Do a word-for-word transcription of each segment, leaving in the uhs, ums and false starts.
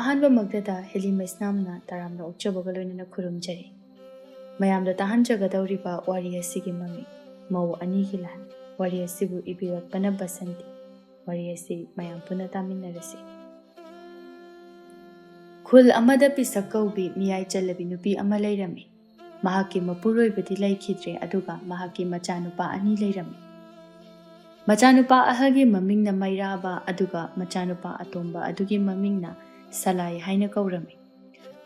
ꯑꯍꯥꯟꯕꯃꯛꯇꯗ heli ꯃꯩꯁꯅꯥꯝꯅ ꯇꯔꯥꯝꯅ ꯑꯣꯛꯆꯕꯒ ꯂꯣꯏꯅꯅ ꯈꯨꯔꯨꯝꯖꯔꯤ꯫ ꯃꯌꯥꯝꯗ ꯇꯥꯍꯟꯖꯒꯗꯧꯔꯤꯕ ꯋꯥꯔꯤ ꯑꯁꯤꯒꯤ ꯃꯃꯤꯡ ꯃꯧ ꯑꯅꯤꯒꯤ ꯂꯥꯟ꯫ ꯋꯥꯔꯤ ꯑꯁꯤꯕꯨ ꯏꯕꯤꯔꯛꯄꯅ ꯕꯁꯟꯇꯤ꯫ ꯋꯥꯔꯤ ꯑꯁꯤ ꯃꯌꯥꯝ ꯄꯨꯟꯅ ꯇꯥꯃꯤꯟꯅꯔꯁꯤ꯫ ꯈꯨꯜ ꯑꯃꯗ ꯄꯤꯁꯛ ꯀꯧꯕꯤ ꯃꯤꯌꯥꯏ ꯆꯜꯂꯕꯤ ꯅꯨꯄꯤ ꯑꯃ ꯂꯩꯔꯝꯃꯤ꯫ ꯃꯍꯥꯛꯀꯤ ꯃꯄꯨꯔꯣꯏꯕꯗꯤ ꯂꯩꯈꯤꯗ꯭ꯔꯦ, ꯑꯗꯨꯒ ꯃꯍꯥꯛꯀꯤ ꯃꯆꯥꯅꯨꯄꯥ ꯑꯅꯤ ꯂꯩꯔꯝꯃꯤ꯫ ꯃꯆꯥꯅꯨꯄꯥ ꯑꯍꯜꯒꯤ ꯃꯃꯤꯡꯅ ꯃꯩꯔꯥꯕ, ꯑꯗꯨꯒ ꯃꯆꯥꯅꯨꯄꯥ ꯑꯇꯣꯝꯕ ꯑꯗꯨꯒꯤ ꯃꯃꯤꯡꯅ ꯁꯂꯥꯏ ꯍꯥꯏꯅ ꯀꯧꯔꯝꯃꯤ꯫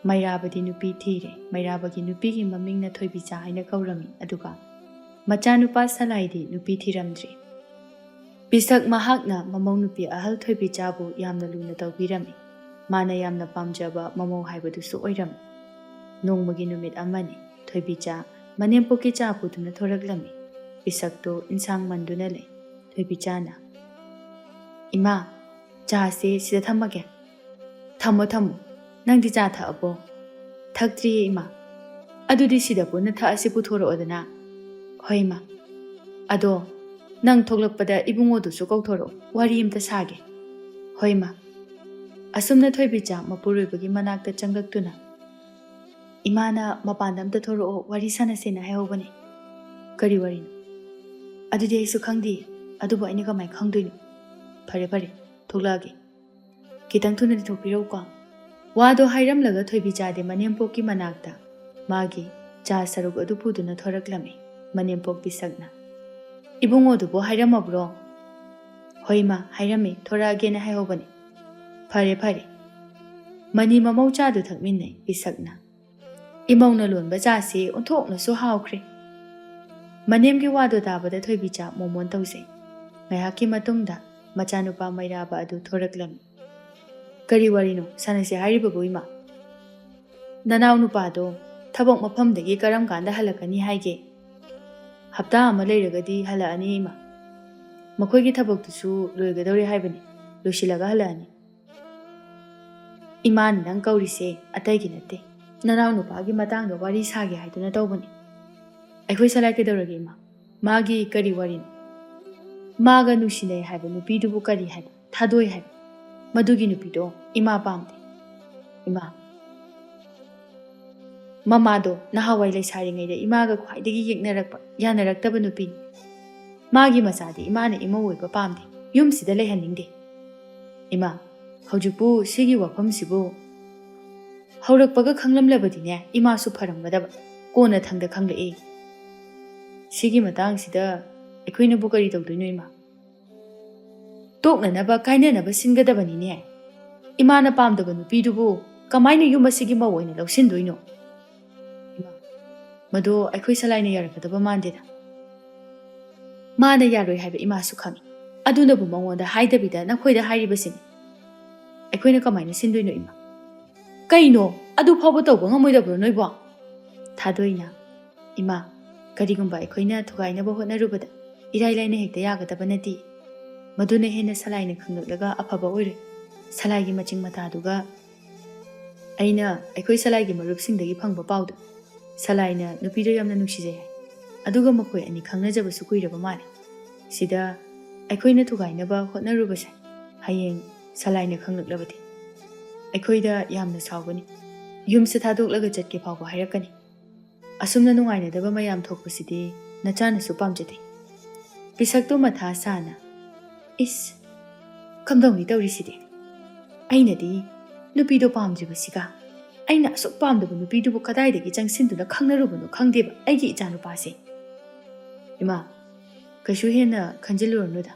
ꯃꯩꯔꯥꯕꯗꯤ ꯅꯨꯄꯤ ꯊꯤꯔꯦ꯫ ꯃꯩꯔꯥꯕꯒꯤ ꯅꯨꯄꯤꯒꯤ ꯃꯃꯤꯡꯅ ꯊꯣꯏꯕꯤꯆꯥ ꯍꯥꯏꯅ ꯀꯧꯔꯝꯃꯤ, ꯑꯗꯨꯒ ꯃꯆꯥꯅꯨꯄꯥ ꯁꯂꯥꯏꯗꯤ ꯅꯨꯄꯤ ꯊꯤꯔꯝꯗ꯭ꯔꯤ꯫ ꯄꯤꯁꯛ ꯃꯍꯥꯛꯅ ꯃꯃꯧ ꯅꯨꯄꯤ ꯑꯍꯜ ꯊꯣꯏꯕꯤꯆꯥꯕꯨ ꯌꯥꯝꯅ ꯂꯨꯅ ꯇꯧꯕꯤꯔꯝꯃꯤ꯫ ꯃꯥꯅ ꯌꯥꯝꯅ ꯄꯥꯝꯖꯕ ꯃꯃꯧ ꯍꯥꯏꯕꯗꯨꯁꯨ ꯑꯣꯏꯔꯝꯃꯤ꯫ ꯅꯣꯡꯃꯒꯤ ꯅꯨꯃꯤꯠ ꯑꯃꯅꯤ꯫ ꯊꯣꯏꯕꯤꯆꯥ ꯃꯅꯦꯝꯄꯣꯛꯀꯤ ꯆꯥ ꯄꯨꯗꯨꯅ ꯊꯣꯔꯛꯂꯝꯃꯤ꯫ ꯄꯤꯁꯛꯇꯨ ꯏꯟꯁꯥꯡ ꯃꯟꯗꯨꯅ ꯂꯩ꯫ ꯊꯣꯏꯕꯤꯆꯥꯅ, "ꯏꯃꯥ, ꯆꯥꯁꯦ ꯁꯤꯗ ꯊꯝꯃꯒꯦ꯫" "ꯊꯝꯃꯣ, ꯊꯝꯃꯣ꯫ ꯅꯪꯗꯤ ꯆꯥ ꯊꯛꯑꯕꯣ?" "ꯊꯛꯇ꯭ꯔꯤꯌꯦ, ꯏꯃꯥ꯫" "ꯑꯗꯨꯗꯤ ꯁꯤꯗ ꯄꯨꯟꯅ ꯊꯛꯑꯁꯤ, ꯄꯨꯊꯣꯔꯛꯑꯣꯗꯅ꯫" "ꯍꯣꯏ, ꯏꯃꯥ꯫ ꯑꯗꯣ ꯅꯪ ꯊꯣꯛꯂꯛꯄꯗ ꯏꯕꯨꯡꯉꯣꯗꯨꯁꯨ ꯀꯧꯊꯣꯔꯛꯑꯣ, ꯋꯥꯔꯤ ꯑꯝꯇ ꯁꯥꯒꯦ꯫" "ꯍꯣꯏ, ꯏꯃꯥ꯫" ꯑꯁꯨꯝꯅ ꯊꯣꯏꯕꯤꯆꯥ ꯃꯄꯨꯔꯣꯏꯕꯒꯤ ꯃꯅꯥꯛꯇ ꯆꯪꯂꯛꯇꯨꯅ, "ꯏꯃꯥꯅ ꯃꯄꯥꯟꯗ ꯑꯝꯇ ꯊꯣꯔꯛꯑꯣ, ꯋꯥꯔꯤ ꯁꯥꯟꯅꯁꯦꯅ ꯍꯥꯏꯍꯧꯕꯅꯦ꯫" "ꯀꯔꯤ ꯋꯥꯔꯤꯅꯣ?" "ꯑꯗꯨꯗꯤ ꯑꯩꯁꯨ ꯈꯪꯗꯦ꯫ ꯑꯗꯨꯕꯨ ꯑꯩꯅ ꯀꯃꯥꯏꯅ ꯈꯪꯗꯣꯏꯅꯣ?" "ꯐꯔꯦ, ꯐꯔꯦ, ꯊꯣꯛꯂꯛꯑꯒꯦ꯫ ꯈꯤꯇꯪ ꯊꯨꯅꯗꯤ ꯊꯣꯛꯄꯤꯔꯛꯎꯀꯣ꯫" ꯋꯥꯗꯣ ꯍꯥꯏꯔꯝꯂꯒ ꯊꯣꯏꯕꯤꯆꯥꯗꯤ ꯃꯅꯦꯝꯄꯣꯛꯀꯤ ꯃꯅꯥꯛꯇ ꯃꯥꯒꯤ ꯆꯥ ꯁꯔꯨꯛ ꯑꯗꯨ ꯄꯨꯗꯨꯅ ꯊꯣꯔꯛꯂꯝꯃꯤ꯫ ꯃꯅꯦꯝꯄꯣꯛ ꯄꯤꯁꯛꯅ, "ꯏꯕꯨꯡꯉꯣꯗꯨꯕꯨ ꯍꯥꯏꯔꯝꯃꯕ꯭ꯔꯣ?" "ꯍꯣꯏ, ꯏꯃꯥ, ꯍꯥꯏꯔꯝꯃꯤ, ꯊꯣꯔꯛꯑꯒꯦꯅ ꯍꯥꯏꯍꯧꯕꯅꯤ꯫" "ꯐꯔꯦ, ꯐꯔꯦ꯫" ꯃꯅꯤ ꯃꯃꯧ ꯆꯥꯗꯨ ꯊꯛꯃꯤꯟꯅꯩ꯫ ꯄꯤꯁꯛꯅ, "ꯏꯃꯧꯅ ꯂꯣꯟꯕ ꯆꯥꯁꯤ ꯑꯣꯟꯊꯣꯛꯅꯁꯨ ꯍꯥꯎꯈ꯭ꯔꯦ꯫" ꯃꯅꯦꯝꯒꯤ ꯋꯥꯗꯣ ꯇꯥꯕꯗ ꯊꯣꯏꯕꯤꯆꯥ ꯃꯣꯃꯣꯟ ꯇꯧꯖꯩ꯫ ꯉꯥꯏꯍꯥꯛꯀꯤ ꯃꯇꯨꯡꯗ ꯃꯆꯥꯅꯨꯄꯥ ꯃꯩꯔꯥꯕ ꯑꯗꯨ ꯊꯣꯔꯛꯂꯝꯃꯤ꯫ "ꯀꯔꯤ ꯋꯥꯔꯤꯅꯣ? ꯁꯥꯟꯅꯁꯦ ꯍꯥꯏꯔꯤꯕꯕꯨ, ꯏꯃꯥ?" "ꯅꯅꯥꯎ ꯅꯨꯄꯥꯗꯣ ꯊꯕꯛ ꯃꯐꯝꯗꯒꯤ ꯀꯔꯝ ꯀꯥꯟꯗ ꯍꯜꯂꯛꯀꯅꯤ ꯍꯥꯏꯒꯦ?" "ꯍꯞꯇꯥ ꯑꯃ ꯂꯩꯔꯒꯗꯤ ꯍꯜꯂꯛꯑꯅꯤ, ꯏꯃꯥ꯫ ꯃꯈꯣꯏꯒꯤ ꯊꯕꯛꯇꯨꯁꯨ ꯂꯣꯏꯒꯗꯧꯔꯦ ꯍꯥꯏꯕꯅꯤ, ꯂꯣꯏꯁꯤꯜꯂꯒ ꯍꯜꯂꯛꯑꯅꯤ꯫" "ꯏꯃꯥꯅ ꯅꯪ ꯀꯧꯔꯤꯁꯦ ꯑꯇꯩꯒꯤ ꯅꯠꯇꯦ, ꯅꯅꯥꯎ ꯅꯨꯄꯥꯒꯤ ꯃꯇꯥꯡꯗ ꯋꯥꯔꯤ ꯁꯥꯒꯦ ꯍꯥꯏꯗꯨꯅ ꯇꯧꯕꯅꯤ꯫" "ꯑꯩꯈꯣꯏ ꯁꯂꯥꯏ ꯀꯩꯗꯧꯔꯒꯦ, ꯏꯃꯥ? ꯃꯥꯒꯤ ꯀꯔꯤ ꯋꯥꯔꯤꯅꯣ?" "ꯃꯥꯒ ꯅꯨꯡꯁꯤꯅꯩ ꯍꯥꯏꯕ ꯅꯨꯄꯤꯗꯨꯕꯨ ꯀꯔꯤ ꯍꯥꯏꯕ? ꯊꯥꯗꯣꯏ ꯍꯥꯏꯕ꯫ ꯃꯗꯨꯒꯤ ꯅꯨꯄꯤꯗꯣ ꯏꯃꯥ ꯄꯥꯝꯗꯦ꯫ ꯏꯃꯥ, ꯃꯃꯥꯗꯣ ꯅꯍꯥꯟꯋꯥꯏ ꯂꯩꯁꯥꯔꯤꯉꯩꯗ ꯏꯃꯥꯒ ꯈ꯭ꯋꯥꯏꯗꯒꯤ ꯌꯦꯛꯅꯔꯛꯄ, ꯌꯥꯅꯔꯛꯇꯕ ꯅꯨꯄꯤꯅꯤ꯫ ꯃꯥꯒꯤ ꯃꯆꯥꯗꯤ ꯏꯃꯥꯅ ꯏꯃꯧ ꯑꯣꯏꯕ ꯄꯥꯝꯗꯦ, ꯌꯨꯝꯁꯤꯗ ꯂꯩꯍꯟꯅꯤꯡꯗꯦ꯫ ꯏꯃꯥ, ꯍꯧꯖꯤꯛꯄꯨ ꯁꯤꯒꯤ ꯋꯥꯐꯝꯁꯤꯕꯨ ꯍꯧꯔꯛꯄꯒ ꯈꯪꯂꯝꯂꯕꯗꯤꯅꯦ, ꯏꯃꯥꯁꯨ ꯐꯔꯝꯒꯗꯕ, ꯀꯣꯟꯅ ꯊꯪꯗ ꯈꯪꯂꯛꯏ꯫ ꯁꯤꯒꯤ ꯃꯇꯥꯡꯁꯤꯗ ꯑꯩꯈꯣꯏꯅꯕꯨ ꯀꯔꯤ ꯇꯧꯗꯣꯏꯅꯣ, ꯏꯃꯥ? ꯇꯣꯛꯅꯅꯕ, ꯀꯥꯏꯅꯅꯕ ꯁꯤꯟꯒꯗꯕꯅꯤꯅꯦ꯫ ꯏꯃꯥꯅ ꯄꯥꯝꯗꯕ ꯅꯨꯄꯤꯗꯨꯕꯨ ꯀꯃꯥꯏꯅ ꯌꯨꯝ ꯑꯁꯤꯒꯤ ꯃꯧ ꯑꯣꯏꯅ ꯂꯧꯁꯤꯟꯗꯣꯏꯅꯣ? ꯏꯃꯥ, ꯃꯗꯣ ꯑꯩꯈꯣꯏ ꯁꯂꯥꯏꯅ ꯌꯥꯔꯛꯀꯗꯕ ꯃꯥꯟꯗꯦꯗ꯫ ꯃꯥꯅ ꯌꯥꯔꯣꯏ ꯍꯥꯏꯕ ꯏꯃꯥꯁꯨ ꯈꯪꯏ꯫ ꯑꯗꯨꯅꯕꯨ ꯃꯉꯣꯟꯗ ꯍꯥꯏꯗꯕꯤꯗ ꯅꯈꯣꯏꯗ ꯍꯥꯏꯔꯤꯕꯁꯤꯅꯤ꯫ ꯑꯩꯈꯣꯏꯅ ꯀꯃꯥꯏꯅ ꯁꯤꯟꯗꯣꯏꯅꯣ, ꯏꯃꯥ? ꯀꯩꯅꯣ? ꯑꯗꯨ ꯐꯥꯎꯕ ꯇꯧꯕ ꯉꯝꯃꯣꯏꯗꯕ꯭ꯔꯣ ꯅꯣꯏꯕꯣ? ꯊꯥꯗꯣꯏꯅ, ꯏꯃꯥ, ꯀꯔꯤꯒꯨꯝꯕ ꯑꯩꯈꯣꯏꯅ ꯊꯨꯒꯥꯏꯅꯕ ꯍꯣꯠꯅꯔꯨꯕꯗ ꯏꯔꯥꯏ ꯂꯥꯏꯅ ꯍꯦꯛꯇ ꯌꯥꯒꯗꯕ ꯅꯠꯇꯦ꯫ ꯃꯗꯨꯅ ꯍꯦꯟꯅ ꯁꯂꯥꯏꯅ ꯈꯪꯂꯛꯂꯒ ꯑꯐꯕ ꯑꯣꯏꯔꯣꯏ꯫ ꯁꯂꯥꯏꯒꯤ ꯃꯆꯤꯡ ꯃꯇꯥꯗꯨꯒ ꯑꯩꯅ ꯑꯩꯈꯣꯏ ꯁꯂꯥꯏꯒꯤ ꯃꯔꯨꯞꯁꯤꯡꯗꯒꯤ ꯐꯪꯕ ꯄꯥꯎꯗ ꯁꯂꯥꯏꯅ ꯅꯨꯄꯤꯗꯣ ꯌꯥꯝꯅ ꯅꯨꯡꯁꯤꯖꯩ ꯍꯥꯏ꯫ ꯑꯗꯨꯒ ꯃꯈꯣꯏ ꯑꯅꯤ ꯈꯪꯅꯖꯕꯁꯨ ꯀꯨꯏꯔꯕ ꯃꯥꯜꯂꯦ꯫ ꯁꯤꯗ ꯑꯩꯈꯣꯏꯅ ꯊꯨꯒꯥꯏꯅꯕ ꯍꯣꯠꯅꯔꯨꯕꯁꯦ ꯍꯌꯦꯡ ꯁꯂꯥꯏꯅ ꯈꯪꯂꯛꯂꯕꯗꯤ ꯑꯩꯈꯣꯏꯗ ꯌꯥꯝꯅ ꯁꯥꯎꯒꯅꯤ꯫ ꯌꯨꯝꯁꯦ ꯊꯥꯗꯣꯛꯂꯒ ꯆꯠꯀꯦ ꯐꯥꯎꯕ ꯍꯥꯏꯔꯛꯀꯅꯤ꯫ ꯑꯁꯨꯝꯅ ꯅꯨꯡꯉꯥꯏꯅꯗꯕ ꯃꯌꯥꯝ ꯊꯣꯛꯄꯁꯤꯗꯤ ꯅꯆꯥꯅꯁꯨ ꯄꯥꯝꯖꯗꯦ꯫ ꯄꯤꯁꯛꯇꯨ ꯃꯊꯥ ꯁꯥꯅ, "ꯏꯁ, ꯀꯝꯗꯧꯅꯤ ꯇꯧꯔꯤꯁꯤꯗꯤ? ꯑꯩꯅꯗꯤ ꯅꯨꯄꯤꯗꯣ ꯄꯥꯝꯗ꯭ꯔꯤꯕꯁꯤꯒ, ꯑꯩꯅ ꯑꯁꯨꯛ ꯄꯥꯝꯗꯕ ꯅꯨꯄꯤꯗꯨꯕꯨ ꯀꯗꯥꯏꯗꯒꯤ ꯆꯪꯁꯤꯟꯗꯨꯅ ꯈꯪꯅꯔꯨꯕꯅꯣ ꯈꯪꯗꯦꯕ ꯑꯩꯒꯤ ꯏꯆꯥꯅꯨꯄꯥꯁꯦ?" ꯏꯃꯥ, ꯀꯩꯁꯨ ꯍꯦꯟꯅ ꯈꯟꯖꯤꯜꯂꯨꯔꯅꯨꯗ꯫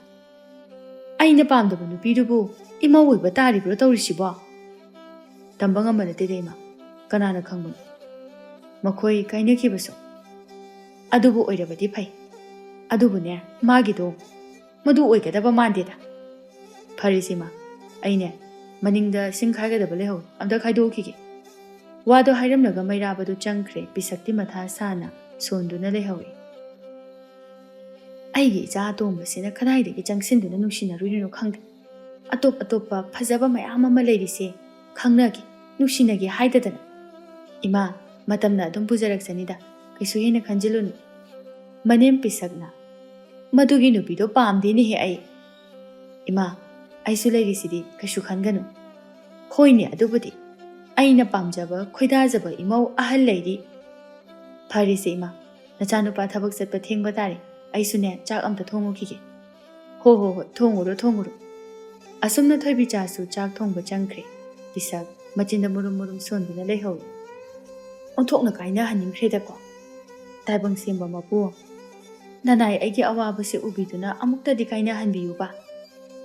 ꯑꯩꯅ ꯄꯥꯝꯗꯕ ꯅꯨꯄꯤꯗꯨꯕꯨ ꯏꯃꯧ ꯑꯣꯏꯕ ꯇꯥꯔꯤꯕ꯭ꯔꯣ ꯇꯧꯔꯤꯁꯤꯕꯣ? ꯇꯝꯕ ꯉꯝꯕ ꯅꯠꯇꯦꯗ, ꯏꯃꯥ꯫ ꯀꯅꯥꯅ ꯈꯪꯕꯅꯣ? ꯃꯈꯣꯏ ꯀꯥꯏꯅꯈꯤꯕꯁꯨ꯫ ꯑꯗꯨꯕꯨ ꯑꯣꯏꯔꯕꯗꯤ ꯐꯩ꯫ ꯑꯗꯨꯕꯨꯅꯦ, ꯃꯥꯒꯤꯗꯣ ꯃꯗꯨ ꯑꯣꯏꯒꯗꯕ ꯃꯥꯟꯗꯦꯗ꯫ ꯐꯔꯦꯁꯦ, ꯏꯃꯥ, ꯑꯩꯅꯦ ꯃꯅꯤꯡꯗ ꯁꯤꯡ ꯈꯥꯏꯒꯗꯕ ꯂꯩꯍꯧꯋꯤ, ꯑꯝꯇ ꯈꯥꯏꯗꯣꯛꯈꯤꯒꯦ꯫ ꯋꯥꯗꯣ ꯍꯥꯏꯔꯝꯂꯒ ꯃꯩꯔꯥꯕꯗꯨ ꯆꯪꯈ꯭ꯔꯦ꯫ ꯄꯤꯁꯛꯇꯤ ꯃꯊꯥ ꯁꯥꯅ ꯁꯣꯟꯗꯨꯅ ꯂꯩꯍꯧꯏ꯫ ꯑꯩꯒꯤ ꯏꯆꯥ ꯑꯇꯣꯝꯕꯁꯤꯅ ꯀꯗꯥꯏꯗꯒꯤ ꯆꯪꯁꯤꯟꯗꯨꯅ ꯅꯨꯡꯁꯤꯅꯔꯨꯔꯤꯅꯣ ꯈꯪꯗꯦ꯫ ꯑꯇꯣꯞ ꯑꯇꯣꯞꯄ ꯐꯖꯕ ꯃꯌꯥꯝ ꯑꯃ ꯂꯩꯔꯤꯁꯦ, ꯈꯪꯅꯒꯦ, ꯅꯨꯡꯁꯤꯅꯒꯦ ꯍꯥꯏꯗꯗꯅ꯫ ꯏꯃꯥ, ꯃꯇꯝꯅ ꯑꯗꯨꯝ ꯄꯨꯖꯔꯛꯆꯅꯤꯗ, ꯀꯩꯁꯨ ꯍꯦꯟꯅ ꯈꯟꯖꯤꯜꯂꯨꯅꯨ꯫ ꯃꯅꯦꯝ ꯄꯤꯁꯛꯅ, "ꯃꯗꯨꯒꯤ ꯅꯨꯄꯤꯗꯣ ꯄꯥꯝꯗꯦꯅꯦꯍꯦ ꯑꯩ꯫" "ꯏꯃꯥ, ꯑꯩꯁꯨ ꯂꯩꯔꯤꯁꯤꯗꯤ, ꯀꯩꯁꯨ ꯈꯟꯒꯅꯨ꯫" "ꯍꯣꯏꯅꯦ, ꯑꯗꯨꯕꯨꯗꯤ꯫ ꯑꯩꯅ ꯄꯥꯝꯖꯕ, ꯈꯣꯏꯗꯥꯖꯕ ꯏꯃꯧ ꯑꯍꯜ ꯂꯩꯔꯤ꯫ ꯐꯔꯦꯁꯦ ꯏꯃꯥ, ꯅꯆꯥꯅꯨꯄꯥ ꯊꯕꯛ ꯆꯠꯄ ꯊꯦꯡꯕ ꯇꯥꯔꯦ꯫ ꯑꯩꯁꯨꯅꯦ, ꯆꯥꯛ ꯑꯝꯇ ꯊꯣꯡꯉꯨꯈꯤꯒꯦ꯫ "ꯍꯣ, ꯍꯣ, ꯍꯣꯏ, ꯊꯣꯡꯉꯨꯔꯣ, ꯊꯣꯡꯉꯨꯔꯣ"꯫ ꯑꯁꯨꯝꯅ ꯊꯣꯏꯕꯤꯆꯥꯁꯨ ꯆꯥꯛ ꯊꯣꯡꯕ ꯆꯪꯈ꯭ꯔꯦ꯫ ꯄꯤꯁꯛ ꯃꯆꯤꯟꯗ ꯃꯨꯔꯨꯝ ꯃꯨꯔꯨꯝ ꯁꯣꯟꯗꯨꯅ ꯂꯩꯍꯧꯏ꯫ ꯑꯣꯟꯊꯣꯛꯅ ꯀꯥꯏꯅꯍꯟꯅꯤꯡꯈ꯭ꯔꯦꯗꯀꯣ꯫ ꯇꯥꯏꯕꯪ ꯁꯦꯝꯕ ꯃꯄꯨ, ꯅꯅꯥꯏ ꯑꯩꯒꯤ ꯑꯋꯥꯕꯁꯦ ꯎꯕꯤꯗꯨꯅ ꯑꯃꯨꯛꯇꯗꯤ ꯀꯥꯏꯅꯍꯟꯕꯤꯌꯨꯕ꯫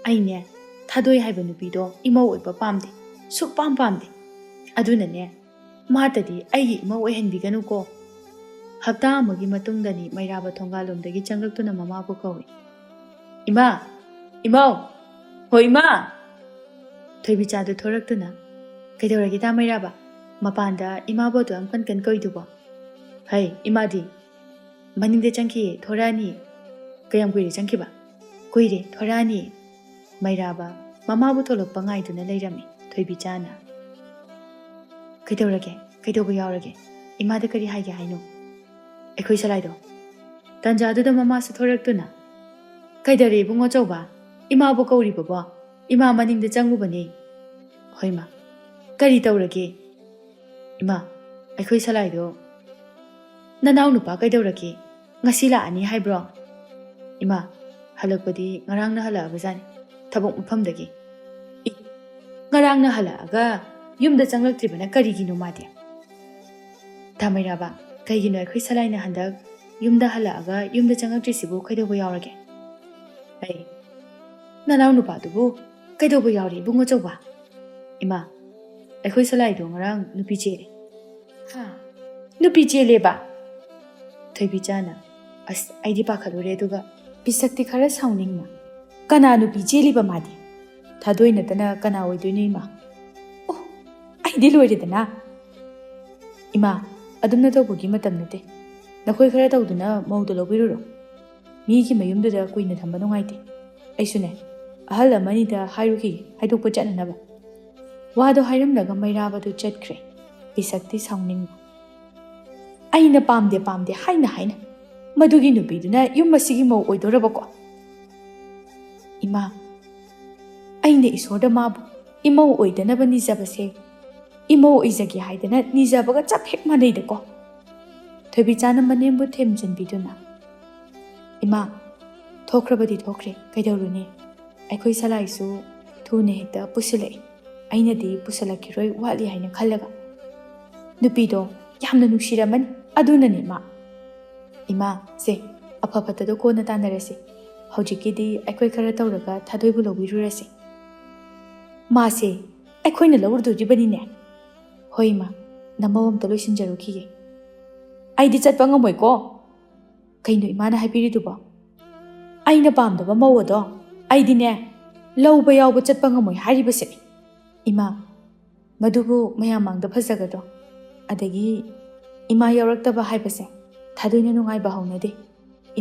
ꯑꯩꯅꯦ, ꯊꯥꯗꯣꯏ ꯍꯥꯏꯕ ꯅꯨꯄꯤꯗꯣ ꯏꯃꯧ ꯑꯣꯏꯕ ꯄꯥꯝꯗꯦ, ꯁꯨꯛꯄꯥꯝ ꯄꯥꯝꯗꯦ꯫ ꯑꯗꯨꯅꯅꯦ, ꯃꯥꯇꯗꯤ ꯑꯩꯒꯤ ꯏꯃꯧ ꯑꯣꯏꯍꯟꯕꯤꯒꯅꯨꯀꯣ꯫ ꯍꯞꯇꯥ ꯑꯃꯒꯤ ꯃꯇꯨꯡꯗꯅꯤ ꯃꯩꯔꯥꯕ ꯊꯣꯡꯒꯥꯜꯂꯣꯝꯗꯒꯤ ꯆꯪꯂꯛꯇꯨꯅ ꯃꯃꯥꯕꯨ ꯀꯧꯏ꯫ "ꯏꯃꯥ! ꯏꯃꯧ! ꯍꯣ ꯏꯃꯥ!" ꯊꯣꯏꯕꯤꯆꯥꯗꯨ ꯊꯣꯔꯛꯇꯨꯅ, "ꯀꯩꯗꯧꯔꯒꯦ ꯇꯥ ꯃꯩꯔꯥꯕ? ꯃꯄꯥꯟꯗ ꯏꯃꯥꯕꯨ ꯑꯗꯨ ꯌꯥꯝ ꯀꯟ ꯀꯟ ꯀꯧꯏꯗꯨꯕꯣ?" "ꯍꯩ, ꯏꯃꯥꯗꯤ ꯃꯅꯤꯡꯗ ꯆꯪꯈꯤꯌꯦ, ꯊꯣꯔꯛꯑꯅꯤ꯫" "ꯀꯌꯥꯝ ꯀꯨꯏꯔꯦ ꯆꯪꯈꯤꯕ?" "ꯀꯨꯏꯔꯦ, ꯊꯣꯔꯛꯑꯅꯤ꯫" ꯃꯩꯔꯥꯕ ꯃꯃꯥꯕꯨ ꯊꯣꯛꯂꯛꯄ ꯉꯥꯏꯗꯨꯅ ꯂꯩꯔꯝꯃꯤ꯫ ꯊꯣꯏꯕꯤꯆꯥꯅ, "ꯀꯩꯗꯧꯔꯒꯦ? ꯀꯩꯗꯧꯕ ꯌꯥꯎꯔꯒꯦ? ꯏꯃꯥꯗ ꯀꯔꯤ ꯍꯥꯏꯒꯦ ꯍꯥꯏꯅꯣ?" ꯑꯩꯈꯣꯏ ꯁꯂꯥꯏꯗꯣ꯫ ꯇꯥꯟꯖꯥꯗꯨꯗ ꯃꯃꯥꯁꯨ ꯊꯣꯔꯛꯇꯨꯅ, "ꯀꯩꯗꯧꯔꯦ ꯏꯕꯨꯡꯉꯣ ꯆꯧꯕ? ꯏꯃꯥꯕꯨ ꯀꯧꯔꯤꯕꯕꯣ? ꯏꯃꯥ ꯃꯅꯤꯡꯗ ꯆꯪꯉꯨꯕꯅꯦ꯫" "ꯍꯣꯏꯃ, ꯀꯔꯤ ꯇꯧꯔꯒꯦ?" "ꯏꯃꯥ, ꯑꯩꯈꯣꯏ ꯁꯂꯥꯏꯗꯣ ꯅꯅꯥꯎ ꯅꯨꯄꯥ ꯀꯩꯗꯧꯔꯒꯦ? ꯉꯁꯤ ꯂꯥꯛꯑꯅꯤ ꯍꯥꯏꯕ꯭ꯔꯣ?" "ꯏꯃꯥ, ꯍꯜꯂꯛꯄꯗꯤ ꯉꯔꯥꯡꯅ ꯍꯜꯂꯛꯑꯕꯖꯥꯠꯅꯤ, ꯊꯕꯛ ꯃꯐꯝꯗꯒꯤ꯫" "ꯏ, ꯉꯔꯥꯡꯅ ꯍꯜꯂꯛꯑꯒ ꯌꯨꯝꯗ ꯆꯪꯂꯛꯇ꯭ꯔꯤꯕꯅ ꯀꯔꯤꯒꯤꯅꯣ ꯃꯥꯗꯤ?" "ꯇꯥ ꯃꯩꯔꯥꯕ, ꯀꯩꯒꯤꯅꯣ ꯑꯩꯈꯣꯏ ꯁꯂꯥꯏꯅ ꯍꯟꯗꯛ ꯌꯨꯝꯗ ꯍꯜꯂꯛꯑꯒ ꯌꯨꯝꯗ ꯆꯪꯂꯛꯇ꯭ꯔꯤꯁꯤꯕꯨ ꯀꯩꯗꯧꯕ ꯌꯥꯎꯔꯒꯦ?" "ꯑꯩ, ꯅꯅꯥꯎ ꯅꯨꯄꯥꯗꯨꯕꯨ ꯀꯩꯗꯧꯕ ꯌꯥꯎꯔꯤ ꯏꯕꯨꯡꯉꯣ ꯆꯧꯕ?" "ꯏꯃꯥ, ꯑꯩꯈꯣꯏ ꯁꯂꯥꯏꯗꯣ ꯉꯔꯥꯡ ꯅꯨꯄꯤ ꯆꯦꯜꯂꯦ꯫" "ꯍꯥ? ꯅꯨꯄꯤ ꯆꯦꯜꯂꯦꯕ?" ꯊꯣꯏꯕꯤꯆꯥꯅ, "ꯑꯁ, ꯑꯩꯗꯤ ꯄꯥꯈꯠꯂꯨꯔꯦ꯫" ꯑꯗꯨꯒ ꯄꯤꯁꯛꯇꯤ ꯈꯔ ꯁꯥꯎꯅꯤꯡꯅ, "ꯀꯅꯥ ꯅꯨꯄꯤ ꯆꯦꯜꯂꯤꯕ ꯃꯥꯗꯤ? ꯊꯥꯗꯣꯏ ꯅꯠꯇꯅ ꯀꯅꯥ ꯑꯣꯏꯗꯣꯏꯅꯣ ꯏꯃꯥ? ꯑꯣ, ꯑꯩꯗꯤ ꯂꯣꯏꯔꯦꯗꯅ꯫" "ꯏꯃꯥ, ꯑꯗꯨꯝꯅ ꯇꯧꯕꯒꯤ ꯃꯇꯝ ꯅꯠꯇꯦ꯫ ꯅꯈꯣꯏ ꯈꯔ ꯇꯧꯗꯨꯅ ꯃꯧꯗꯣ ꯂꯧꯕꯤꯔꯨꯔꯣ꯫ ꯃꯤꯒꯤ ꯃꯌꯨꯝꯗꯨꯗ ꯀꯨꯏꯅ ꯊꯝꯕ ꯅꯨꯡꯉꯥꯏꯇꯦ꯫ ꯑꯩꯁꯨꯅꯦ, ꯑꯍꯜ ꯑꯃꯅꯤꯗ ꯍꯥꯏꯔꯨꯈꯤꯒꯦ, ꯍꯥꯏꯗꯣꯛꯄ ꯆꯠꯅꯅꯕ꯫" ꯋꯥꯗꯣ ꯍꯥꯏꯔꯝꯂꯒ ꯃꯩꯔꯥꯕꯗꯨ ꯆꯠꯈ꯭ꯔꯦ꯫ ꯄꯤꯁꯛꯇꯤ ꯁꯥꯎꯅꯤꯡꯕ, "ꯑꯩꯅ ꯄꯥꯝꯗꯦ, ꯄꯥꯝꯗꯦ ꯍꯥꯏꯅ ꯍꯥꯏꯅ ꯃꯗꯨꯒꯤ ꯅꯨꯄꯤꯗꯨꯅ ꯌꯨꯝ ꯑꯁꯤꯒꯤ ꯃꯧ ꯑꯣꯏꯗꯣꯔꯕꯀꯣ? ꯏꯃꯥ, ꯑꯩꯅ ꯏꯁꯣꯔꯗ ꯃꯥꯕꯨ ꯏꯃꯧ ꯑꯣꯏꯗꯅꯕ ꯅꯤꯖꯕꯁꯦ ꯏꯃꯧ ꯑꯣꯏꯖꯒꯦ ꯍꯥꯏꯗꯅ ꯅꯤꯖꯕꯒ ꯆꯞ ꯍꯦꯛ ꯃꯥꯟꯅꯩꯗꯀꯣ꯫ ꯊꯣꯏꯕꯤꯆꯥꯅ ꯃꯅꯦꯝꯕꯨ ꯊꯦꯝꯖꯤꯟꯕꯤꯗꯨꯅ, "ꯏꯃꯥ, ꯊꯣꯛꯈ꯭ꯔꯕꯗꯤ ꯊꯣꯛꯈ꯭ꯔꯦ, ꯀꯩꯗꯧꯔꯨꯅꯤ? ꯑꯩꯈꯣꯏ ꯁꯂꯥꯏꯁꯨ ꯊꯨꯅ ꯍꯦꯛꯇ ꯄꯨꯁꯤꯜꯂꯛꯏ꯫ ꯑꯩꯅꯗꯤ ꯄꯨꯁꯤꯜꯂꯛꯈꯤꯔꯣꯏ, ꯋꯥꯠꯂꯤ ꯍꯥꯏꯅ ꯈꯜꯂꯒ꯫ ꯅꯨꯄꯤꯗꯣ ꯌꯥꯝꯅ ꯅꯨꯡꯁꯤꯔꯝꯃꯅꯤ, ꯑꯗꯨꯅꯅꯦ ꯃꯥ꯫ ꯏꯃꯥ, ꯁꯦ, ꯑꯐ ꯐꯠꯇꯗꯣ ꯀꯣꯟꯅ ꯇꯥꯟꯅꯔꯁꯤ꯫ ꯍꯧꯖꯤꯛꯀꯤꯗꯤ ꯑꯩꯈꯣꯏ ꯈꯔ ꯇꯧꯔꯒ ꯊꯥꯗꯣꯏꯕꯨ ꯂꯧꯕꯤꯔꯨꯔꯁꯤ꯫" "ꯃꯥꯁꯦ ꯑꯩꯈꯣꯏꯅ ꯂꯧꯔꯨꯗꯣꯔꯤꯕꯅꯤꯅꯦ꯫" "ꯍꯣꯏ ꯏꯃꯥ, ꯅꯃꯧ ꯑꯝꯇ ꯂꯣꯏꯁꯤꯟꯖꯔꯨꯈꯤꯒꯦ꯫" "ꯑꯩꯗꯤ ꯆꯠꯄ ꯉꯝꯃꯣꯏꯀꯣ꯫" "ꯀꯩꯅꯣ ꯏꯃꯥꯅ ꯍꯥꯏꯕꯤꯔꯤꯗꯨꯕꯣ? ꯑꯩꯅ ꯄꯥꯝꯗꯕ ꯃꯧ ꯑꯗꯣ ꯑꯩꯗꯤꯅꯦ ꯂꯧꯕ ꯌꯥꯎꯕ ꯆꯠꯄ ꯉꯝꯃꯣꯏ ꯍꯥꯏꯔꯤꯕꯁꯦ꯫" "ꯏꯃꯥ, ꯃꯗꯨꯕꯨ ꯃꯌꯥꯝ ꯃꯥꯡꯗ ꯐꯖꯒꯗ꯭ꯔꯣ? ꯑꯗꯒꯤ ꯏꯃꯥ ꯌꯥꯎꯔꯛꯇꯕ ꯍꯥꯏꯕꯁꯦ ꯊꯥꯗꯣꯏꯅ ꯅꯨꯡꯉꯥꯏꯕ ꯍꯧꯅꯗꯦ꯫"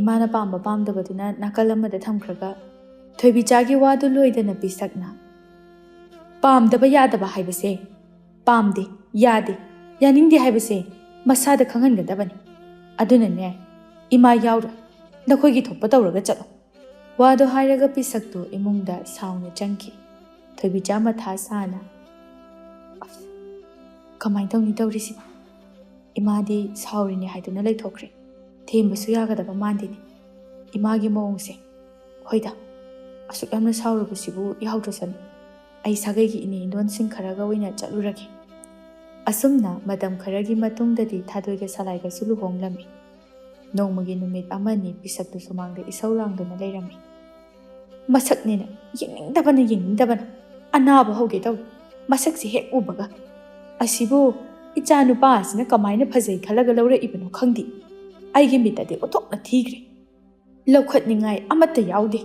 ꯏꯃꯥꯅ ꯄꯥꯝꯕ ꯄꯥꯝꯗꯕꯗꯨꯅ ꯅꯥꯀꯜ ꯑꯃꯗ ꯊꯝꯈ꯭ꯔꯒ ꯊꯣꯏꯕꯤꯆꯥꯒꯤ ꯋꯥꯗꯨ ꯂꯣꯏꯗꯅ ꯄꯤꯁꯛꯅ, "ꯄꯥꯝꯗꯕ ꯌꯥꯗꯕ ꯍꯥꯏꯕꯁꯦ ꯄꯥꯝꯗꯦ, ꯌꯥꯗꯦ, ꯌꯥꯅꯤꯡꯗꯦ ꯍꯥꯏꯕꯁꯦ ꯃꯁꯥꯗ ꯈꯪꯍꯟꯒꯗꯕꯅꯤ꯫ ꯑꯗꯨꯅꯅꯦ, ꯏꯃꯥ ꯌꯥꯎꯔꯣꯏ, ꯅꯈꯣꯏꯒꯤ ꯊꯣꯛꯄ ꯇꯧꯔꯒ ꯆꯠꯂꯣ꯫" ꯋꯥꯗꯣ ꯍꯥꯏꯔꯒ ꯄꯤꯁꯛꯇꯨ ꯏꯃꯨꯡꯗ ꯁꯥꯎꯅ ꯆꯪꯈꯤ꯫ ꯊꯣꯏꯕꯤꯆꯥ ꯃꯊꯥ ꯁꯥꯅ, "ꯑꯁ, ꯀꯃꯥꯏꯅ ꯇꯧꯅꯤ ꯇꯧꯔꯤꯁꯤꯕꯣ? ꯏꯃꯥꯗꯤ ꯁꯥꯎꯔꯤꯅꯦ ꯍꯥꯏꯗꯨꯅ ꯂꯩꯊꯣꯛꯈ꯭ꯔꯦ꯫ ꯊꯦꯝꯕꯁꯨ ꯌꯥꯒꯗꯕ ꯃꯥꯟꯗꯦꯅꯦ ꯏꯃꯥꯒꯤ ꯃꯑꯣꯡꯁꯦ꯫ ꯍꯣꯏꯗ, ꯑꯁꯨꯛ ꯌꯥꯝꯅ ꯁꯥꯎꯔꯕꯁꯤꯕꯨ ꯌꯥꯎꯗ꯭ꯔꯁꯅꯨ꯫ ꯑꯩ ꯁꯥꯒꯩꯒꯤ ꯏꯅꯦ ꯏꯟꯗꯣꯟꯁꯤꯡ ꯈꯔꯒ ꯑꯣꯏꯅ ꯆꯠꯂꯨꯔꯒꯦ꯫" ꯑꯁꯨꯝꯅ ꯃꯇꯝ ꯈꯔꯒꯤ ꯃꯇꯨꯡꯗꯗꯤ ꯊꯥꯗꯣꯏꯒ ꯁꯂꯥꯏꯒꯁꯨ ꯂꯨꯍꯣꯡꯂꯝꯃꯤ꯫ ꯅꯣꯡꯃꯒꯤ ꯅꯨꯃꯤꯠ ꯑꯃꯅꯤ ꯄꯤꯁꯛꯇꯨ ꯁꯨꯃꯥꯡꯗ ꯏꯁꯧ ꯂꯥꯡꯗꯨꯅ ꯂꯩꯔꯝꯃꯤ꯫ "ꯃꯁꯛꯅꯦꯅ ꯌꯦꯡꯅꯤꯡꯗꯕꯅ, ꯌꯦꯡꯅꯤꯡꯗꯕꯅ ꯑꯅꯥꯕ ꯍꯧꯒꯦ ꯇꯧꯏ꯫ ꯃꯁꯛꯁꯦ ꯍꯦꯛ ꯎꯕꯒ꯫ ꯑꯁꯤꯕꯨ ꯏꯆꯥ ꯅꯨꯄꯥ ꯑꯁꯤꯅ ꯀꯃꯥꯏꯅ ꯐꯖꯩ ꯈꯜꯂꯒ ꯂꯧꯔꯛꯏꯕꯅꯣ ꯈꯪꯗꯦ꯫ ꯑꯩꯒꯤ ꯃꯤꯠꯇꯗꯤ ꯑꯣꯟꯊꯣꯛꯅ ꯊꯤꯈ꯭ꯔꯦ꯫ ꯂꯧꯈꯠꯅꯤꯡꯉꯥꯏ ꯑꯃꯠꯇ ꯌꯥꯎꯗꯦ꯫"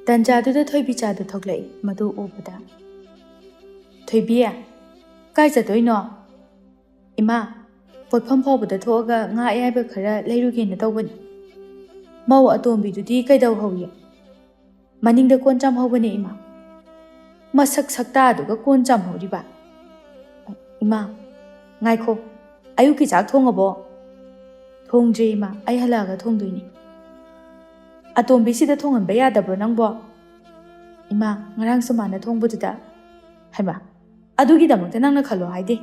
ꯇꯟꯖꯥꯗꯨꯗ ꯊꯣꯏꯕꯤꯆꯥꯗꯨ ꯊꯣꯛꯂꯛꯏ꯫ ꯃꯗꯨ ꯎꯕꯗ, "ꯊꯣꯏꯕꯤ, ꯀꯥꯏ ꯆꯠꯇꯣꯏꯅꯣ?" "ꯏꯃꯥ, ꯄꯣꯠꯐꯝ ꯐꯥꯎꯕꯗ ꯊꯣꯛꯑꯒ ꯉꯥ ꯑꯌꯥꯏꯕ ꯈꯔ ꯂꯩꯔꯨꯒꯦꯅ ꯇꯧꯕꯅꯤ꯫" "ꯃꯧ ꯑꯇꯣꯝꯕꯤꯗꯨꯗꯤ ꯀꯩꯗꯧꯍꯧꯏ?" "ꯃꯅꯤꯡꯗ ꯀꯣꯟ ꯆꯥꯝꯍꯧꯕꯅꯦ, ꯏꯃꯥ꯫" "ꯃꯁꯛ ꯁꯛꯇꯥꯗꯨꯒ ꯀꯣꯟ ꯆꯥꯝꯍꯧꯔꯤꯕ? ꯏꯃꯥ, ꯉꯥꯏꯈꯣ, ꯑꯌꯨꯛꯀꯤ ꯆꯥꯛ ꯊꯣꯡꯉꯕꯣ?" "ꯊꯣꯡꯗ꯭ꯔꯤ, ꯏꯃꯥ, ꯑꯩ ꯍꯜꯂꯛꯑꯒ ꯊꯣꯡꯗꯣꯏꯅꯤ꯫" "ꯑꯇꯣꯝꯕꯤꯁꯤꯗ ꯊꯣꯡꯍꯟꯕ ꯌꯥꯗꯕ꯭ꯔꯣ ꯅꯪꯕꯣ?" "ꯏꯃꯥ, ꯉꯔꯥꯡꯁꯨ ꯃꯥꯅ ꯊꯣꯡꯕꯗꯨꯗ꯫" "ꯍꯩꯃꯥ, ꯑꯗꯨꯒꯤꯗꯃꯛꯇ ꯅꯪꯅ ꯈꯜꯂꯣ ꯍꯥꯏꯗꯦ꯫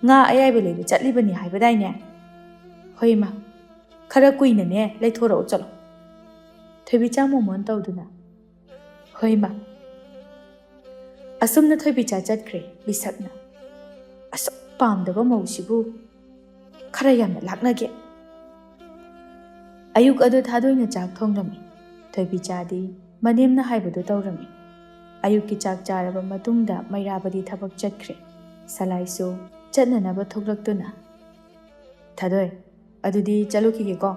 ꯉꯥ ꯑꯌꯥꯏꯕ ꯂꯩꯕ ꯆꯠꯂꯤꯕꯅꯤ ꯍꯥꯏꯕꯗꯥꯏꯅꯦ? ꯍꯣꯏ ꯏꯃꯥ, ꯈꯔ ꯀꯨꯏꯅꯅꯦ ꯂꯩꯊꯣꯔꯛꯎ ꯆꯠꯂꯣ꯫ ꯊꯣꯏꯕꯤꯆꯥ ꯃꯣꯃꯣꯟ ꯇꯧꯗꯨꯅ, ꯍꯣꯏ ꯏꯃꯥ꯫ ꯑꯁꯨꯝꯅ ꯊꯣꯏꯕꯤꯆꯥ ꯆꯠꯈ꯭ꯔꯦ꯫ ꯕꯤꯁꯛꯅ, ꯑꯁꯨꯛ ꯄꯥꯝꯗꯕ ꯃꯧꯁꯤꯕꯨ ꯈꯔ ꯌꯥꯝꯅ ꯂꯥꯛꯅꯒꯦ꯫ ꯑꯌꯨꯛ ꯑꯗꯨ ꯊꯥꯗꯣꯏꯅ ꯆꯥꯛ ꯊꯣꯡꯂꯝꯃꯤ꯫ ꯊꯣꯏꯕꯤꯆꯥꯗꯤ ꯃꯅꯦꯝꯅ ꯍꯥꯏꯕꯗꯨ ꯇꯧꯔꯝꯃꯤ꯫ ꯑꯌꯨꯛꯀꯤ ꯆꯥꯛ ꯆꯥꯔꯕ ꯃꯇꯨꯡꯗ ꯃꯩꯔꯥꯕꯗꯤ ꯊꯕꯛ ꯆꯠꯈ꯭ꯔꯦ꯫ ꯁꯂꯥꯏꯁꯨ ꯆꯠꯅꯅꯕ ꯊꯣꯛꯂꯛꯇꯨꯅ, ꯊꯥꯗꯣꯏ, ꯑꯗꯨꯗꯤ ꯆꯠꯂꯨꯈꯤꯒꯦꯀꯣ꯫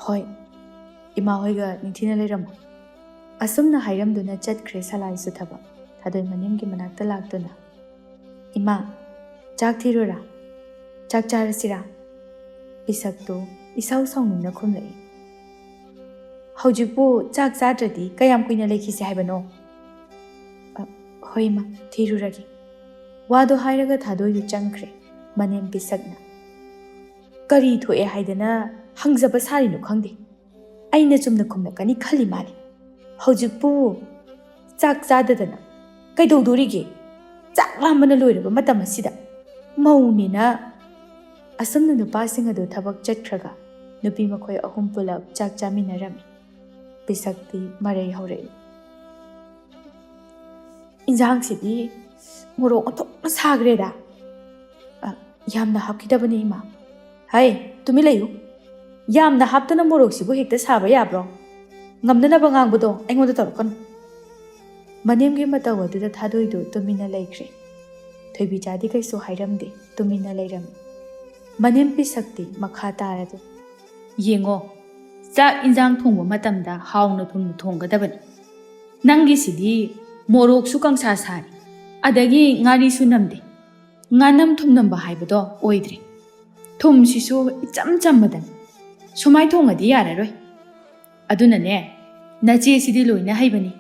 ꯍꯣꯏ, ꯏꯃꯥ ꯍꯣꯏꯒ ꯅꯤꯡꯊꯤꯅ ꯂꯩꯔꯝꯃꯣ꯫ ꯑꯁꯨꯝꯅ ꯍꯥꯏꯔꯝꯗꯨꯅ ꯆꯠꯈ꯭ꯔꯦ ꯁꯂꯥꯏꯁꯨ ꯊꯕꯛ꯫ ꯊꯥꯗꯣꯏ ꯃꯅꯦꯝꯒꯤ ꯃꯅꯥꯛꯇ ꯂꯥꯛꯇꯨꯅ, ꯏꯃꯥ, ꯆꯥꯛ ꯊꯤꯔꯨꯔꯥ? ꯆꯥꯛ ꯆꯥꯔꯁꯤꯔꯥ? ꯄꯤꯁꯛꯇꯨ ꯏꯁꯥꯎ ꯁꯥꯎꯅꯤꯡꯅ ꯈꯨꯝꯂꯛꯏ꯫ ꯍꯧꯖꯤꯛꯄꯨ ꯆꯥꯛ ꯆꯥꯗ꯭ꯔꯗꯤ ꯀꯌꯥꯝ ꯀꯨꯏꯅ ꯂꯩꯈꯤꯁꯦ ꯍꯥꯏꯕꯅꯣ? ꯑ, ꯍꯣꯏ ꯏꯃꯥ, ꯊꯤꯔꯨꯔꯒꯦ꯫ ꯋꯥꯗꯣ ꯍꯥꯏꯔꯒ ꯊꯥꯗꯣꯏꯗꯨ ꯆꯪꯈ꯭ꯔꯦ꯫ ꯃꯅꯦꯝ ꯄꯤꯁꯛꯅ, ꯀꯔꯤ ꯊꯣꯛꯑꯦ ꯍꯥꯏꯗꯅ ꯍꯪꯖꯕ ꯁꯥꯔꯤꯅꯣ ꯈꯪꯗꯦ꯫ ꯑꯩꯅ ꯆꯨꯝꯅ ꯈꯨꯝꯂꯛꯀꯅꯤ ꯈꯜꯂꯤ ꯃꯥꯜꯂꯤ꯫ ꯍꯧꯖꯤꯛꯄꯨ ꯆꯥꯛ ꯆꯥꯗꯗꯅ ꯀꯩꯗꯧꯗꯣꯔꯤꯒꯦ? ꯆꯥꯛ ꯂꯥꯝꯕꯅ ꯂꯣꯏꯔꯕ ꯃꯇꯝ ꯑꯁꯤꯗ꯫ ꯃꯧꯅꯦꯅ꯫ ꯑꯁꯨꯝꯅ ꯅꯨꯄꯥꯁꯤꯡ ꯑꯗꯨ ꯊꯕꯛ ꯆꯠꯈ꯭ꯔꯒ ꯅꯨꯄꯤ ꯃꯈꯣꯏ ꯑꯍꯨꯝ ꯄꯨꯂꯞ ꯆꯥꯛ ꯆꯥꯃꯤꯟꯅꯔꯝꯃꯤ꯫ ꯄꯤꯁꯛꯇꯤ ꯃꯔꯩ ꯍꯧꯔꯛꯏ꯫ ꯏꯟꯖꯥꯡꯁꯤꯗꯤ ꯃꯣꯔꯣꯛ ꯑꯣꯟꯊꯣꯛꯅ ꯁꯥꯈ꯭ꯔꯦꯗ꯫ ꯑ, ꯌꯥꯝꯅ ꯍꯥꯞꯈꯤꯗꯕꯅꯤ ꯏꯃꯥ꯫ ꯍꯩ, ꯇꯨꯃꯤꯟ ꯂꯩꯌꯨ꯫ ꯌꯥꯝꯅ ꯍꯥꯞꯇꯅ ꯃꯣꯔꯣꯛꯁꯤꯕꯨ ꯍꯦꯛꯇ ꯁꯥꯕ ꯌꯥꯕ꯭ꯔꯣ? ꯉꯝꯅꯅꯕ ꯉꯥꯡꯕꯗꯣ ꯑꯩꯉꯣꯟꯗ ꯇꯧꯔꯛꯀꯅꯨ꯫ ꯃꯅꯦꯝꯒꯤ ꯃꯇꯧ ꯑꯗꯨꯗ ꯊꯥꯗꯣꯏꯗꯨ ꯇꯨꯃꯤꯟꯅ ꯂꯩꯈ꯭ꯔꯦ꯫ ꯊꯣꯏꯕꯤꯆꯥꯗꯤ ꯀꯩꯁꯨ ꯍꯥꯏꯔꯝꯗꯦ, ꯇꯨꯃꯤꯟꯅ ꯂꯩꯔꯝꯃꯤ꯫ ꯃꯅꯦꯝ ꯄꯤꯁꯛꯇꯤ ꯃꯈꯥ ꯇꯥꯔꯗꯨ, ꯌꯦꯡꯉꯣ, ꯆꯥꯛ ꯏꯟꯖꯥꯡ ꯊꯣꯡꯕ ꯃꯇꯝꯗ ꯍꯥꯎꯅ ꯊꯨꯝꯅ ꯊꯣꯡꯒꯗꯕꯅꯤ꯫ ꯅꯪꯒꯤꯁꯤꯗꯤ ꯃꯣꯔꯣꯛꯁꯨ ꯀꯪꯁꯥ ꯁꯥꯔꯤ, ꯑꯗꯒꯤ ꯉꯥꯔꯤꯁꯨ ꯅꯝꯗꯦ꯫ ꯉꯥꯅꯝ ꯊꯨꯝꯅꯝꯕ ꯍꯥꯏꯕꯗꯣ ꯑꯣꯏꯗ꯭ꯔꯦ꯫ ꯊꯨꯝꯁꯤꯁꯨ ꯏꯆꯝ ꯆꯝꯃꯗꯅꯤ꯫ ꯁꯨꯃꯥꯏ ꯊꯣꯡꯉꯗꯤ ꯌꯥꯔꯔꯣꯏ꯫ ꯑꯗꯨꯅꯅꯦ, ꯅꯆꯦꯁꯤꯗꯤ ꯂꯣꯏꯅ ꯍꯩꯕꯅꯤ꯫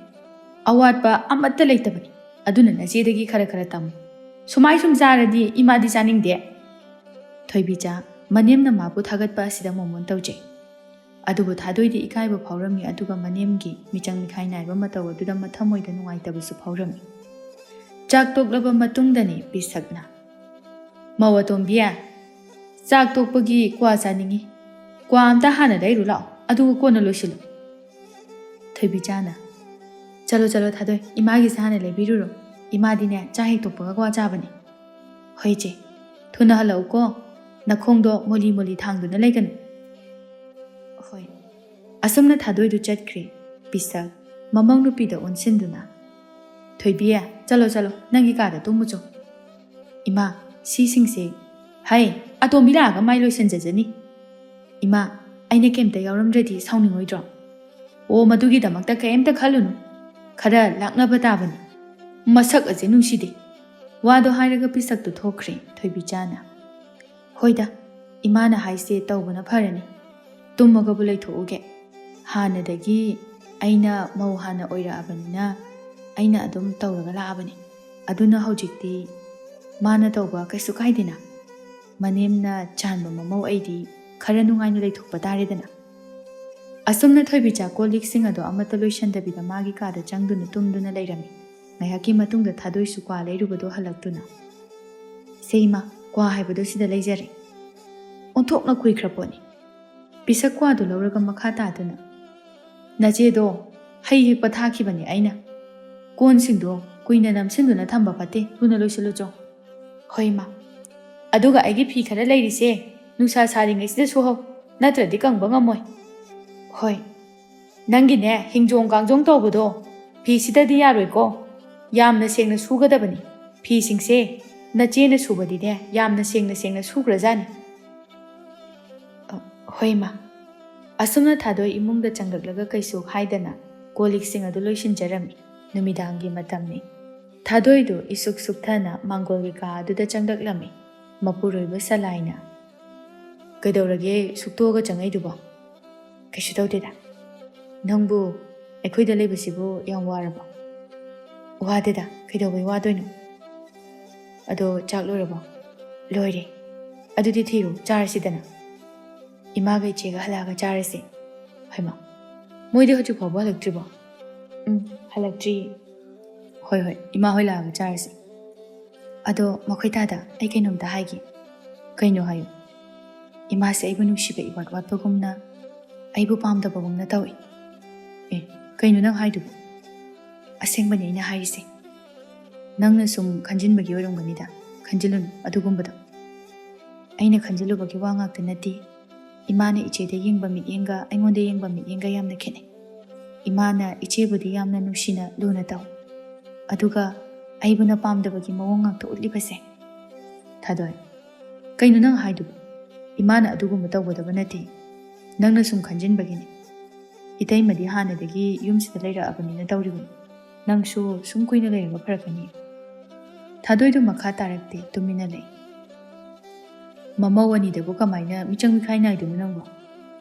ꯑꯋꯥꯠꯄ ꯑꯃꯠꯇ ꯂꯩꯇꯕꯅꯤ꯫ ꯑꯗꯨꯅ ꯅꯆꯦꯗꯒꯤ ꯈꯔ ꯈꯔ ꯇꯝꯃꯨ꯫ ꯁꯨꯃꯥꯏ ꯁꯨꯝ ꯆꯥꯔꯗꯤ ꯏꯃꯥꯗꯤ ꯆꯥꯅꯤꯡꯗꯦ꯫ ꯊꯣꯏꯕꯤꯆꯥ ꯃꯅꯦꯝꯅ ꯃꯥꯕꯨ ꯊꯥꯒꯠꯄ ꯑꯁꯤꯗ ꯃꯣꯃꯣꯟ ꯇꯧꯖꯩ꯫ ꯑꯗꯨꯕꯨ ꯊꯥꯗꯣꯏꯗꯤ ꯏꯀꯥꯏꯕ ꯐꯥꯎꯔꯝꯃꯤ, ꯑꯗꯨꯒ ꯃꯅꯦꯝꯒꯤ ꯃꯤꯆꯪ ꯃꯤꯈꯥꯏ ꯅꯥꯏꯕ ꯃꯇꯧ ꯑꯗꯨꯗ ꯃꯊꯃꯣꯏꯗ ꯅꯨꯡꯉꯥꯏꯇꯕꯁꯨ ꯐꯥꯎꯔꯝꯃꯤ꯫ ꯆꯥꯛ ꯇꯣꯛꯂꯕ ꯃꯇꯨꯡꯗꯅꯤ ꯄꯤꯁꯛꯅ, "ꯃꯧ ꯑꯇꯣꯝꯕꯤ, ꯆꯥꯛ ꯇꯣꯛꯄꯒꯤ ꯀ꯭ꯋꯥ ꯆꯥꯅꯤꯡꯉꯤ꯫ ꯀ꯭ꯋꯥ ꯑꯝꯇ ꯍꯥꯟꯅ ꯂꯩꯔꯨ ꯂꯥꯛꯑꯣ, ꯑꯗꯨꯒ ꯀꯣꯟꯅ ꯂꯣꯏꯁꯤꯜꯂꯨ꯫" ꯊꯣꯏꯕꯤꯆꯥꯅ, "ꯆꯠꯂꯣ, ꯆꯠꯂꯣ ꯊꯥꯗꯣꯏ, ꯏꯃꯥꯒꯤꯁꯦ ꯍꯥꯟꯅ ꯂꯩꯕꯤꯔꯨꯔꯣ꯫ ꯏꯃꯥꯗꯤꯅꯦ, ꯆꯥꯛ ꯍꯦꯛ ꯇꯣꯛꯄꯒ ꯀ꯭ꯋꯥ ꯆꯥꯕꯅꯤ꯫ ꯍꯣꯏ ꯏꯆꯦ, ꯊꯨꯅ ꯍꯜꯂꯛꯎꯀꯣ, ꯅꯈꯣꯡꯗꯣ ꯃꯣꯂꯤ ꯃꯣꯂꯤ ꯊꯥꯡꯗꯨꯅ ꯂꯩꯒꯅꯨ꯫" ꯍꯣꯏ꯫ ꯑꯁꯨꯝꯅ ꯊꯥꯗꯣꯏꯗꯨ ꯆꯠꯈ꯭ꯔꯦ꯫ ꯄꯤꯁꯛ ꯃꯃꯧ ꯅꯨꯄꯤꯗ ꯑꯣꯟꯁꯤꯟꯗꯨꯅ, "ꯊꯣꯏꯕꯤ, ꯆꯠꯂꯣ, ꯆꯠꯂꯣ, ꯅꯪꯒꯤ ꯀꯥꯗ ꯇꯨꯝꯃꯨꯆꯣ꯫" "ꯏꯃꯥ, ꯁꯤꯁꯤꯡꯁꯦ꯫" "ꯍꯩ, ꯑꯇꯣꯝꯕꯤ ꯂꯥꯛꯑꯒ ꯃꯥꯏ ꯂꯣꯏꯁꯤꯟꯖꯖꯅꯤ꯫" "ꯏꯃꯥ, ꯑꯩꯅ ꯀꯩꯝꯇ ꯌꯥꯎꯔꯝꯗ꯭ꯔꯗꯤ ꯁꯥꯎꯅꯤꯡꯉꯣꯏꯗ꯭ꯔꯣ?" "ꯑꯣ, ꯃꯗꯨꯒꯤꯗꯃꯛꯇ ꯀꯩꯝꯇ ꯈꯜꯂꯨꯅꯨ꯫ ꯈꯔ ꯂꯥꯛꯅꯕ ꯇꯥꯕꯅꯤ꯫ ꯃꯁꯛ ꯑꯁꯦ ꯅꯨꯡꯁꯤꯗꯦ꯫" ꯋꯥꯗꯣ ꯍꯥꯏꯔꯒ ꯄꯤꯁꯛꯇꯨ ꯊꯣꯛꯈ꯭ꯔꯦ ꯊꯣꯏꯕꯤꯆꯥꯅ꯫ "ꯍꯣꯏꯗ, ꯏꯃꯥꯅ ꯍꯥꯏꯁꯦ ꯇꯧꯕꯅ ꯐꯔꯅꯤ꯫ ꯇꯨꯝꯃꯒꯕꯨ ꯂꯩꯊꯣꯛꯎꯒꯦ꯫ ꯍꯥꯟꯅꯗꯒꯤ ꯑꯩꯅ ꯃꯧ ꯍꯥꯟꯅ ꯑꯣꯏꯔꯛꯑꯕꯅꯤꯅ ꯑꯩꯅ ꯑꯗꯨꯝ ꯇꯧꯔꯒ ꯂꯥꯛꯑꯕꯅꯤ꯫ ꯑꯗꯨꯅ ꯍꯧꯖꯤꯛꯇꯤ ꯃꯥꯅ ꯇꯧꯕ ꯀꯩꯁꯨ ꯀꯥꯏꯗꯦꯅ꯫ ꯃꯅꯦꯝꯅ ꯆꯥꯟꯕ ꯃꯃꯧ ꯑꯩꯗꯤ ꯈꯔ ꯅꯨꯡꯉꯥꯏꯅ ꯂꯩꯊꯣꯛꯄ ꯇꯥꯔꯦꯗꯅ꯫" ꯑꯁꯨꯝꯅ ꯊꯣꯏꯕꯤꯆꯥ ꯀꯣꯜ ꯂꯤꯛꯁꯤꯡ ꯑꯗꯣ ꯑꯃꯠꯇ ꯂꯣꯏꯁꯟꯗꯕꯤꯗ ꯃꯥꯒꯤ ꯀꯥꯗ ꯆꯪꯗꯨꯅ ꯇꯨꯝꯗꯨꯅ ꯂꯩꯔꯝꯃꯤ꯫ ꯉꯥꯏꯍꯥꯛꯀꯤ ꯃꯇꯨꯡꯗ ꯊꯥꯗꯣꯏꯁꯨ ꯀ꯭ꯋꯥ ꯂꯩꯔꯨꯕꯗꯣ ꯍꯜꯂꯛꯇꯨꯅ, "ꯁꯦ ꯏꯃꯥ, ꯀ꯭ꯋꯥ ꯍꯥꯏꯕꯗꯣ ꯁꯤꯗ ꯂꯩꯖꯔꯦ꯫ ꯑꯣꯟꯊꯣꯛꯅ ꯀꯨꯏꯈ꯭ꯔ ꯄꯣꯠꯅꯤ꯫" ꯄꯤꯁꯛ ꯀ꯭ꯋꯥꯗꯨ ꯂꯧꯔꯒ ꯃꯈꯥ ꯇꯥꯗꯨꯅ, "ꯅꯆꯦꯗꯣ ꯍꯩ ꯍꯦꯛꯄ ꯊꯥꯈꯤꯕꯅꯦ ꯑꯩꯅ꯫ ꯀꯣꯟꯁꯤꯡꯗꯣ ꯀꯨꯏꯅ ꯅꯝꯁꯤꯟꯗꯨꯅ ꯊꯝꯕ ꯐꯠꯇꯦ, ꯊꯨꯅ ꯂꯣꯏꯁꯤꯜꯂꯨꯆꯣ꯫" "ꯍꯣꯏ ꯏꯃꯥ꯫ ꯑꯗꯨꯒ ꯑꯩꯒꯤ ꯐꯤ ꯈꯔ ꯂꯩꯔꯤꯁꯦ ꯅꯨꯡꯁꯥ ꯁꯥꯔꯤꯉꯩꯁꯤꯗ ꯁꯨꯍꯧ, ꯅꯠꯇ꯭ꯔꯗꯤ ꯀꯪꯕ ꯉꯝꯃꯣꯏ꯫" "ꯍꯣꯏ꯫ ꯅꯪꯒꯤꯅꯦ, ꯍꯤꯡꯖꯣꯡ ꯀꯥꯡꯖꯣꯡ ꯇꯧꯕꯗꯣ ꯐꯤꯁꯤꯗꯗꯤ ꯌꯥꯔꯣꯏꯀꯣ꯫ ꯌꯥꯝꯅ ꯁꯦꯡꯅ ꯁꯨꯒꯗꯕꯅꯤ꯫ ꯐꯤꯁꯤꯡꯁꯦ ꯅꯆꯦꯅ ꯁꯨꯕꯗꯤꯅꯦ, ꯌꯥꯝꯅ ꯁꯦꯡꯅ ꯁꯦꯡꯅ ꯁꯨꯈ꯭ꯔꯖꯥꯠꯅꯤ꯫" "ꯑ, ꯍꯣꯏ ꯏꯃꯥ꯫" ꯑꯁꯨꯝꯅ ꯊꯥꯗꯣꯏ ꯏꯃꯨꯡꯗ ꯆꯪꯂꯛꯂꯒ ꯀꯩꯁꯨ ꯍꯥꯏꯗꯅ ꯀꯣꯜ ꯂꯤꯛꯁꯤꯡ ꯑꯗꯨ ꯂꯣꯏꯁꯤꯟꯖꯔꯝꯃꯤ꯫ ꯅꯨꯃꯤꯗꯥꯡꯒꯤ ꯃꯇꯝꯅꯤ꯫ ꯊꯥꯗꯣꯏꯗꯨ ꯏꯁꯨꯛ ꯁꯨꯛꯊꯅ ꯃꯥꯡꯒꯣꯜꯒꯤ ꯀꯥ ꯑꯗꯨꯗ ꯆꯪꯂꯛꯂꯝꯃꯤ꯫ ꯃꯄꯨꯔꯣꯏꯕ ꯁꯂꯥꯏꯅ, "ꯀꯩꯗꯧꯔꯒꯦ ꯁꯨꯛꯇꯣꯛꯑꯒ ꯆꯪꯉꯛꯏꯗꯨꯕꯣ?" "ꯀꯩꯁꯨ ꯇꯧꯗꯦꯗ꯫ ꯅꯪꯕꯨ ꯑꯩꯈꯣꯏꯗ ꯂꯩꯕꯁꯤꯕꯨ ꯌꯥꯝ ꯋꯥꯔꯕꯣ?" "ꯋꯥꯗꯦꯗ, ꯀꯩꯗꯧꯕꯩ ꯋꯥꯗꯣꯏꯅꯣ?" "ꯑꯗꯣ ꯆꯥꯛ ꯂꯣꯏꯔꯕꯣ?" "ꯂꯣꯏꯔꯦ꯫" "ꯑꯗꯨꯗꯤ ꯊꯤꯔꯨ, ꯆꯥꯔꯁꯤꯗꯅ꯫ ꯏꯃꯥꯒ ꯏꯆꯦꯒ ꯍꯜꯂꯛꯑꯒ ꯆꯥꯔꯁꯤ꯫" "ꯍꯩꯃꯥ, ꯃꯣꯏꯗꯤ ꯍꯧꯖꯤꯛ ꯐꯥꯎꯕ ꯍꯜꯂꯛꯇ꯭ꯔꯤꯕꯣ?" "ꯎꯝ, ꯍꯜꯂꯛꯇ꯭ꯔꯤꯌꯦ꯫" "ꯍꯣꯏ, ꯍꯣꯏ, ꯏꯃꯥ ꯍꯣꯏ ꯂꯥꯛꯑꯒ ꯆꯥꯔꯁꯤ꯫ ꯑꯗꯣ ꯃꯈꯣꯏ ꯇꯥꯗ, ꯑꯩ ꯀꯩꯅꯣꯝꯇ ꯍꯥꯏꯒꯦ꯫" "ꯀꯩꯅꯣ ꯍꯥꯏꯌꯨ꯫" "ꯏꯃꯥꯁꯦ ꯑꯩꯕꯨ ꯅꯨꯡꯁꯤꯕ ꯏꯋꯥꯠ ꯋꯥꯠꯄꯒꯨꯝꯅ, ꯑꯩꯕꯨ ꯄꯥꯝꯗꯕꯒꯨꯝꯅ ꯇꯧꯏ꯫" "ꯑꯦ, ꯀꯩꯅꯣ ꯅꯪ ꯍꯥꯏꯗꯨꯕꯨ?" "ꯑꯁꯦꯡꯕꯅꯤ ꯑꯩꯅ ꯍꯥꯏꯔꯤꯁꯦ꯫ ꯅꯪꯅ ꯁꯨꯝ ꯈꯟꯖꯤꯟꯕꯒꯤ ꯑꯣꯏꯔꯝꯒꯅꯤꯗ꯫ ꯈꯟꯖꯤꯜꯂꯨꯅꯨ ꯑꯗꯨꯒꯨꯝꯕꯗꯣ꯫ ꯑꯩꯅ ꯈꯟꯖꯤꯜꯂꯨꯕꯒꯤ ꯋꯥ ꯉꯥꯛꯇ ꯅꯠꯇꯦ꯫ ꯏꯃꯥꯅ ꯏꯆꯦꯗ ꯌꯦꯡꯕ ꯃꯤꯠꯌꯦꯡꯒ ꯑꯩꯉꯣꯟꯗ ꯌꯦꯡꯕ ꯃꯤꯠꯌꯦꯡꯒ ꯌꯥꯝꯅ ꯈꯦꯠꯅꯩ꯫ ꯏꯃꯥꯅ ꯏꯆꯦꯕꯨꯗꯤ ꯌꯥꯝꯅ ꯅꯨꯡꯁꯤꯅ ꯂꯨꯅ ꯇꯧ꯫ ꯑꯗꯨꯒ ꯑꯩꯕꯨꯅ ꯄꯥꯝꯗꯕꯒꯤ ꯃꯑꯣꯡ ꯉꯥꯛꯇ ꯎꯠꯂꯤꯕꯁꯦ꯫" "ꯊꯥꯗꯣꯏ, ꯀꯩꯅꯣ ꯅꯪ ꯍꯥꯏꯗꯨꯕꯨ? ꯏꯃꯥꯅ ꯑꯗꯨꯒꯨꯝꯕ ꯇꯧꯒꯗꯕ ꯅꯠꯇꯦ꯫ ꯅꯪꯅ ꯁꯨꯝ ꯈꯟꯖꯤꯟꯕꯒꯤꯅꯤ꯫ ꯏꯇꯩꯃꯗꯤ ꯍꯥꯟꯅꯗꯒꯤ ꯌꯨꯝꯁꯤꯗ ꯂꯩꯔꯛꯑꯕꯅꯤꯅ ꯇꯧꯔꯤꯕꯅꯤ꯫ ꯅꯪꯁꯨ ꯁꯨꯝ ꯀꯨꯏꯅ ꯂꯩꯔꯕ ꯐꯔꯛꯀꯅꯤ꯫" ꯊꯥꯗꯣꯏꯗꯨ ꯃꯈꯥ ꯇꯥꯔꯛꯇꯦ, ꯇꯨꯃꯤꯟꯅ ꯂꯩ꯫ "ꯃꯃꯧ ꯑꯅꯤꯗꯕꯨ ꯀꯃꯥꯏꯅ ꯃꯤꯆꯪ ꯃꯤꯈꯥꯏ ꯅꯥꯏꯗꯣꯏꯅꯣ ꯅꯪꯕꯣ?"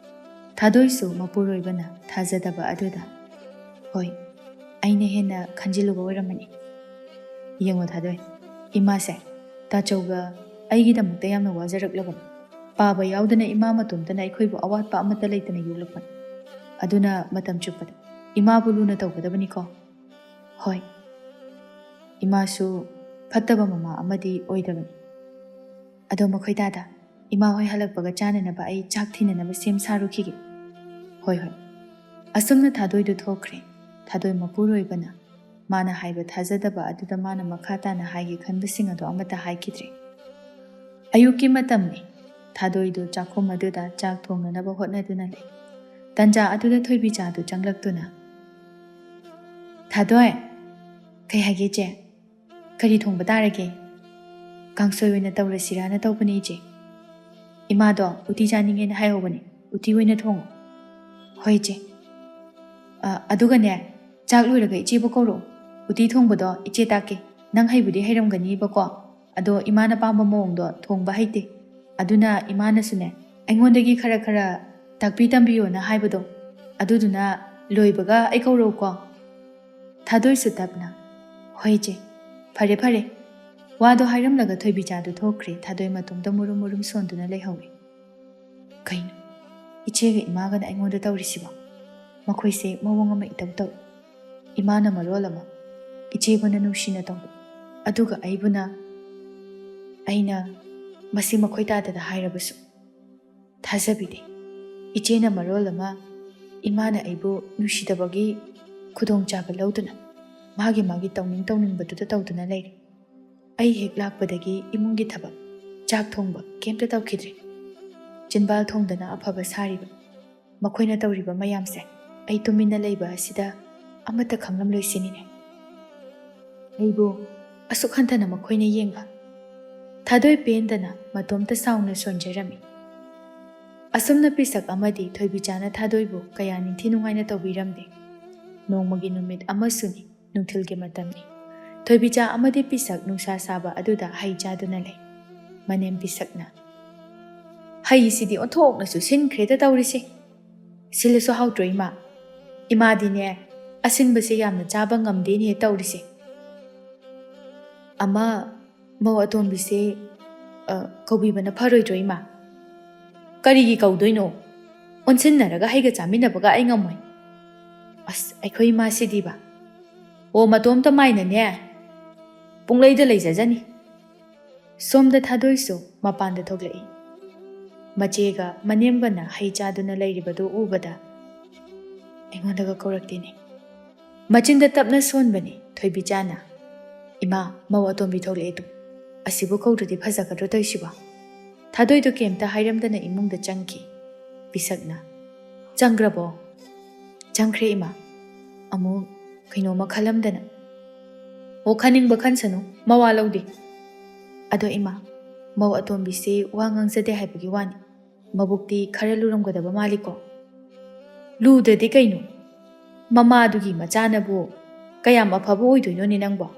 ꯊꯥꯗꯣꯏꯁꯨ ꯃꯄꯨꯔꯣꯏꯕꯅ ꯊꯥꯖꯗꯕ ꯑꯗꯨꯗ, "ꯍꯣꯏ, ꯑꯩꯅ ꯍꯦꯟꯅ ꯈꯟꯖꯤꯜꯂꯨꯕ ꯑꯣꯏꯔꯝꯃꯅꯤ꯫" "ꯌꯦꯡꯉꯣ ꯊꯥꯗꯣꯏ, ꯏꯃꯥꯁꯦ ꯇꯥꯆꯧꯒ ꯑꯩꯒꯤꯗꯃꯛꯇ ꯌꯥꯝꯅ ꯋꯥꯖꯔꯛꯂꯕꯅꯤ꯫ ꯄꯥꯕ ꯌꯥꯎꯗꯅ ꯏꯃꯥ ꯃꯇꯣꯝꯇꯅ ꯑꯩꯈꯣꯏꯕꯨ ꯑꯋꯥꯠꯄ ꯑꯃꯠꯇ ꯂꯩꯇꯅ ꯌꯣꯛꯂꯛꯄꯅꯤ꯫ ꯑꯗꯨꯅ ꯃꯇꯝ ꯆꯨꯞꯄꯗ ꯏꯃꯥꯕꯨ ꯂꯨꯅ ꯇꯧꯒꯗꯕꯅꯤꯀꯣ꯫" "ꯍꯣꯏ, ꯏꯃꯥꯁꯨ ꯐꯠꯇꯕ ꯃꯃꯥ ꯑꯃꯗꯤ ꯑꯣꯏꯗꯕꯅꯤ꯫ ꯑꯗꯣ ꯃꯈꯣꯏ ꯇꯥꯗ, ꯏꯃꯥ ꯍꯣꯏ ꯍꯜꯂꯛꯄꯒ ꯆꯥꯅꯅꯕ ꯑꯩ ꯆꯥꯛ ꯊꯤꯅꯅꯕ ꯁꯦꯝ ꯁꯥꯔꯨꯈꯤꯒꯦ꯫" "ꯍꯣꯏ, ꯍꯣꯏ꯫" ꯑꯁꯨꯝꯅ ꯊꯥꯗꯣꯏꯗꯨ ꯊꯣꯛꯈ꯭ꯔꯦ꯫ ꯊꯥꯗꯣꯏ ꯃꯄꯨꯔꯣꯏꯕꯅ ꯃꯥꯅ ꯍꯥꯏꯕ ꯊꯥꯖꯗꯕ ꯑꯗꯨꯗ ꯃꯥꯅ ꯃꯈꯥ ꯇꯥꯅ ꯍꯥꯏꯒꯦ ꯈꯟꯕꯁꯤꯡ ꯑꯗꯨ ꯑꯃꯠꯇ ꯍꯥꯏꯈꯤꯗ꯭ꯔꯦ꯫ ꯑꯌꯨꯛꯀꯤ ꯃꯇꯝꯅꯤ꯫ ꯊꯥꯗꯣꯏꯗꯨ ꯆꯥꯛꯈꯨꯝ ꯑꯗꯨꯗ ꯆꯥꯛ ꯊꯣꯡꯅꯅꯕ ꯍꯣꯠꯅꯗꯨꯅ ꯂꯩ꯫ ꯇꯟꯖꯥ ꯑꯗꯨꯗ ꯊꯣꯏꯕꯤꯆꯥꯗꯨ ꯆꯪꯂꯛꯇꯨꯅ, "ꯊꯥꯗꯣꯏ!" "ꯀꯩ ꯍꯥꯏꯒꯦ, ꯏꯆꯦ?" "ꯀꯔꯤ ꯊꯣꯡꯕ ꯇꯥꯔꯒꯦ?" "ꯀꯥꯡꯁꯣꯏ ꯑꯣꯏꯅ ꯇꯧꯔꯁꯤꯔꯥꯅ ꯇꯧꯕꯅꯦ, ꯏꯆꯦ꯫ ꯏꯃꯥꯗꯣ ꯎꯇꯤ ꯆꯥꯅꯤꯡꯉꯦꯅ ꯍꯥꯏꯍꯧꯕꯅꯦ, ꯎꯇꯤ ꯑꯣꯏꯅ ꯊꯣꯡꯉꯣ꯫" "ꯍꯣꯏ, ꯏꯆꯦ꯫ ꯑ, ꯑꯗꯨꯒꯅꯦ, ꯆꯥꯛ ꯂꯣꯏꯔꯒ ꯏꯆꯦꯕꯨ ꯀꯧꯔꯛꯑꯣ꯫ ꯎꯇꯤ ꯊꯣꯡꯕꯗꯣ ꯏꯆꯦ ꯇꯥꯛꯀꯦ꯫ ꯅꯪ ꯍꯩꯕꯨꯗꯤ ꯍꯩꯔꯝꯒꯅꯤꯕꯀꯣ, ꯑꯗꯣ ꯏꯃꯥꯅ ꯄꯥꯝꯕ ꯃꯑꯣꯡꯗꯣ ꯊꯣꯡꯕ ꯍꯩꯇꯦ꯫ ꯑꯗꯨꯅ ꯏꯃꯥꯅꯁꯨꯅꯦ, ꯑꯩꯉꯣꯟꯗꯒꯤ ꯈꯔ ꯈꯔ ꯇꯥꯛꯄꯤ ꯇꯝꯕꯤꯌꯣꯅ ꯍꯥꯏꯕꯗꯣ, ꯑꯗꯨꯗꯨꯅ ꯂꯣꯏꯕꯒ ꯑꯩ ꯀꯧꯔꯛꯎꯀꯣ꯫" ꯊꯥꯗꯣꯏꯁꯨ ꯇꯞꯅ, "ꯍꯣꯏ, ꯏꯆꯦ꯫ ꯐꯔꯦ, ꯐꯔꯦ꯫" ꯋꯥꯗꯣ ꯍꯥꯏꯔꯝꯂꯒ ꯊꯣꯏꯕꯤꯆꯥꯗꯨ ꯊꯣꯛꯈ꯭ꯔꯦ꯫ ꯊꯥꯗꯣꯏ ꯃꯇꯣꯝꯇ ꯃꯨꯔꯨꯝ ꯃꯨꯔꯨꯝ ꯁꯣꯟꯗꯨꯅ ꯂꯩꯍꯧꯏ꯫ "ꯀꯩꯅꯣ, ꯏꯆꯦꯒ ꯏꯃꯥꯒꯅ ꯑꯩꯉꯣꯟꯗ ꯇꯧꯔꯤꯁꯤꯕꯣ? ꯃꯈꯣꯏꯁꯦ ꯃꯑꯣꯡ ꯑꯃ ꯏꯇꯧ ꯇꯧꯏ꯫ ꯏꯃꯥꯅ ꯃꯔꯣꯜ ꯑꯃ ꯏꯆꯦꯕꯨꯅ ꯅꯨꯡꯁꯤꯅ ꯇꯧꯕ, ꯑꯗꯨꯒ ꯑꯩꯕꯨꯅ, ꯑꯩꯅ ꯃꯁꯤ ꯃꯈꯣꯏ ꯇꯥꯗꯗ ꯍꯥꯏꯔꯕꯁꯨ ꯊꯥꯖꯕꯤꯗꯦ꯫ ꯏꯆꯦꯅ ꯃꯔꯣꯜ ꯑꯃ ꯏꯃꯥꯅ ꯑꯩꯕꯨ ꯅꯨꯡꯁꯤꯗꯕꯒꯤ ꯈꯨꯗꯣꯡꯆꯥꯕ ꯂꯧꯗꯨꯅ ꯃꯥꯒꯤ ꯃꯥꯒꯤ ꯇꯧꯅꯤꯡ ꯇꯧꯅꯤꯡꯕꯗꯨꯗ ꯇꯧꯗꯨꯅ ꯂꯩꯔꯤ꯫ ꯑꯩ ꯍꯦꯛ ꯂꯥꯛꯄꯗꯒꯤ ꯏꯃꯨꯡꯒꯤ ꯊꯕꯛ, ꯆꯥꯛ ꯊꯣꯡꯕ ꯀꯩꯝꯇ ꯇꯧꯈꯤꯗ꯭ꯔꯦ꯫ ꯆꯤꯟꯕꯥꯜ ꯊꯣꯡꯗꯅ ꯑꯐꯕ ꯁꯥꯔꯤꯕ ꯃꯈꯣꯏꯅ ꯇꯧꯔꯤꯕ ꯃꯌꯥꯝꯁꯦ ꯑꯩ ꯇꯨꯃꯤꯟꯅ ꯂꯩꯕ ꯑꯁꯤꯗ ꯑꯃꯠꯇ ꯈꯪꯂꯝꯂꯣꯏ ꯁꯤꯅꯤꯅꯦ꯫ ꯑꯩꯕꯨ ꯑꯁꯨꯛ ꯍꯟꯊꯅ ꯃꯈꯣꯏꯅ ꯌꯦꯡꯕ꯫ ꯊꯥꯗꯣꯏ ꯄꯦꯟꯗꯅ ꯃꯇꯣꯝꯇ ꯁꯥꯎꯅ ꯁꯣꯟꯖꯔꯝꯃꯤ꯫ ꯑꯁꯨꯝꯅ ꯄꯤꯁꯛ ꯑꯃꯗꯤ ꯊꯣꯏꯕꯤꯆꯥꯅ ꯊꯥꯗꯣꯏꯕꯨ ꯀꯌꯥ ꯅꯤꯡꯊꯤ ꯅꯨꯡꯉꯥꯏꯅ ꯇꯧꯕꯤꯔꯝꯗꯦ꯫ ꯅꯣꯡꯃꯒꯤ ꯅꯨꯃꯤꯠ ꯑꯃꯁꯨꯅꯤ, ꯅꯨꯡꯊꯤꯜꯒꯤ ꯃꯇꯝꯅꯤ꯫ ꯊꯣꯏꯕꯤꯆꯥ ꯑꯃꯗꯤ ꯄꯤꯁꯛ ꯅꯨꯡꯁꯥ ꯁꯥꯕ ꯑꯗꯨꯗ ꯍꯩ ꯆꯥꯗꯨꯅ ꯂꯩ꯫ ꯃꯅꯦꯝ ꯄꯤꯁꯛꯅ, "ꯍꯩꯁꯤꯗꯤ ꯑꯣꯟꯊꯣꯛꯅꯁꯨ ꯁꯤꯟꯈ꯭ꯔꯦꯗ ꯇꯧꯔꯤꯁꯦ꯫ ꯁꯤꯜꯂꯁꯨ ꯍꯥꯎꯇ꯭ꯔꯣ ꯏꯃꯥ? ꯏꯃꯥꯗꯤꯅꯦ, ꯑꯁꯤꯟꯕꯁꯦ ꯌꯥꯝꯅ ꯆꯥꯕ ꯉꯝꯗꯦꯅꯦ ꯇꯧꯔꯤꯁꯦ꯫ ꯑꯃ, ꯃꯧ ꯑꯇꯣꯝꯕꯤꯁꯦ, ꯑ, ꯀꯧꯕꯤꯕꯅ ꯐꯔꯣꯏꯗ꯭ꯔꯣ ꯏꯃꯥ?" "ꯀꯔꯤꯒꯤ ꯀꯧꯗꯣꯏꯅꯣ? ꯑꯣꯟꯁꯤꯟꯅꯔꯒ ꯍꯩꯒ ꯆꯥꯃꯤꯟꯅꯕꯒ ꯑꯩ ꯉꯝꯃꯣꯏ꯫" ꯑꯁ, ꯑꯩꯈꯣꯏ ꯏꯃꯥꯁꯤꯗꯤꯕ꯫ ꯑꯣ, ꯃꯇꯣꯝꯇ ꯃꯥꯏꯅꯅꯦ, ꯄꯨꯡꯂꯩꯗ ꯂꯩꯖꯖꯅꯤ꯫ ꯁꯣꯝꯗ ꯊꯥꯗꯣꯏꯁꯨ ꯃꯄꯥꯟꯗ ꯊꯣꯛꯂꯛꯏ꯫ ꯃꯆꯦꯒ ꯃꯅꯦꯝꯒꯅ ꯍꯩ ꯆꯥꯗꯨꯅ ꯂꯩꯔꯤꯕꯗꯨ ꯎꯕꯗ ꯑꯩꯉꯣꯟꯗꯒ ꯀꯧꯔꯛꯇꯦꯅꯦ꯫ ꯃꯆꯤꯟꯗ ꯇꯞꯅ ꯁꯣꯟꯕꯅꯤ ꯊꯣꯏꯕꯤꯆꯥꯅ, "ꯏꯃꯥ, ꯃꯧ ꯑꯇꯣꯝꯕꯤ ꯊꯣꯛꯂꯛꯑꯦ ꯇꯨ꯫ ꯑꯁꯤꯕꯨ ꯀꯧꯗ꯭ꯔꯗꯤ ꯐꯖꯒꯗ꯭ꯔꯣ ꯇꯧꯏꯁꯤꯕꯣ?" ꯊꯥꯗꯣꯏꯗꯣ ꯀꯩꯝꯇ ꯍꯥꯏꯔꯝꯗꯅ ꯏꯃꯨꯡꯗ ꯆꯪꯈꯤ꯫ ꯄꯤꯁꯛꯅ, "ꯆꯪꯈ꯭ꯔꯕꯣ?" "ꯆꯪꯈ꯭ꯔꯦ ꯏꯃꯥ꯫" ꯑꯃꯨꯛ ꯀꯩꯅꯣꯝꯃ ꯈꯜꯂꯝꯗꯅ, "ꯑꯣ, ꯈꯟꯅꯤꯡꯕ ꯈꯟꯁꯅꯨ, ꯃꯋꯥ ꯂꯧꯗꯦ꯫ ꯑꯗꯣ ꯏꯃꯥ, ꯃꯧ ꯑꯇꯣꯝꯕꯤꯁꯦ ꯋꯥ ꯉꯥꯡꯖꯗꯦ ꯍꯥꯏꯕꯒꯤ ꯋꯥꯅꯤ꯫ ꯃꯕꯨꯛꯇꯤ ꯈꯔ ꯂꯨꯔꯝꯒꯗꯕ ꯃꯥꯜꯂꯤꯀꯣ?" "ꯂꯨꯗ꯭ꯔꯗꯤ ꯀꯩꯅꯣ? ꯃꯃꯥꯗꯨꯒꯤ ꯃꯆꯥꯅꯕꯨ ꯀꯌꯥꯝ ꯑꯐꯕ ꯑꯣꯏꯗꯣꯏꯅꯣꯅꯦ ꯅꯪꯕꯣ?"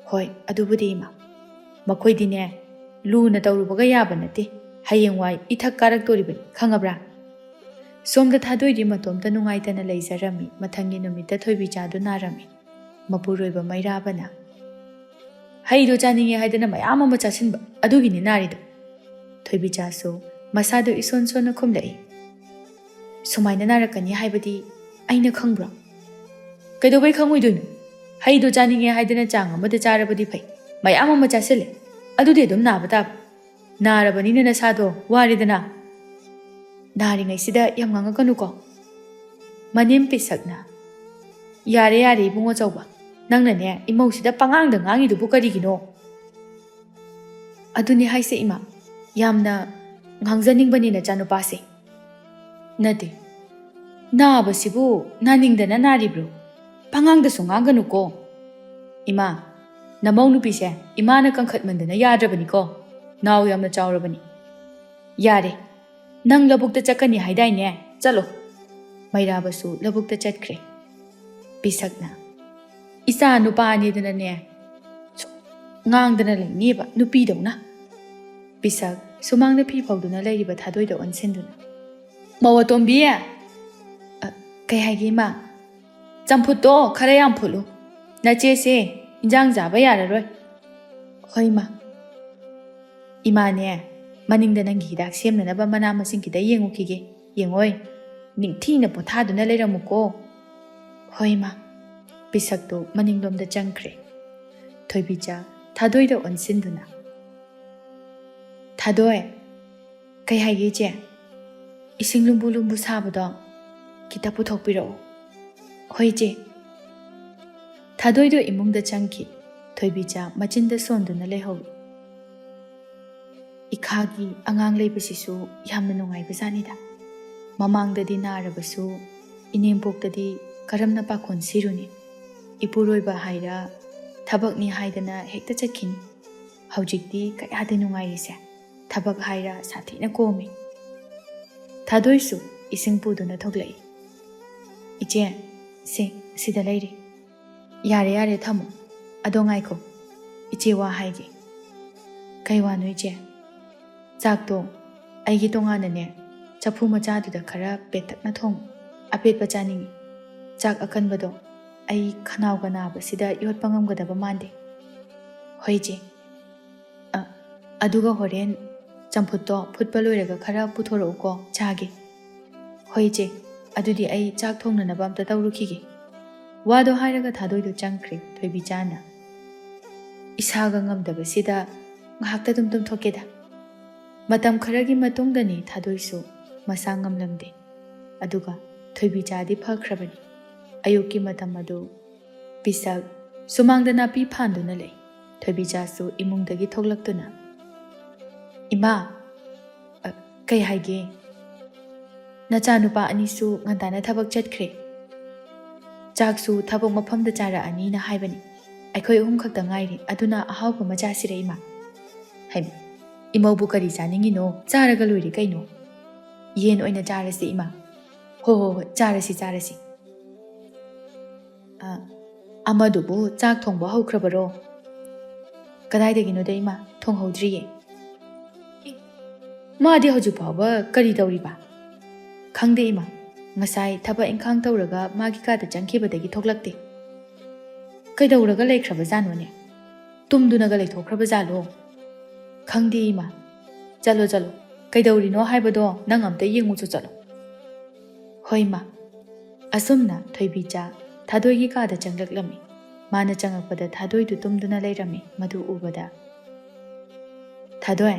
"ꯍꯣꯏ, ꯑꯗꯨꯕꯨꯗꯤ ꯏꯃꯥ, ꯃꯈꯣꯏꯗꯤꯅꯦ ꯂꯨꯅ ꯇꯧꯔꯨꯕꯒ ꯌꯥꯕ ꯅꯠꯇꯦ꯫ ꯍꯌꯦꯡꯋꯥꯏ ꯏꯊꯛ ꯀꯥꯔꯛꯇꯣꯔꯤꯕꯅꯤ, ꯈꯪꯉꯕ꯭ꯔꯥ?" ꯁꯣꯝꯗ ꯊꯥꯗꯣꯏꯗꯤ ꯃꯇꯣꯝꯇ ꯅꯨꯡꯉꯥꯏꯇꯅ ꯂꯩꯖꯔꯝꯃꯤ꯫ ꯃꯊꯪꯒꯤ ꯅꯨꯃꯤꯠꯇ ꯊꯣꯏꯕꯤꯆꯥꯗꯨ ꯅꯥꯔꯝꯃꯤ꯫ ꯃꯄꯨꯔꯣꯏꯕ ꯃꯩꯔꯥꯕꯅ, "ꯍꯩꯗꯣ ꯆꯥꯅꯤꯡꯉꯦ ꯍꯥꯏꯗꯅ ꯃꯌꯥꯝ ꯑꯃ ꯆꯥꯁꯤꯟꯕ ꯑꯗꯨꯒꯤꯅꯤ ꯅꯥꯔꯤꯗꯣ꯫" ꯊꯣꯏꯕꯤꯆꯥꯁꯨ ꯃꯁꯥꯗꯨ ꯏꯁꯣꯟ ꯁꯣꯟꯅ ꯈꯨꯝꯂꯛꯏ꯫ "ꯁꯨꯃꯥꯏꯅ ꯅꯥꯔꯛꯀꯅꯤ ꯍꯥꯏꯕꯗꯤ ꯑꯩꯅ ꯈꯪꯕ꯭ꯔꯣ?" "ꯀꯩꯗꯧꯕꯩ ꯈꯪꯉꯣꯏꯗꯣꯏꯅꯣ? ꯍꯩꯗꯣ ꯆꯥꯅꯤꯡꯉꯦ ꯍꯥꯏꯗꯅ ꯆꯥꯡ ꯑꯃꯗ ꯆꯥꯔꯕꯗꯤ ꯐꯩ, ꯃꯌꯥꯝ ꯑꯃ ꯆꯥꯁꯤꯜꯂꯦ, ꯑꯗꯨꯗꯤ ꯑꯗꯨꯝ ꯅꯥꯕ ꯇꯥꯕ꯫ ꯅꯥꯔꯕꯅꯤꯅ ꯅꯁꯥꯗꯣ ꯋꯥꯔꯦꯗꯅ꯫ ꯅꯥꯔꯤꯉꯩꯁꯤꯗ ꯌꯥꯝ ꯉꯥꯡꯉꯛꯀꯅꯨꯀꯣ꯫ ꯃꯅꯦꯝ ꯄꯤꯁꯛꯅ, "ꯌꯥꯔꯦ, ꯌꯥꯔꯦ, ꯏꯕꯨꯡꯉꯣ ꯆꯧꯕ, ꯅꯪꯅꯅꯦ ꯏꯃꯧꯁꯤꯗ ꯄꯉꯥꯡꯗ ꯉꯥꯡꯉꯤꯗꯨꯕꯨ ꯀꯔꯤꯒꯤꯅꯣ?" "ꯑꯗꯨꯅꯤ ꯍꯥꯏꯁꯦ, ꯏꯃꯥ, ꯌꯥꯝꯅ ꯉꯥꯡꯖꯅꯤꯡꯕꯅꯤ ꯅꯆꯥꯅꯨꯄꯥꯁꯦ꯫ ꯅꯠꯇꯦ, ꯅꯥꯕꯁꯤꯕꯨ ꯅꯥꯅꯤꯡꯗꯅ ꯅꯥꯔꯤꯕ꯭ꯔꯣ? ꯄꯉꯥꯡꯗꯁꯨ ꯉꯥꯡꯒꯅꯨꯀꯣ꯫ ꯏꯃꯥ, ꯅꯃꯧ ꯅꯨꯄꯤꯁꯦ ꯏꯃꯥꯅ ꯀꯟꯈꯠꯃꯟꯗꯅ ꯌꯥꯗ꯭ꯔꯕꯅꯤꯀꯣ, ꯅꯥꯎ ꯌꯥꯝꯅ ꯆꯥꯎꯔꯕꯅꯤ꯫ ꯌꯥꯔꯦ, ꯅꯪ ꯂꯧꯕꯨꯛꯇ ꯆꯠꯀꯅꯤ ꯍꯥꯏꯗꯥꯏꯅꯦ? ꯆꯠꯂꯣ꯫" ꯃꯩꯔꯥꯕꯁꯨ ꯂꯧꯕꯨꯛꯇ ꯆꯠꯈ꯭ꯔꯦ꯫ ꯄꯤꯁꯛꯅ, "ꯏꯆꯥ ꯅꯨꯄꯥꯅꯤꯗꯅꯅꯦ, ꯁꯨꯝ ꯉꯥꯡꯗꯅ ꯂꯩꯅꯦꯕ ꯅꯨꯄꯤꯗꯧꯅ꯫" ꯄꯤꯁꯛ ꯁꯨꯃꯥꯡꯗ ꯐꯤ ꯐꯧꯗꯨꯅ ꯂꯩꯔꯤꯕ ꯊꯥꯗꯣꯏꯗ ꯑꯣꯟꯁꯤꯟꯗꯨꯅ, "ꯃꯧ ꯑꯇꯣꯝꯕꯤ!" "ꯑ, ꯀꯩ ꯍꯥꯏꯒꯦ, ꯏꯃꯥ?" "ꯆꯝꯐꯨꯠꯇꯣ ꯈꯔ ꯌꯥꯝ ꯐꯨꯠꯂꯨ, ꯅꯆꯦꯁꯦ ꯏꯟꯖꯥꯡ ꯆꯥꯕ ꯌꯥꯔꯔꯣꯏ꯫" "ꯍꯣꯏ, ꯏꯃꯥ꯫" "ꯏꯃꯥꯅꯦ, ꯃꯅꯤꯡꯗ ꯅꯪꯒꯤ ꯍꯤꯗꯥꯛ ꯁꯦꯝꯅꯅꯕ ꯃꯅꯥ ꯃꯁꯤꯡ ꯈꯤꯇ ꯌꯦꯡꯉꯨꯈꯤꯒꯦ꯫" "ꯌꯦꯡꯉꯣꯏ, ꯅꯤꯡꯊꯤꯅ ꯄꯣꯊꯥꯗꯨꯅ ꯂꯩꯔꯝꯃꯨꯀꯣ꯫" "ꯍꯣꯏ, ꯏꯃꯥ꯫" ꯄꯤꯁꯛꯇꯨ ꯃꯅꯤꯡꯂꯣꯝꯗ ꯆꯪꯈ꯭ꯔꯦ꯫ ꯊꯣꯏꯕꯤꯆꯥ ꯊꯥꯗꯣꯏꯗ ꯑꯣꯟꯁꯤꯟꯗꯨꯅ, "ꯊꯥꯗꯣꯏ!" "ꯀꯩ ꯍꯥꯏꯒꯦ, ꯏꯆꯦ?" "ꯏꯁꯤꯡ ꯂꯨꯝꯕꯨ ꯂꯨꯝꯕꯨ ꯁꯥꯕꯗꯣ ꯈꯤꯇ ꯄꯨꯊꯣꯛꯄꯤꯔꯛꯑꯣ꯫" "ꯍꯣꯏ, ꯏꯆꯦ꯫" ꯊꯥꯗꯣꯏꯗꯣ ꯏꯃꯨꯡꯗ ꯆꯪꯈꯤ꯫ ꯊꯣꯏꯕꯤꯆꯥ ꯃꯆꯤꯟꯗ ꯁꯣꯟꯗꯨꯅ ꯂꯩꯍꯧꯏ꯫ ꯏꯈꯥꯒꯤ ꯑꯉꯥꯡ ꯂꯩꯕꯁꯤꯁꯨ ꯌꯥꯝꯅ ꯅꯨꯡꯉꯥꯏꯕꯖꯥꯠꯅꯤꯗ꯫ ꯃꯃꯥꯡꯗꯗꯤ ꯅꯥꯔꯕꯁꯨ ꯏꯅꯦꯝꯄꯣꯛꯇꯗꯤ ꯀꯔꯝꯅ ꯄꯥꯈꯣꯟ ꯁꯤꯔꯨꯅꯤ? ꯏꯄꯨꯔꯣꯏꯕ ꯍꯥꯏꯔ ꯊꯕꯛꯅꯤ ꯍꯥꯏꯗꯅ ꯍꯦꯛꯇ ꯆꯠꯈꯤꯅꯤ꯫ ꯍꯧꯖꯤꯛꯇꯤ ꯀꯌꯥꯗꯤ ꯅꯨꯡꯉꯥꯏꯔꯤꯁꯦ꯫ ꯊꯕꯛ ꯍꯥꯏꯔ ꯁꯥꯊꯤꯅ ꯀꯣꯝꯃꯤ꯫ ꯊꯥꯗꯣꯏꯁꯨ ꯏꯁꯤꯡ ꯄꯨꯗꯨꯅ ꯊꯣꯛꯂꯛꯏ꯫ "ꯏꯆꯦ, ꯁꯦ, ꯁꯤꯗ ꯂꯩꯔꯦ꯫" "ꯌꯥꯔꯦ, ꯌꯥꯔꯦ, ꯊꯝꯃꯣ꯫ ꯑꯗꯣ ꯉꯥꯏꯈꯣ, ꯏꯆꯦ ꯋꯥ ꯍꯥꯏꯒꯦ꯫" "ꯀꯩ ꯋꯥꯅꯣ, ꯏꯆꯦ?" "ꯆꯥꯛꯇꯣ ꯑꯩꯒꯤ ꯇꯣꯉꯥꯟꯅꯅꯦ, ꯆꯐꯨ ꯃꯆꯥꯗꯨꯗ ꯈꯔ ꯄꯦꯠꯇꯛꯅ ꯊꯣꯡꯉꯨ꯫ ꯑꯄꯦꯠꯄ ꯆꯥꯅꯤꯡꯉꯤ꯫ ꯆꯥꯛ ꯑꯀꯟꯕꯗꯣ ꯑꯩ ꯈꯅꯥꯎꯒ ꯅꯥꯕꯁꯤꯗ ꯌꯣꯠꯄ ꯉꯝꯒꯗꯕ ꯃꯥꯟꯗꯦ꯫" "ꯍꯣꯏ, ꯏꯆꯦ꯫ ꯑ, ꯑꯗꯨꯒ ꯍꯣꯔꯦꯟ ꯆꯝꯐꯨꯠꯇꯣ ꯐꯨꯠꯄ ꯂꯣꯏꯔꯒ ꯈꯔ ꯄꯨꯊꯣꯔꯛꯎꯀꯣ, ꯆꯥꯒꯦ꯫" "ꯍꯣꯏ, ꯏꯆꯦ꯫ ꯑꯗꯨꯗꯤ ꯑꯩ ꯆꯥꯛ ꯊꯣꯡꯅꯅꯕ ꯑꯝꯇ ꯇꯧꯔꯨꯈꯤꯒꯦ꯫" ꯋꯥꯗꯣ ꯍꯥꯏꯔꯒ ꯊꯥꯗꯣꯏꯗꯣ ꯆꯪꯈ꯭ꯔꯦ ꯊꯣꯏꯕꯤꯆꯥꯅ꯫ "ꯏꯁꯥꯒ ꯉꯝꯗꯕꯁꯤꯗ ꯉꯥꯏꯍꯥꯛꯇ ꯑꯗꯨꯝ ꯇꯨꯝꯊꯣꯛꯀꯦꯗ"꯫ ꯃꯇꯝ ꯈꯔꯒꯤ ꯃꯇꯨꯡꯗꯅꯤ ꯊꯥꯗꯣꯏꯁꯨ ꯃꯁꯥ ꯉꯝꯂꯝꯗꯦ꯫ ꯑꯗꯨꯒ ꯊꯣꯏꯕꯤꯆꯥꯗꯤ ꯐꯈ꯭ꯔꯕꯅꯤ꯫ ꯑꯌꯨꯛꯀꯤ ꯃꯇꯝ ꯑꯗꯨ ꯄꯤꯁꯛ ꯁꯨꯃꯥꯡꯗ ꯅꯥꯄꯤ ꯐꯥꯟꯗꯨꯅ ꯂꯩ꯫ ꯊꯣꯏꯕꯤꯆꯥꯁꯨ ꯏꯃꯨꯡꯗꯒꯤ ꯊꯣꯛꯂꯛꯇꯨꯅ, "ꯏꯃꯥ!" "ꯑ, ꯀꯩ ꯍꯥꯏꯒꯦ?" "ꯅꯆꯥꯅꯨꯄꯥ ꯑꯅꯤꯁꯨ ꯉꯟꯇꯥꯅ ꯊꯕꯛ ꯆꯠꯈ꯭ꯔꯦ꯫ ꯆꯥꯛꯁꯨ ꯊꯕꯛ ꯃꯐꯝꯗ ꯆꯥꯔꯛꯑꯅꯤꯅ ꯍꯥꯏꯕꯅꯤ꯫ ꯑꯩꯈꯣꯏ ꯑꯍꯨꯝ ꯈꯛꯇ ꯉꯥꯏꯔꯤ, ꯑꯗꯨꯅ ꯑꯍꯥꯎꯕ ꯑꯃ ꯆꯥꯁꯤꯔ, ꯏꯃꯥ?" ꯍꯩꯃ, ꯏꯃꯧꯕꯨ ꯀꯔꯤ ꯆꯥꯅꯤꯡꯉꯤꯅꯣ? ꯆꯥꯔꯒ ꯂꯣꯏꯔꯦ ꯀꯩꯅꯣ꯫ "ꯌꯦꯟ ꯑꯣꯏꯅ ꯆꯥꯔꯁꯤ, ꯏꯃꯥ"꯫ "ꯍꯣ, ꯍꯣ, ꯍꯣꯏ, ꯆꯥꯔꯁꯤ, ꯆꯥꯔꯁꯤ"꯫ "ꯑ, ꯑꯃꯗꯨꯕꯨ ꯆꯥꯛ ꯊꯣꯡꯕ ꯍꯧꯈ꯭ꯔꯕꯔꯣ?" "ꯀꯗꯥꯏꯗꯒꯤꯅꯣꯗ, ꯏꯃꯥ, ꯊꯣꯡꯍꯧꯗ꯭ꯔꯤꯌꯦ"꯫ "ꯑꯦ, ꯃꯥꯗꯤ ꯍꯧꯖꯤꯛ ꯐꯥꯎꯕ ꯀꯔꯤ ꯇꯧꯔꯤꯕ?" "ꯈꯪꯗꯦ, ꯏꯃꯥ꯫ ꯉꯁꯥꯏ ꯊꯕꯛ ꯏꯪꯈꯥꯡ ꯇꯧꯔꯒ ꯃꯥꯒꯤ ꯀꯥꯗ ꯆꯪꯈꯤꯕꯗꯒꯤ ꯊꯣꯛꯂꯛꯇꯦ꯫ ꯀꯩꯗꯧꯔꯒ ꯂꯩꯈ꯭ꯔꯕꯖꯥꯠꯅꯣꯅꯦ? ꯇꯨꯝꯗꯨꯅꯒ ꯂꯩꯊꯣꯛꯈ꯭ꯔꯕꯖꯥꯠꯂꯣ?" "ꯈꯪꯗꯦ, ꯏꯃꯥ꯫ ꯆꯠꯂꯣ, ꯆꯠꯂꯣ꯫ ꯀꯩꯗꯧꯔꯤꯅꯣ ꯍꯥꯏꯕꯗꯣ ꯅꯪ ꯑꯝꯇ ꯌꯦꯡꯉꯨꯆꯣ, ꯆꯠꯂꯣ"꯫ "ꯍꯣꯏ, ꯏꯃꯥ"꯫ ꯑꯁꯨꯝꯅ ꯊꯣꯏꯕꯤꯆꯥ ꯊꯥꯗꯣꯏꯒꯤ ꯀꯥꯗ ꯆꯪꯂꯛꯂꯝꯃꯤ꯫ ꯃꯥꯅ ꯆꯪꯉꯛꯄꯗ ꯊꯥꯗꯣꯏꯗꯨ ꯇꯨꯝꯗꯨꯅ ꯂꯩꯔꯝꯃꯤ꯫ ꯃꯗꯨ ꯎꯕꯗ, "ꯊꯥꯗꯣꯏ,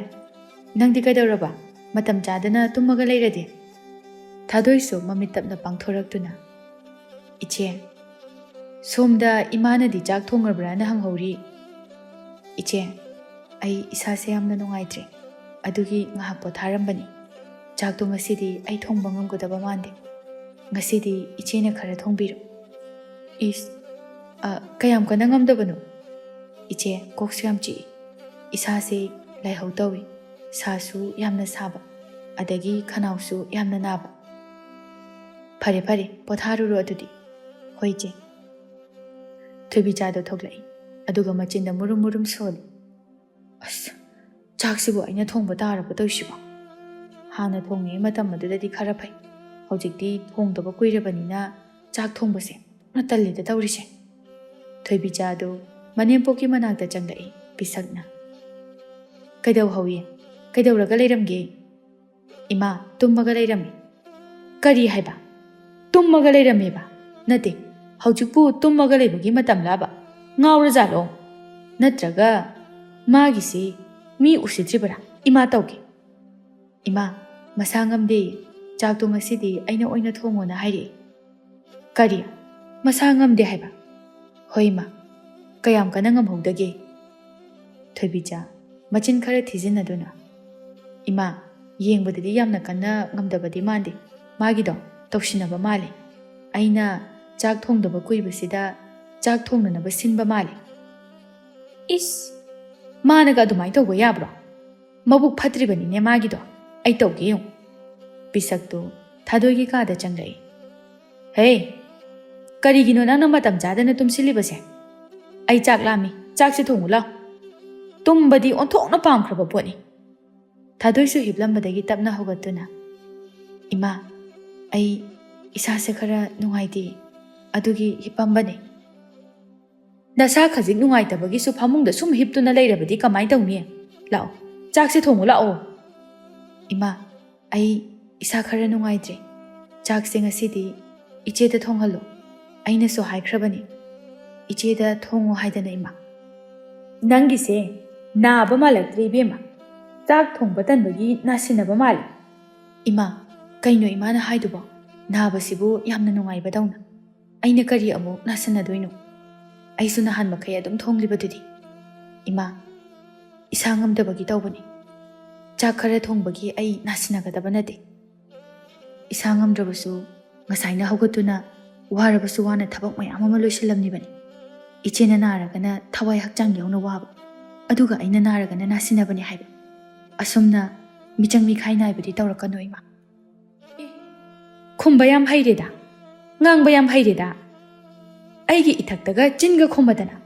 ꯅꯪꯗꯤ ꯀꯩꯗꯧꯔꯕ? ꯃꯇꯝ ꯆꯥꯗꯅ ꯇꯨꯝꯃꯒ ꯂꯩꯔꯗꯤ?" ꯊꯥꯗꯣꯏꯁꯨ ꯃꯃꯤꯠ ꯇꯞꯅ ꯄꯥꯡꯊꯣꯔꯛꯇꯨꯅ, "ꯏꯆꯦ, ꯁꯣꯝꯗ ꯏꯃꯥꯅꯗꯤ ꯆꯥꯛ ꯊꯣꯡꯉꯕ꯭ꯔꯥꯅ ꯍꯪꯍꯧꯔꯤ꯫ ꯏꯆꯦ, ꯑꯩ ꯏꯁꯥꯁꯦ ꯌꯥꯝꯅ ꯅꯨꯡꯉꯥꯏꯇ꯭ꯔꯦ, ꯑꯗꯨꯒꯤ ꯉꯥꯏꯍꯥꯛ ꯄꯣꯊꯥꯔꯝꯕꯅꯤ꯫ ꯆꯥꯛꯇꯣ ꯉꯁꯤꯗꯤ ꯑꯩ ꯊꯣꯡꯕ ꯉꯝꯒꯗꯕ ꯃꯥꯟꯗꯦ꯫ ꯉꯁꯤꯗꯤ ꯏꯆꯦꯅ ꯈꯔ ꯊꯣꯡꯕꯤꯔꯣ"꯫ "ꯏꯁ, ꯑ, ꯀꯌꯥꯝ ꯀꯟꯅ ꯉꯝꯗꯕꯅꯣ?" "ꯏꯆꯦ, ꯀꯣꯛꯁꯨ ꯌꯥꯝ ꯆꯤꯛꯏ, ꯏꯁꯥꯁꯦ ꯂꯥꯏꯍꯧ ꯇꯧꯏ, ꯁꯥꯁꯨ ꯌꯥꯝꯅ ꯁꯥꯕ, ꯑꯗꯒꯤ ꯈꯅꯥꯎꯁꯨ ꯌꯥꯝꯅ ꯅꯥꯕ"꯫ "ꯐꯔꯦ, ꯐꯔꯦ, ꯄꯣꯊꯥꯔꯨꯔꯣ ꯑꯗꯨꯗꯤ"꯫ "ꯍꯣꯏ, ꯏꯆꯦ"꯫ ꯊꯣꯏꯕꯤꯆꯥꯗꯣ ꯊꯣꯛꯂꯛꯏ, ꯑꯗꯨꯒ ꯃꯆꯤꯟꯗ ꯃꯨꯔꯨꯝ ꯃꯨꯔꯨꯝ ꯁꯣꯜꯂꯤ꯫ "ꯑꯁ, ꯆꯥꯛꯁꯤꯕꯨ ꯑꯩꯅ ꯊꯣꯡꯕ ꯇꯥꯔꯕ ꯇꯧꯔꯤꯁꯤꯕꯣ? ꯍꯥꯟꯅ ꯊꯣꯡꯉꯤꯉꯩ ꯃꯇꯝ ꯑꯗꯨꯗꯗꯤ ꯈꯔ ꯐꯩ, ꯍꯧꯖꯤꯛꯇꯤ ꯊꯣꯡꯗꯕ ꯀꯨꯏꯔꯕꯅꯤꯅ ꯆꯥꯛ ꯊꯣꯡꯕꯁꯦ ꯌꯥꯝꯅ ꯇꯜꯂꯤꯗ ꯇꯧꯔꯤꯁꯦ"꯫ ꯊꯣꯏꯕꯤꯆꯥꯗꯨ ꯃꯅꯦꯝꯄꯣꯛꯀꯤ ꯃꯅꯥꯛꯇ ꯆꯪꯂꯛꯏ ꯄꯤꯁꯛꯅ꯫ "ꯀꯩꯗꯧꯍꯧꯏ? ꯀꯩꯗꯧꯔꯒ ꯂꯩꯔꯝꯒꯦ?" "ꯏꯃꯥ, ꯇꯨꯝꯃꯒ ꯂꯩꯔꯝꯃꯤ"꯫ "ꯀꯔꯤ ꯍꯥꯏꯕ? ꯇꯨꯝꯃꯒ ꯂꯩꯔꯝꯃꯦꯕ? ꯅꯠꯇꯦ, ꯍꯧꯖꯤꯛꯄꯨ ꯇꯨꯝꯃꯒ ꯂꯩꯕꯒꯤ ꯃꯇꯝꯂꯕ? ꯉꯥꯎꯔꯖꯥꯠꯂꯣ? ꯅꯠꯇ꯭ꯔꯒ ꯃꯥꯒꯤꯁꯤ ꯃꯤ ꯎꯁꯤꯠꯇ꯭ꯔꯤꯕꯔꯥ? ꯏꯃꯥ ꯇꯧꯒꯦ꯫ "ꯏꯃꯥ, ꯃꯁꯥ ꯉꯝꯗꯦ, ꯆꯥꯛꯇꯣ ꯉꯁꯤꯗꯤ ꯑꯩꯅ ꯑꯣꯏꯅ ꯊꯣꯡꯉꯣꯅ ꯍꯥꯏꯔꯛꯑꯦ꯫" "ꯀꯔꯤ? ꯃꯁꯥ ꯉꯝꯗꯦ ꯍꯥꯏꯕ?" "ꯍꯣꯏ ꯏꯃꯥ, ꯀꯌꯥꯝ ꯀꯟꯅ ꯉꯝꯍꯧꯗꯒꯦ?" ꯊꯣꯏꯕꯤꯆꯥ ꯃꯆꯤꯟ ꯈꯔ ꯊꯤꯖꯤꯟꯅꯗꯨꯅ, "ꯏꯃꯥ, ꯌꯦꯡꯕꯗꯗꯤ ꯌꯥꯝꯅ ꯀꯟꯅ ꯉꯝꯗꯕꯗꯤ ꯃꯥꯟꯗꯦ, ꯃꯥꯒꯤꯗꯣ ꯇꯧꯁꯤꯟꯅꯕ ꯃꯥꯜꯂꯦ꯫ ꯑꯩꯅ ꯆꯥꯛ ꯊꯣꯡꯗꯕ ꯀꯨꯏꯕꯁꯤꯗ ꯆꯥꯛ ꯊꯣꯡꯅꯅꯕ ꯁꯤꯟꯕ ꯃꯥꯜꯂꯦ꯫" "ꯏꯁ, ꯃꯥꯅꯒ ꯑꯗꯨꯃꯥꯏꯅ ꯇꯧꯕ ꯌꯥꯕ꯭ꯔꯣ? ꯃꯕꯨꯛ ꯐꯠꯇ꯭ꯔꯤꯕꯅꯤꯅꯦ ꯃꯥꯒꯤꯗꯣ꯫ ꯑꯩ ꯇꯧꯒꯦ ꯌꯦꯡꯉꯨ꯫" ꯄꯤꯁꯛꯇꯨ ꯊꯥꯗꯣꯏꯒꯤ ꯀꯥꯗ ꯆꯪꯂꯛꯏ꯫ "ꯍꯦ, ꯀꯔꯤꯒꯤꯅꯣ ꯅꯪꯅ ꯃꯇꯝ ꯆꯥꯗꯅ ꯇꯨꯝꯁꯤꯜꯂꯤꯕꯁꯦ? ꯑꯩ ꯆꯥꯛ ꯂꯥꯝꯃꯤ, ꯆꯥꯛꯁꯦ ꯊꯣꯡꯉꯨ ꯂꯥꯎ꯫" ꯇꯨꯝꯕꯗꯤ ꯑꯣꯟꯊꯣꯛꯅ ꯄꯥꯝꯈ꯭ꯔꯕ ꯄꯣꯠꯅꯤ꯫ ꯊꯥꯗꯣꯏꯁꯨ ꯍꯤꯞꯂꯝꯕꯗꯒꯤ ꯇꯞꯅ ꯍꯧꯒꯠꯇꯨꯅ, "ꯏꯃꯥ, ꯑꯩ ꯏꯁꯥꯁꯦ ꯈꯔ ꯅꯨꯡꯉꯥꯏꯇꯦ, ꯑꯗꯨꯒꯤ ꯍꯤꯞꯄꯝꯕꯅꯦ꯫" "ꯅꯁꯥ ꯈꯖꯤꯛ ꯅꯨꯡꯉꯥꯏꯇꯕꯒꯤꯁꯨ ꯐꯃꯨꯡꯗ ꯁꯨꯝ ꯍꯤꯞꯇꯨꯅ ꯂꯩꯔꯕꯗꯤ ꯀꯃꯥꯏ ꯇꯧꯅꯤ? ꯂꯥꯛꯑꯣ, ꯆꯥꯛꯁꯦ ꯊꯣꯡꯉꯨ ꯂꯥꯛꯑꯣ꯫" "ꯏꯃꯥ, ꯑꯩ ꯏꯁꯥ ꯈꯔ ꯅꯨꯡꯉꯥꯏꯇ꯭ꯔꯦ꯫ ꯆꯥꯛꯁꯦ ꯉꯁꯤꯗꯤ ꯏꯆꯦꯗ ꯊꯣꯡꯍꯜꯂꯣ꯫ ꯑꯩꯅꯁꯨ ꯍꯥꯏꯈ꯭ꯔꯕꯅꯤ, ꯏꯆꯦꯗ ꯊꯣꯡꯉꯣ ꯍꯥꯏꯗꯅ, ꯏꯃꯥ꯫" "ꯅꯪꯒꯤꯁꯦ ꯅꯥꯕ ꯃꯥꯜꯂꯛꯇ꯭ꯔꯦ ꯏꯕꯦꯝꯃ꯫ ꯆꯥꯛ ꯊꯣꯡꯕ ꯇꯟꯕꯒꯤ ꯅꯥꯁꯤꯟꯅꯕ ꯃꯥꯜꯂꯦ꯫" "ꯏꯃꯥ, ꯀꯩꯅꯣ ꯏꯃꯥꯅ ꯍꯥꯏꯗꯨꯕꯣ? ꯅꯥꯕꯁꯤꯕꯨ ꯌꯥꯝꯅ ꯅꯨꯡꯉꯥꯏꯕꯗꯧꯅ꯫ ꯑꯩꯅ ꯀꯔꯤ ꯑꯃꯨꯛ ꯅꯥꯁꯤꯟꯅꯗꯣꯏꯅꯣ? ꯑꯩꯁꯨ ꯅꯍꯥꯟ ꯃꯈꯩ ꯑꯗꯨꯝ ꯊꯣꯡꯂꯤꯕꯗꯨꯗꯤ꯫ ꯏꯃꯥ, ꯏꯁꯥ ꯉꯝꯗꯕꯒꯤ ꯇꯧꯕꯅꯤ꯫ ꯆꯥꯛ ꯈꯔ ꯊꯣꯡꯕꯒꯤ ꯑꯩ ꯅꯥꯁꯤꯟꯅꯒꯗꯕ ꯅꯠꯇꯦ꯫ ꯏꯁꯥ ꯉꯝꯗ꯭ꯔꯕꯁꯨ ꯉꯁꯥꯏꯅ ꯍꯧꯒꯠꯇꯨꯅ ꯋꯥꯔꯕꯁꯨ ꯋꯥꯅ ꯊꯕꯛ ꯃꯌꯥꯝ ꯑꯃ ꯂꯣꯏꯁꯤꯜꯂꯝꯂꯤꯕꯅꯤ꯫ ꯏꯆꯦꯅ ꯅꯥꯔꯒꯅ ꯊꯋꯥꯏ ꯍꯛꯆꯥꯡ ꯌꯥꯎꯅ ꯋꯥꯕ, ꯑꯗꯨꯒ ꯑꯩꯅ ꯅꯥꯔꯒꯅ ꯅꯥꯁꯤꯟꯅꯕꯅꯤ ꯍꯥꯏꯕ꯫ ꯑꯁꯨꯝꯅ ꯃꯤꯆꯪ ꯃꯤꯈꯥꯏ ꯅꯥꯏꯕꯗꯤ ꯇꯧꯔꯛꯀꯅꯨ, ꯏꯃꯥ꯫" "ꯑꯦ, ꯈꯨꯝꯕ ꯌꯥꯝ ꯍꯩꯔꯦꯗ, ꯉꯥꯡꯕ ꯌꯥꯝ ꯍꯩꯔꯦꯗ꯫ ꯑꯩꯒꯤ ꯏꯊꯛꯇꯒ ꯆꯤꯟꯒ ꯈꯨꯝꯃꯗꯅ꯫"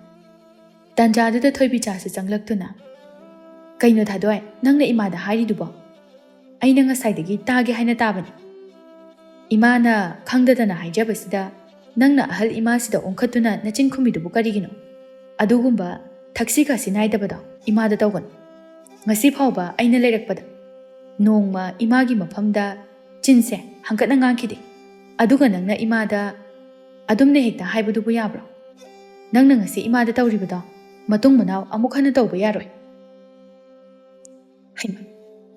ꯇꯥꯟꯖꯥꯗꯨꯗ ꯊꯣꯏꯕꯤꯆꯥꯁꯨ ꯆꯪꯂꯛꯇꯨꯅ, "ꯀꯩꯅꯣ ꯊꯥꯗꯣꯏ, ꯅꯪꯅ ꯏꯃꯥꯗ ꯍꯥꯏꯔꯤꯗꯨꯕꯣ? ꯑꯩꯅ ꯉꯁꯥꯏꯗꯒꯤ ꯇꯥꯒꯦ ꯍꯥꯏꯅ ꯇꯥꯕꯅꯤ꯫ ꯏꯃꯥꯅ ꯈꯪꯗꯗꯅ ꯍꯥꯏꯖꯕꯁꯤꯗ ꯅꯪꯅ ꯑꯍꯜ ꯏꯃꯥꯁꯤꯗ ꯑꯣꯟꯈꯠꯇꯨꯅ ꯅꯆꯤꯟ ꯈꯨꯝꯃꯤꯗꯨꯕꯨ ꯀꯔꯤꯒꯤꯅꯣ? ꯑꯗꯨꯒꯨꯝꯕ ꯊꯛꯁꯤ ꯈꯥꯁꯤ ꯅꯥꯏꯗꯕꯗꯣ ꯏꯃꯥꯗ ꯇꯧꯒꯅꯨ꯫ ꯉꯁꯤ ꯐꯥꯎꯕ ꯑꯩꯅ ꯂꯩꯔꯛꯄꯗ ꯅꯣꯡꯃ ꯏꯃꯥꯒꯤ ꯃꯐꯝꯗ ꯆꯤꯟꯁꯦ ꯍꯪꯀꯠꯅ ꯉꯥꯡꯈꯤꯗꯦ꯫ ꯑꯗꯨꯒ ꯅꯪꯅ ꯏꯃꯥꯗ ꯑꯗꯨꯝꯅ ꯍꯦꯛꯇ ꯍꯥꯏꯕꯗꯨꯕꯨ ꯌꯥꯕ꯭ꯔꯣ? ꯅꯪꯅ ꯉꯁꯤ ꯏꯃꯥꯗ ꯇꯧꯔꯤꯕꯗꯣ ꯃꯇꯨꯡ ꯃꯅꯥꯎ ꯑꯃꯨꯛ ꯍꯟꯅ ꯇꯧꯕ ꯌꯥꯔꯣꯏ꯫ ꯍꯩꯃꯥ,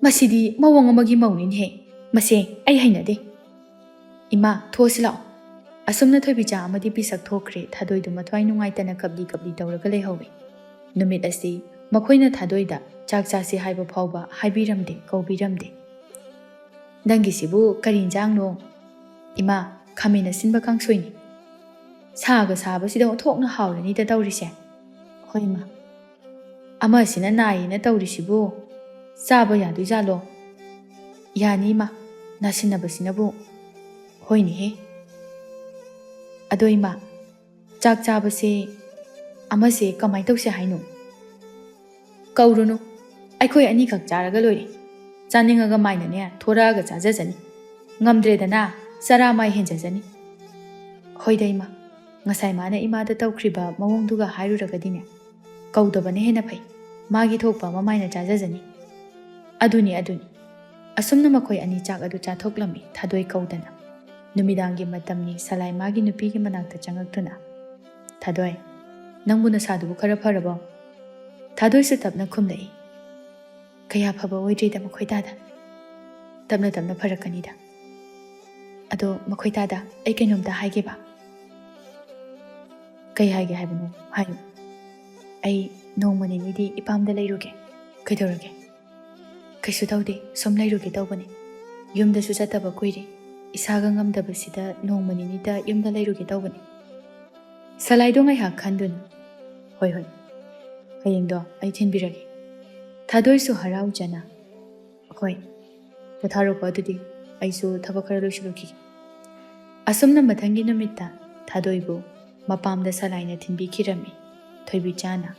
ꯃꯁꯤꯗꯤ ꯃꯑꯣꯡ ꯑꯃꯒꯤ ꯃꯧꯅꯤꯅꯦꯍꯦ꯫ ꯃꯁꯦ ꯑꯩ ꯍꯩꯅꯗꯦ꯫ ꯏꯃꯥ, ꯊꯣꯛꯑꯁꯤ ꯂꯥꯛꯑꯣ꯫ ꯑꯁꯨꯝꯅ ꯊꯣꯏꯕꯤꯆꯥ ꯑꯃꯗꯤ ꯄꯤꯁꯛ ꯊꯣꯛꯈ꯭ꯔꯦ꯫ ꯊꯥꯗꯣꯏꯗꯨ ꯃꯊ꯭ꯋꯥꯏ ꯅꯨꯡꯉꯥꯏꯇꯅ ꯀꯞꯂꯤ ꯀꯞꯂꯤ ꯇꯧꯔꯒ ꯂꯩꯍꯧꯋꯤ꯫ ꯅꯨꯃꯤꯠ ꯑꯁꯤ ꯃꯈꯣꯏꯅ ꯊꯥꯗꯣꯏꯗ ꯆꯥꯛ ꯆꯥꯁꯤ ꯍꯥꯏꯕ ꯐꯥꯎꯕ ꯍꯥꯏꯕꯤꯔꯝꯗꯦ, ꯀꯧꯕꯤꯔꯝꯗꯦ꯫ "ꯅꯪꯒꯤꯁꯤꯕꯨ ꯀꯔꯤ ꯏꯟꯖꯥꯡꯅꯣ?" "ꯏꯃꯥ, ꯈꯥꯃꯦꯟ ꯑꯁꯤꯟꯕ ꯀꯥꯡꯁꯣꯏꯅꯤ꯫ ꯁꯥꯒ ꯁꯥꯕꯁꯤꯗ ꯑꯣꯟꯊꯣꯛꯅ ꯍꯥꯎꯔꯅꯤꯗ ꯇꯧꯔꯤꯁꯦ꯫" "ꯍꯣꯏ, ꯏꯃꯥ꯫" "ꯑꯃꯁꯤꯅ ꯅꯥꯏꯌꯦꯅ ꯇꯧꯔꯤꯁꯤꯕꯨ ꯆꯥꯕ ꯌꯥꯗꯣꯏꯖꯥꯠꯂꯣ?" "ꯌꯥꯅꯤ, ꯏꯃꯥ, ꯅꯥꯁꯤꯟꯅꯕꯁꯤꯅꯕꯨ꯫" "ꯍꯣꯏꯅꯦꯍꯦ꯫ ꯑꯗꯣ ꯏꯃꯥ, ꯆꯥꯛ ꯆꯥꯕꯁꯦ ꯑꯃꯁꯦ ꯀꯃꯥꯏ ꯇꯧꯁꯦ ꯍꯥꯏꯅꯣ?" "ꯀꯧꯔꯨꯅꯨ, ꯑꯩꯈꯣꯏ ꯑꯅꯤꯈꯛ ꯆꯥꯔꯒ ꯂꯣꯏꯔꯦ꯫ ꯆꯥꯅꯤꯡꯉꯒ ꯃꯥꯏꯅꯅꯦ ꯊꯣꯔꯛꯑꯒ ꯆꯥꯖꯖꯅꯤ꯫ ꯉꯝꯗ꯭ꯔꯦꯗꯅ ꯆꯔꯥ ꯃꯥꯏ ꯍꯦꯟꯖꯖꯅꯤ꯫" "ꯍꯣꯏꯗ ꯏꯃꯥ, ꯉꯁꯥꯏ ꯃꯥꯅ ꯏꯃꯥꯗ ꯇꯧꯈ꯭ꯔꯤꯕ ꯃꯑꯣꯡꯗꯨꯒ ꯍꯥꯏꯔꯨꯔꯒꯗꯤꯅꯦ, ꯀꯧꯗꯕꯅ ꯍꯦꯟꯅ ꯐꯩ꯫ ꯃꯥꯒꯤ ꯊꯣꯛꯄ ꯑꯃ ꯃꯥꯏꯅ ꯆꯥꯖꯖꯅꯤ꯫" "ꯑꯗꯨꯅꯤ, ꯑꯗꯨꯅꯤ꯫" ꯑꯁꯨꯝꯅ ꯃꯈꯣꯏ ꯑꯅꯤ ꯆꯥꯛ ꯑꯗꯨ ꯆꯥꯊꯣꯛꯂꯝꯃꯤ, ꯊꯥꯗꯣꯏ ꯀꯧꯗꯅ꯫ ꯅꯨꯃꯤꯗꯥꯡꯒꯤ ꯃꯇꯝꯅꯤ, ꯁꯂꯥꯏ ꯃꯥꯒꯤ ꯅꯨꯄꯤꯒꯤ ꯃꯅꯥꯛꯇ ꯆꯪꯉꯛꯇꯨꯅ, "ꯊꯥꯗꯣꯏ, ꯅꯪꯕꯨ ꯅꯁꯥꯗꯨꯕꯨ ꯈꯔ ꯐꯔꯕꯣ?" ꯊꯥꯗꯣꯏꯁꯨ ꯇꯞꯅ ꯈꯨꯝꯂꯛꯏ, "ꯀꯌꯥ ꯐꯕ ꯑꯣꯏꯗ꯭ꯔꯤꯗ ꯃꯈꯣꯏ ꯇꯥꯗ꯫ ꯇꯞꯅ ꯇꯞꯅ ꯐꯔꯛꯀꯅꯤꯗ꯫ ꯑꯗꯣ ꯃꯈꯣꯏ ꯇꯥꯗ, ꯑꯩ ꯀꯩꯅꯣꯝꯇ ꯍꯥꯏꯒꯦꯕ꯫" "ꯀꯩ ꯍꯥꯏꯒꯦ ꯍꯥꯏꯕꯅꯣ? ꯍꯥꯏꯌꯨ꯫" "ꯑꯩ ꯅꯣꯡꯃ ꯅꯤꯅꯤꯗꯤ ꯏꯄꯥꯝꯗ ꯂꯩꯔꯨꯒꯦ꯫" "ꯀꯩꯗꯧꯔꯒꯦ?" "ꯀꯩꯁꯨ ꯇꯧꯗꯦ, ꯁꯨꯝ ꯂꯩꯔꯨꯒꯦ ꯇꯧꯕꯅꯦ꯫ ꯌꯨꯝꯗꯁꯨ ꯆꯠꯇꯕ ꯀꯨꯏꯔꯦ꯫ ꯏꯁꯥꯒ ꯉꯝꯗꯕꯁꯤꯗ ꯅꯣꯡꯃ ꯅꯤꯅꯤꯇ ꯌꯨꯝꯗ ꯂꯩꯔꯨꯒꯦ ꯇꯧꯕꯅꯦ꯫" ꯁꯂꯥꯏꯗꯣ ꯉꯥꯏꯍꯥꯛ ꯈꯟꯗꯨꯅ, "ꯍꯣꯏ, ꯍꯣꯏ, ꯍꯌꯦꯡꯗꯣ ꯑꯩ ꯊꯤꯟꯕꯤꯔꯒꯦ꯫" ꯊꯥꯗꯣꯏꯁꯨ ꯍꯔꯥꯎꯖꯅ, "ꯍꯣꯏ, ꯄꯣꯊꯥꯔꯣꯀꯣ ꯑꯗꯨꯗꯤ, ꯑꯩꯁꯨ ꯊꯕꯛ ꯈꯔ ꯂꯣꯏꯁꯤꯜꯂꯨꯈꯤꯒꯦ꯫" ꯑꯁꯨꯝꯅ ꯃꯊꯪꯒꯤ ꯅꯨꯃꯤꯠꯇ ꯊꯥꯗꯣꯏꯕꯨ ꯃꯄꯥꯝꯗ ꯁꯂꯥꯏꯅ ꯊꯤꯟꯕꯤꯈꯤꯔꯝꯃꯤ꯫ ꯊꯣꯏꯕꯤꯆꯥꯅ,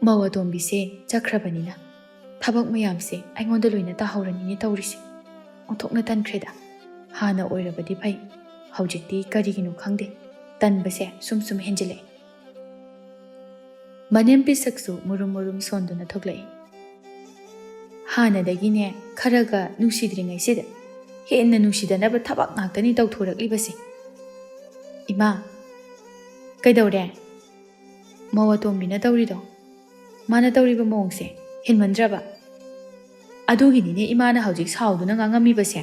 "ꯃꯧ ꯑꯇꯣꯝꯕꯤꯁꯦ ꯆꯠꯈ꯭ꯔꯕꯅꯤꯅ ꯊꯕꯛ ꯃꯌꯥꯝꯁꯦ ꯑꯩꯉꯣꯟꯗ ꯂꯣꯏꯅ ꯇꯥꯍꯧꯔꯅꯤꯅꯦ ꯇꯧꯔꯤꯁꯦ꯫ ꯑꯣꯟꯊꯣꯛꯅ ꯇꯟꯈ꯭ꯔꯦꯗ꯫ ꯍꯥꯟꯅ ꯑꯣꯏꯔꯕꯗꯤ ꯐꯩ, ꯍꯧꯖꯤꯛꯇꯤ ꯀꯔꯤꯒꯤꯅꯣ ꯈꯪꯗꯦ, ꯇꯟꯕꯁꯦ ꯁꯨꯝ ꯁꯨꯝ ꯍꯦꯟꯖꯤꯜꯂꯛꯑꯦ꯫" ꯃꯅꯦꯝ ꯄꯤꯁꯛꯁꯨ ꯃꯨꯔꯨꯝ ꯃꯨꯔꯨꯝ ꯁꯣꯟꯗꯨꯅ ꯊꯣꯛꯂꯛꯏ꯫ "ꯍꯥꯟꯅꯗꯒꯤꯅꯦ ꯈꯔꯒ ꯅꯨꯡꯁꯤꯗ꯭ꯔꯤꯉꯩꯁꯤꯗ ꯍꯦꯟꯅ ꯅꯨꯡꯁꯤꯗꯅꯕ ꯊꯕꯛ ꯉꯥꯛꯇꯅꯤ ꯇꯧꯊꯣꯔꯛꯂꯤꯕꯁꯦ꯫ ꯏꯃꯥ, ꯀꯩꯗꯧꯔꯦ? ꯃꯧ ꯑꯇꯣꯝꯕꯤꯅ ꯇꯧꯔꯤꯗꯣ, ꯃꯥꯅ ꯇꯧꯔꯤꯕ ꯃꯑꯣꯡꯁꯦ ꯍꯦꯟꯃꯟꯗ꯭ꯔꯕ? ꯑꯗꯨꯒꯤꯅꯤꯅꯦ ꯏꯃꯥꯅ ꯍꯧꯖꯤꯛ ꯁꯥꯎꯗꯨꯅ ꯉꯥꯡꯉꯝꯃꯤꯕꯁꯦ꯫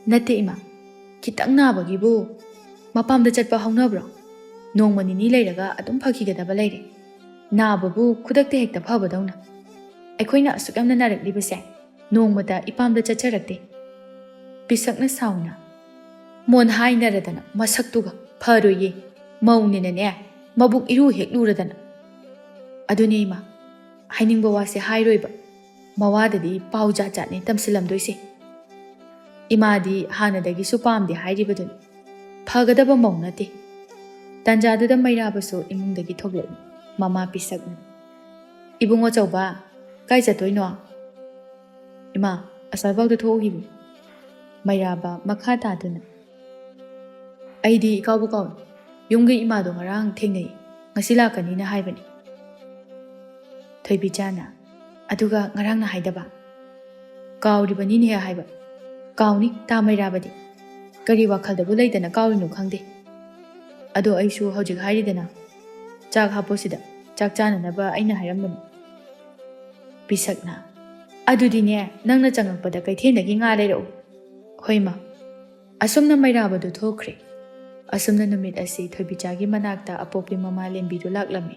ꯅꯠꯇꯦ ꯏꯃꯥ, ꯈꯤꯇꯪ ꯅꯥꯕꯒꯤꯕꯨ ꯃꯄꯥꯝꯗ ꯆꯠꯄ ꯍꯧꯅꯕ꯭ꯔꯣ? ꯅꯣꯡꯃ ꯅꯤꯅꯤ ꯂꯩꯔꯒ ꯑꯗꯨꯝ ꯐꯈꯤꯒꯗꯕ ꯂꯩꯔꯦ꯫ ꯅꯥꯕꯕꯨ ꯈꯨꯗꯛꯇ ꯍꯦꯛꯇ ꯐꯕꯗꯧꯅ꯫ ꯑꯩꯈꯣꯏꯅ ꯑꯁꯨꯛ ꯌꯥꯝꯅ ꯅꯥꯔꯛꯂꯤꯕꯁꯦ ꯅꯣꯡꯃꯇ ꯏꯄꯥꯝꯗ ꯆꯠꯆꯔꯛꯇꯦ꯫ ꯄꯤꯁꯛꯅ ꯁꯥꯎꯅ, "ꯃꯣꯟ ꯍꯥꯏꯅꯔꯗꯅ ꯃꯁꯛꯇꯨꯒ ꯐꯔꯣꯏꯌꯦ, ꯃꯧꯅꯤꯅꯅꯦ ꯃꯕꯨꯛ ꯏꯔꯨ ꯍꯦꯛ ꯂꯨꯔꯗꯅ"꯫ ꯑꯗꯨꯅꯦ ꯏꯃꯥ, ꯍꯥꯏꯅꯤꯡꯕ ꯋꯥꯁꯦ ꯍꯥꯏꯔꯣꯏꯕ, ꯃꯋꯥꯗꯗꯤ ꯄꯥꯎ ꯖꯥꯠ ꯖꯥꯠꯅꯦ ꯇꯝꯁꯤꯜꯂꯝꯗꯣꯏꯁꯦ꯫ ꯏꯃꯥꯗꯤ ꯍꯥꯟꯅꯗꯒꯤꯁꯨ ꯄꯥꯝꯗꯦ ꯍꯥꯏꯔꯤꯕꯗꯨꯅꯤ꯫ ꯐꯒꯗꯕ ꯃꯧ ꯅꯠꯇꯦ꯫ ꯇꯟꯖꯥꯗꯨꯗ ꯃꯩꯔꯥꯕꯁꯨ ꯏꯃꯨꯡꯗꯒꯤ ꯊꯣꯛꯂꯛꯏ꯫ ꯃꯃꯥ ꯄꯤꯁꯛꯅ, "ꯏꯕꯨꯡꯉꯣ ꯆꯧꯕ, ꯀꯥꯏ ꯆꯠꯇꯣꯏꯅꯣ?" "ꯏꯃꯥ, ꯑꯁ꯭ꯋꯥꯏꯐꯥꯎꯗ ꯊꯣꯛꯎꯈꯤꯕꯅꯤ꯫" ꯃꯩꯔꯥꯕ ꯃꯈꯥ ꯇꯥꯗꯨꯅ, "ꯑꯩꯗꯤ ꯏꯀꯥꯎꯕꯨ ꯀꯥꯎꯏ꯫ ꯌꯨꯝꯒꯤ ꯏꯃꯥꯗꯣ ꯉꯔꯥꯡ ꯊꯦꯡꯅꯩ, ꯉꯁꯤ ꯂꯥꯛꯀꯅꯤꯅ ꯍꯥꯏꯕꯅꯤ꯫" ꯊꯣꯏꯕꯤꯆꯥꯅ, "ꯑꯗꯨꯒ ꯉꯔꯥꯡꯅ ꯍꯥꯏꯗꯕ?" "ꯀꯥꯎꯔꯤꯕꯅꯤꯅꯦ ꯍꯥꯏꯕ꯫" "ꯀꯥꯎꯅꯤ, ꯇꯥ ꯃꯩꯔꯥꯕꯗꯤ꯫ ꯀꯔꯤ ꯋꯥꯈꯜꯗꯕꯨ ꯂꯩꯗꯅ ꯀꯥꯎꯔꯤꯅꯣ ꯈꯪꯗꯦ꯫ ꯑꯗꯣ ꯑꯩꯁꯨ ꯍꯧꯖꯤꯛ ꯍꯥꯏꯔꯤꯗꯅ, ꯆꯥꯛ ꯍꯥꯞꯄꯣ ꯁꯤꯗ, ꯆꯥꯛ ꯆꯥꯅꯅꯕ ꯑꯩꯅ ꯍꯥꯏꯔꯝꯕꯅꯤ꯫" ꯄꯤꯁꯛꯅ, "ꯑꯗꯨꯗꯤꯅꯦ, ꯅꯪꯅ ꯆꯪꯉꯛꯄꯗ ꯀꯩꯊꯦꯜꯗꯒꯤ ꯉꯥ ꯂꯩꯔꯛꯎ꯫" "ꯍꯣꯏ ꯃꯥ꯫" ꯑꯁꯨꯝꯅ ꯃꯩꯔꯥꯕꯗꯨ ꯊꯣꯛꯈ꯭ꯔꯦ꯫ ꯑꯁꯨꯝꯅ ꯅꯨꯃꯤꯠ ꯑꯁꯤ ꯊꯣꯏꯕꯤꯆꯥꯒꯤ ꯃꯅꯥꯛꯇ ꯑꯄꯣꯛꯄꯤ ꯃꯃꯥ ꯂꯦꯝꯕꯤꯗꯨ ꯂꯥꯛꯂꯝꯃꯤ꯫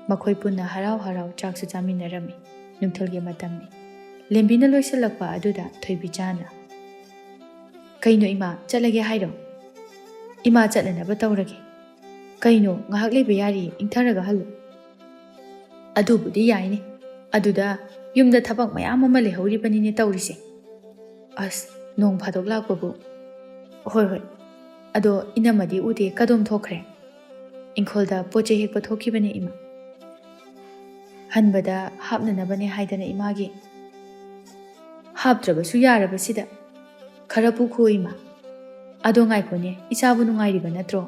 ꯃꯈꯣꯏ ꯄꯨꯟꯅ ꯍꯔꯥꯎ ꯍꯔꯥꯎ ꯆꯥꯛꯁꯨ ꯆꯥꯃꯤꯟꯅꯔꯝꯃꯤ꯫ ꯅꯨꯡꯊꯤꯜꯒꯤ ꯃꯇꯝꯅꯤ꯫ ꯂꯦꯝꯕꯤꯅ ꯂꯣꯏꯁꯤꯜꯂꯛꯄ ꯑꯗꯨꯗ ꯊꯣꯏꯕꯤꯆꯥꯅ, "ꯀꯩꯅꯣ ꯏꯃꯥ, ꯆꯠꯂꯒꯦ ꯍꯥꯏꯔꯣ?" "ꯏꯃꯥ ꯆꯠꯅꯅꯕ ꯇꯧꯔꯒꯦ꯫" "ꯀꯩꯅꯣ, ꯉꯥꯏꯍꯥꯛ ꯂꯩꯕ ꯌꯥꯔꯤꯌꯦ, ꯏꯪꯊꯔꯒ ꯍꯜꯂꯨ꯫" "ꯑꯗꯨꯕꯨꯗꯤ ꯌꯥꯏꯅꯦ, ꯑꯗꯨꯗ ꯌꯨꯝꯗ ꯊꯕꯛ ꯃꯌꯥꯝ ꯑꯃ ꯂꯩꯍꯧꯔꯤꯕꯅꯤꯅꯦ ꯇꯧꯔꯤꯁꯦ꯫ ꯑꯁ, ꯅꯣꯡ ꯐꯥꯗꯣꯛ ꯂꯥꯛꯄꯕꯨ꯫" "ꯍꯣꯏ, ꯍꯣꯏ꯫ ꯑꯗꯣ ꯏꯅꯝꯃꯗꯤ ꯎꯗꯦ, ꯀꯗꯣꯝ ꯊꯣꯛꯈ꯭ꯔꯦ?" "ꯏꯪꯈꯣꯜꯗ ꯄꯣꯠ ꯆꯩ ꯍꯦꯛꯄ ꯊꯣꯛꯈꯤꯕꯅꯦ ꯏꯃꯥ꯫" "ꯍꯟꯕꯗ ꯍꯥꯞꯅꯅꯕꯅꯦ ꯍꯥꯏꯗꯅ ꯏꯃꯥꯒꯤ꯫" "ꯍꯥꯞꯇ꯭ꯔꯕꯁꯨ ꯌꯥꯔꯕꯁꯤꯗ꯫ ꯈꯔ ꯄꯨꯈꯣ ꯏꯃꯥ꯫ ꯑꯗꯣ ꯉꯥꯏꯈꯣꯅꯦ, ꯏꯆꯥꯕꯨ ꯅꯨꯡꯉꯥꯏꯔꯤꯕ ꯅꯠꯇ꯭ꯔꯣ?"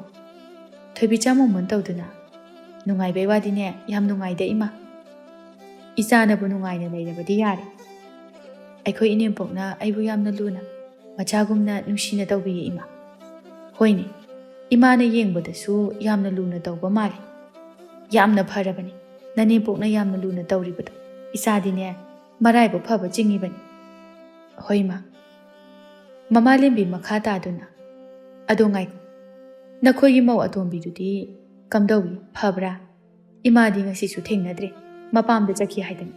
ꯊꯣꯏꯕꯤꯆꯥ ꯃꯣꯃꯣꯟ ꯇꯧꯗꯨꯅ, "ꯅꯨꯡꯉꯥꯏꯕꯩ ꯋꯥꯗꯤꯅꯦ, ꯌꯥꯝ ꯅꯨꯡꯉꯥꯏꯗ ꯏꯃꯥ꯫ ꯏꯆꯥꯅꯕꯨ ꯅꯨꯡꯉꯥꯏꯅ ꯂꯩꯔꯕꯗꯤ ꯌꯥꯔꯦ꯫ ꯑꯩꯈꯣꯏ ꯏꯅꯦꯝꯄꯣꯛꯅ ꯑꯩꯕꯨ ꯌꯥꯝꯅ ꯂꯨꯅ ꯃꯆꯥꯒꯨꯝꯅ ꯅꯨꯡꯁꯤꯅ ꯇꯧꯕꯤꯌꯦ ꯏꯃꯥ꯫ ꯍꯣꯏꯅꯦ, ꯏꯃꯥꯅ ꯌꯦꯡꯕꯗꯁꯨ ꯌꯥꯝꯅ ꯂꯨꯅ ꯇꯧꯕ ꯃꯥꯜꯂꯦ꯫ ꯌꯥꯝꯅ ꯐꯔꯕꯅꯤ, ꯅꯅꯦꯝꯄꯣꯛꯅ ꯌꯥꯝꯅ ꯂꯨꯅ ꯇꯧꯔꯤꯕꯗꯣ꯫ ꯏꯆꯥꯗꯤꯅꯦ, ꯃꯔꯥꯏꯕꯛ ꯐꯕ ꯆꯤꯡꯉꯤꯕꯅꯤ꯫ ꯍꯣꯏ ꯏꯃꯥ꯫ ꯃꯃꯥ ꯂꯦꯝꯕꯤ ꯃꯈꯥ ꯇꯥꯗꯨꯅ, "ꯑꯗꯣ ꯉꯥꯏꯈꯣ, ꯅꯈꯣꯏꯒꯤ ꯃꯧ ꯑꯇꯣꯝꯕꯤꯗꯨꯗꯤ ꯀꯝꯗꯧꯏ, ꯐꯕ꯭ꯔꯥ? ꯏꯃꯥꯗꯤ ꯉꯁꯤꯁꯨ ꯊꯦꯡꯅꯗ꯭ꯔꯦ, ꯃꯄꯥꯝꯗ ꯆꯠꯈꯤ ꯍꯥꯏꯗꯅ?"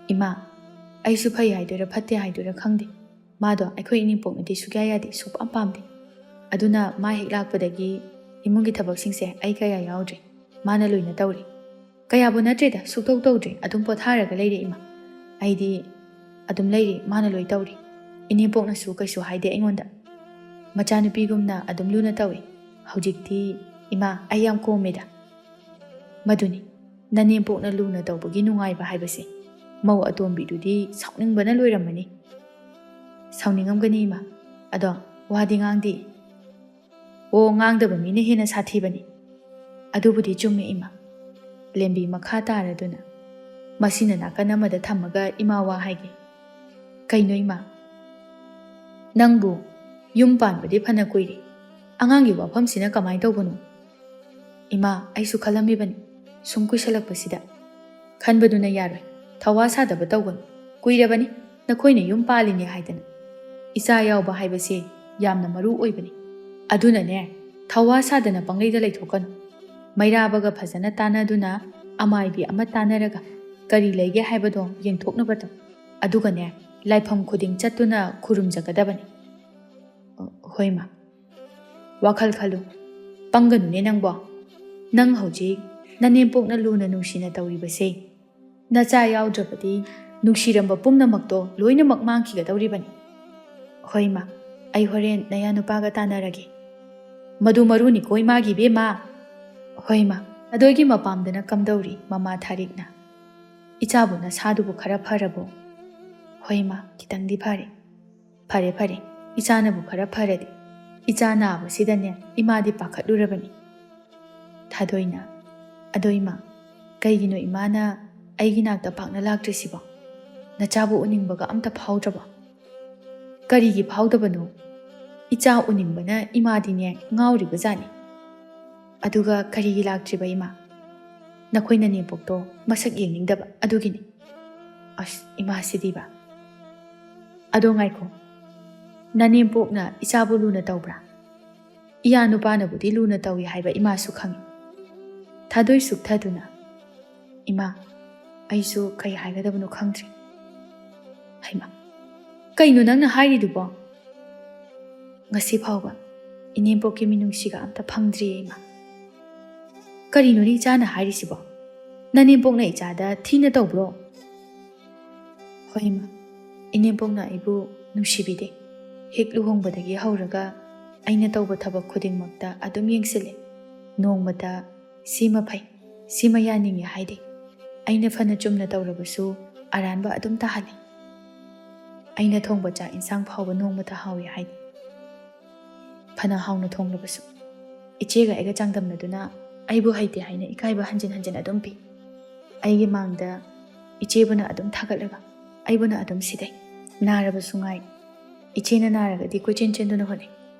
"ꯏꯃꯥ, ꯑꯩꯁꯨ ꯐꯩ ꯍꯥꯏꯗꯣꯏꯔꯥ ꯐꯠꯇꯦ ꯍꯥꯏꯗꯣꯏꯔꯥ ꯈꯪꯗꯦ꯫ ꯃꯥꯗꯣ ꯑꯩꯈꯣꯏ ꯏꯅꯦꯝꯄꯣꯛꯅꯗꯤ ꯁꯨꯛꯌꯥ ꯌꯥꯗꯦ, ꯁꯨꯛꯄꯥꯝ ꯄꯥꯝꯗꯦ꯫ ꯑꯗꯨꯅ ꯃꯥ ꯍꯦꯛ ꯂꯥꯛꯄꯗꯒꯤ ꯏꯃꯨꯡꯒꯤ ꯊꯕꯛꯁꯤꯡꯁꯦ ꯑꯩ ꯀꯌꯥ ꯌꯥꯎꯗ꯭ꯔꯦ, ꯃꯥꯅ ꯂꯣꯏꯅ ꯇꯧꯔꯦ꯫ ꯀꯌꯥꯕꯨ ꯅꯠꯇ꯭ꯔꯦꯗ, ꯁꯨꯛꯇꯧ ꯇꯧꯗ꯭ꯔꯦ, ꯑꯗꯨꯝ ꯄꯣꯊꯥꯔꯒ ꯂꯩꯔꯦ ꯏꯃꯥ꯫ ꯑꯩꯗꯤ ꯑꯗꯨꯝ ꯂꯩꯔꯤ, ꯃꯥꯅ ꯂꯣꯏ ꯇꯧꯔꯤ꯫ ꯏꯅꯦꯝꯄꯣꯛꯅꯁꯨ ꯀꯩꯁꯨ ꯍꯥꯏꯗꯦ ꯑꯩꯉꯣꯟꯗ꯫ ꯃꯆꯥꯅꯨꯄꯤꯒꯨꯝꯅ ꯑꯗꯨꯝ ꯂꯨꯅ ꯇꯧꯏ꯫ ꯍꯧꯖꯤꯛꯇꯤ ꯏꯃꯥ, ꯑꯩ ꯌꯥꯝ ꯀꯣꯝꯃꯦꯗ꯫" "ꯃꯗꯨꯅꯤ, ꯅꯅꯦꯝꯄꯣꯛꯅ ꯂꯨꯅ ꯇꯧꯕꯒꯤ ꯅꯨꯡꯉꯥꯏꯕ ꯍꯥꯏꯕꯁꯦ꯫ ꯃꯧ ꯑꯇꯣꯝꯕꯤꯗꯨꯗꯤ ꯁꯥꯎꯅꯤꯡꯕꯅ ꯂꯣꯏꯔꯝꯃꯅꯤ꯫" "ꯁꯥꯎꯅꯤꯡꯉꯝꯒꯅꯤ ꯏꯃꯥ, ꯑꯗꯣ ꯋꯥꯗꯤ ꯉꯥꯡꯗꯦ꯫" "ꯑꯣ, ꯉꯥꯡꯗꯕ ꯃꯤꯅ ꯍꯦꯟꯅ ꯁꯥꯊꯤꯕꯅꯤ꯫" "ꯑꯗꯨꯕꯨꯗꯤ ꯆꯨꯝꯃꯦ ꯏꯃꯥ꯫" ꯂꯦꯝꯕꯤ ꯃꯈꯥ ꯇꯥꯔꯗꯨꯅ, "ꯃꯁꯤꯅ ꯅꯥꯀꯟ ꯑꯃꯗ ꯊꯝꯃꯒ ꯏꯃꯥ ꯋꯥ ꯍꯥꯏꯒꯦ꯫" "ꯀꯩꯅꯣ ꯏꯃꯥ? ꯅꯪꯕꯨ ꯌꯨꯝ ꯄꯥꯟꯕꯗꯤ ꯐꯅ ꯀꯨꯏꯔꯦ, ꯑꯉꯥꯡꯒꯤ ꯋꯥꯐꯝꯁꯤꯅ ꯀꯃꯥꯏ ꯇꯧꯕꯅꯣ?" "ꯏꯃꯥ, ꯑꯩꯁꯨ ꯈꯜꯂꯝꯃꯤꯕꯅꯤ, ꯁꯨꯝ ꯀꯨꯏꯁꯜꯂꯛꯄꯁꯤꯗ꯫" "ꯈꯟꯕꯗꯨꯅ ꯌꯥꯔꯣꯏ, ꯊꯋꯥ ꯁꯥꯗꯕ ꯇꯧꯒꯅꯨ꯫ ꯀꯨꯏꯔꯕꯅꯤ ꯅꯈꯣꯏꯅ ꯌꯨꯝ ꯄꯥꯜꯂꯤꯅꯦ ꯍꯥꯏꯗꯅ꯫ ꯏꯆꯥ ꯌꯥꯎꯕ ꯍꯥꯏꯕꯁꯦ ꯌꯥꯝꯅ ꯃꯔꯨ ꯑꯣꯏꯕꯅꯤ꯫ ꯑꯗꯨꯅꯅꯦ, ꯊꯋꯥ ꯁꯥꯗꯅ ꯄꯪꯂꯩꯗ ꯂꯩꯊꯣꯛꯀꯅꯨ꯫ ꯃꯩꯔꯥꯕꯒ ꯐꯖꯅ ꯇꯥꯟꯅꯗꯨꯅ, ꯑꯃꯥꯏꯕꯤ ꯑꯃ ꯇꯥꯟꯅꯔꯒ ꯀꯔꯤ ꯂꯩꯒꯦ ꯍꯥꯏꯕꯗꯣ ꯌꯦꯡꯊꯣꯛꯅꯕ ꯇꯧ꯫ ꯑꯗꯨꯒꯅꯦ, ꯂꯥꯏꯐꯝ ꯈꯨꯗꯤꯡ ꯆꯠꯇꯨꯅ ꯈꯨꯔꯨꯝꯖꯒꯗꯕꯅꯤ꯫" "ꯍꯣꯏ ꯃꯥ꯫" "ꯋꯥꯈꯜ ꯈꯜꯂꯨ, ꯄꯪꯒꯅꯨꯅꯦ ꯅꯪꯕꯣ꯫ ꯅꯪ ꯍꯧꯖꯤꯛ ꯅꯅꯦꯝꯄꯣꯛꯅ ꯂꯨꯅ ꯅꯨꯡꯁꯤꯅ ꯇꯧꯔꯤꯕꯁꯦ, ꯅꯆꯥ ꯌꯥꯎꯗ꯭ꯔꯕꯗꯤ ꯅꯨꯡꯁꯤꯔꯝꯕ ꯄꯨꯝꯅꯃꯛꯇꯣ ꯂꯣꯏꯅꯃꯛ ꯃꯥꯡꯈꯤꯒꯗꯧꯔꯤꯕꯅꯤ꯫" "ꯍꯣꯏ ꯃꯥ, ꯑꯩ ꯍꯣꯔꯦꯟ ꯅꯌꯥ ꯅꯨꯄꯥꯒ ꯇꯥꯟꯅꯔꯒꯦ꯫" "ꯃꯗꯨ ꯃꯔꯨꯅꯤꯀꯣ ꯏꯃꯥꯒꯤ ꯏꯕꯦꯝꯃ꯫" "ꯍꯣꯏ ꯃꯥ꯫" ꯑꯗꯣꯏꯒꯤ ꯃꯄꯥꯝꯗꯅ ꯀꯝꯗꯧꯔꯤ ꯃꯃꯥ ꯊꯥꯔꯤꯛꯅ? "ꯏꯆꯥꯕꯨ ꯅꯁꯥꯗꯨꯕꯨ ꯈꯔ ꯐꯔꯕꯣ?" "ꯍꯣꯏ ꯃꯥ, ꯈꯤꯇꯪꯗꯤ ꯐꯔꯦ꯫" "ꯐꯔꯦ ꯐꯔꯦ, ꯏꯆꯥꯅꯕꯨ ꯈꯔ ꯐꯔꯗꯤ꯫ ꯏꯆꯥ ꯅꯥꯕꯁꯤꯗꯅꯦ ꯏꯃꯥꯗꯤ ꯄꯥꯈꯠꯂꯨꯔꯕꯅꯤ꯫" ꯊꯥꯗꯣꯏꯅ, "ꯑꯗꯣ ꯏꯃꯥ, ꯀꯩꯒꯤꯅꯣ ꯏꯃꯥꯅ ꯑꯩꯒꯤ ꯅꯥꯛꯇ ꯄꯥꯛꯅ ꯂꯥꯛꯇ꯭ꯔꯤꯁꯤꯕꯣ? ꯅꯆꯥꯕꯨ ꯎꯅꯤꯡꯕꯒ ꯑꯝꯇ ꯐꯥꯎꯗ꯭ꯔꯕꯣ?" "ꯀꯔꯤꯒꯤ ꯐꯥꯎꯗꯕꯅꯣ? ꯏꯆꯥ ꯎꯅꯤꯡꯕꯅ ꯏꯃꯥꯗꯤꯅꯦ ꯉꯥꯎꯔꯤꯕꯖꯥꯠꯅꯤ꯫ ꯑꯗꯨꯒ ꯀꯔꯤꯒꯤ ꯂꯥꯛꯇ꯭ꯔꯤꯕ ꯏꯃꯥ? ꯅꯈꯣꯏ ꯅꯅꯦꯝꯄꯣꯛꯇꯣ ꯃꯁꯛ ꯌꯦꯡꯅꯤꯡꯗꯕ ꯑꯗꯨꯒꯤꯅꯤ꯫" ꯑꯁ, ꯏꯃꯥꯁꯤꯗꯤꯕ꯫ ꯑꯗꯣ ꯉꯥꯏꯈꯣ, ꯅꯅꯦꯝꯄꯣꯛꯅ ꯏꯆꯥꯕꯨ ꯂꯨꯅ ꯇꯧꯕ꯭ꯔꯥ? ꯏꯌꯥ ꯅꯨꯄꯥꯅꯕꯨꯗꯤ ꯂꯨꯅ ꯇꯧꯏ ꯍꯥꯏꯕ ꯏꯃꯥꯁꯨ ꯈꯪꯏ꯫ ꯊꯥꯗꯣꯏ ꯁꯨꯛꯊꯗꯨꯅ, "ꯏꯃꯥ, ꯑꯩꯁꯨ ꯀꯩ ꯍꯥꯏꯒꯗꯕꯅꯣ ꯈꯪꯗ꯭ꯔꯦ꯫" "ꯍꯩꯃꯥ, ꯀꯩꯅꯣ ꯅꯪꯅ ꯍꯥꯏꯔꯤꯗꯨꯕꯣ? ꯉꯁꯤ ꯐꯥꯎꯕ ꯏꯅꯦꯝꯄꯣꯛꯀꯤ ꯃꯤꯅꯨꯡꯁꯤꯒ ꯑꯝꯇ ꯐꯪꯗ꯭ꯔꯤꯌꯦ ꯏꯃꯥ꯫" "ꯀꯔꯤꯅꯣꯅꯦ ꯏꯆꯥꯅ ꯍꯥꯏꯔꯤꯁꯤꯕꯣ? ꯅꯅꯦꯝꯄꯣꯛꯅ ꯏꯆꯥꯗ ꯊꯤꯅ ꯇꯧꯕ꯭ꯔꯣ?" "ꯍꯣꯏ ꯏꯃꯥ, ꯏꯅꯦꯝꯄꯣꯛꯅ ꯑꯩꯕꯨ ꯅꯨꯡꯁꯤꯕꯤꯗꯦ꯫ ꯍꯦꯛ ꯂꯨꯍꯣꯡꯕꯗꯒꯤ ꯍꯧꯔꯒ ꯑꯩꯅ ꯇꯧꯕ ꯊꯕꯛ ꯈꯨꯗꯤꯡꯃꯛꯇ ꯑꯗꯨꯝ ꯌꯦꯡꯁꯤꯜꯂꯦ꯫ ꯅꯣꯡꯃꯇ ꯁꯤꯃ ꯐꯩ, ꯁꯤꯃ ꯌꯥꯅꯤꯡꯉꯤ ꯍꯥꯏꯗꯦ꯫ ꯑꯩꯅ ꯐꯅ ꯆꯨꯝꯅ ꯇꯧꯔꯕꯁꯨ ꯑꯔꯥꯟꯕ ꯑꯗꯨꯝ ꯇꯥꯍꯜꯂꯤ꯫ ꯑꯩꯅ ꯊꯣꯡꯕ ꯆꯥꯛ ꯏꯟꯁꯥꯡ ꯐꯥꯎꯕ ꯅꯣꯡꯃꯇ ꯍꯥꯎꯏ ꯍꯥꯏꯗꯦ꯫ ꯐꯅ ꯍꯥꯎꯅ ꯊꯣꯡꯂꯕꯁꯨ ꯏꯆꯦꯒ ꯑꯩꯒ ꯆꯥꯡꯗꯝꯅꯗꯨꯅ ꯑꯩꯕꯨ ꯍꯩꯇꯦ ꯍꯥꯏꯅ ꯏꯀꯥꯏꯕ ꯍꯟꯖꯤꯟ ꯍꯟꯖꯤꯟ ꯑꯗꯨꯝ ꯄꯤ꯫ ꯑꯩꯒꯤ ꯃꯥꯡꯗ ꯏꯆꯦꯕꯨꯅ ꯑꯗꯨꯝ ꯊꯥꯒꯠꯂꯒ ꯑꯩꯕꯨꯅ ꯑꯗꯨꯝ ꯁꯤꯗꯩ꯫ ꯅꯥꯔꯕꯁꯨ ꯉꯥꯏ, ꯏꯆꯦꯅ ꯅꯥꯔꯒꯗꯤ ꯀꯣꯏꯆꯦꯟ ꯆꯦꯟꯗꯨꯅ ꯍꯣꯠꯅꯩ,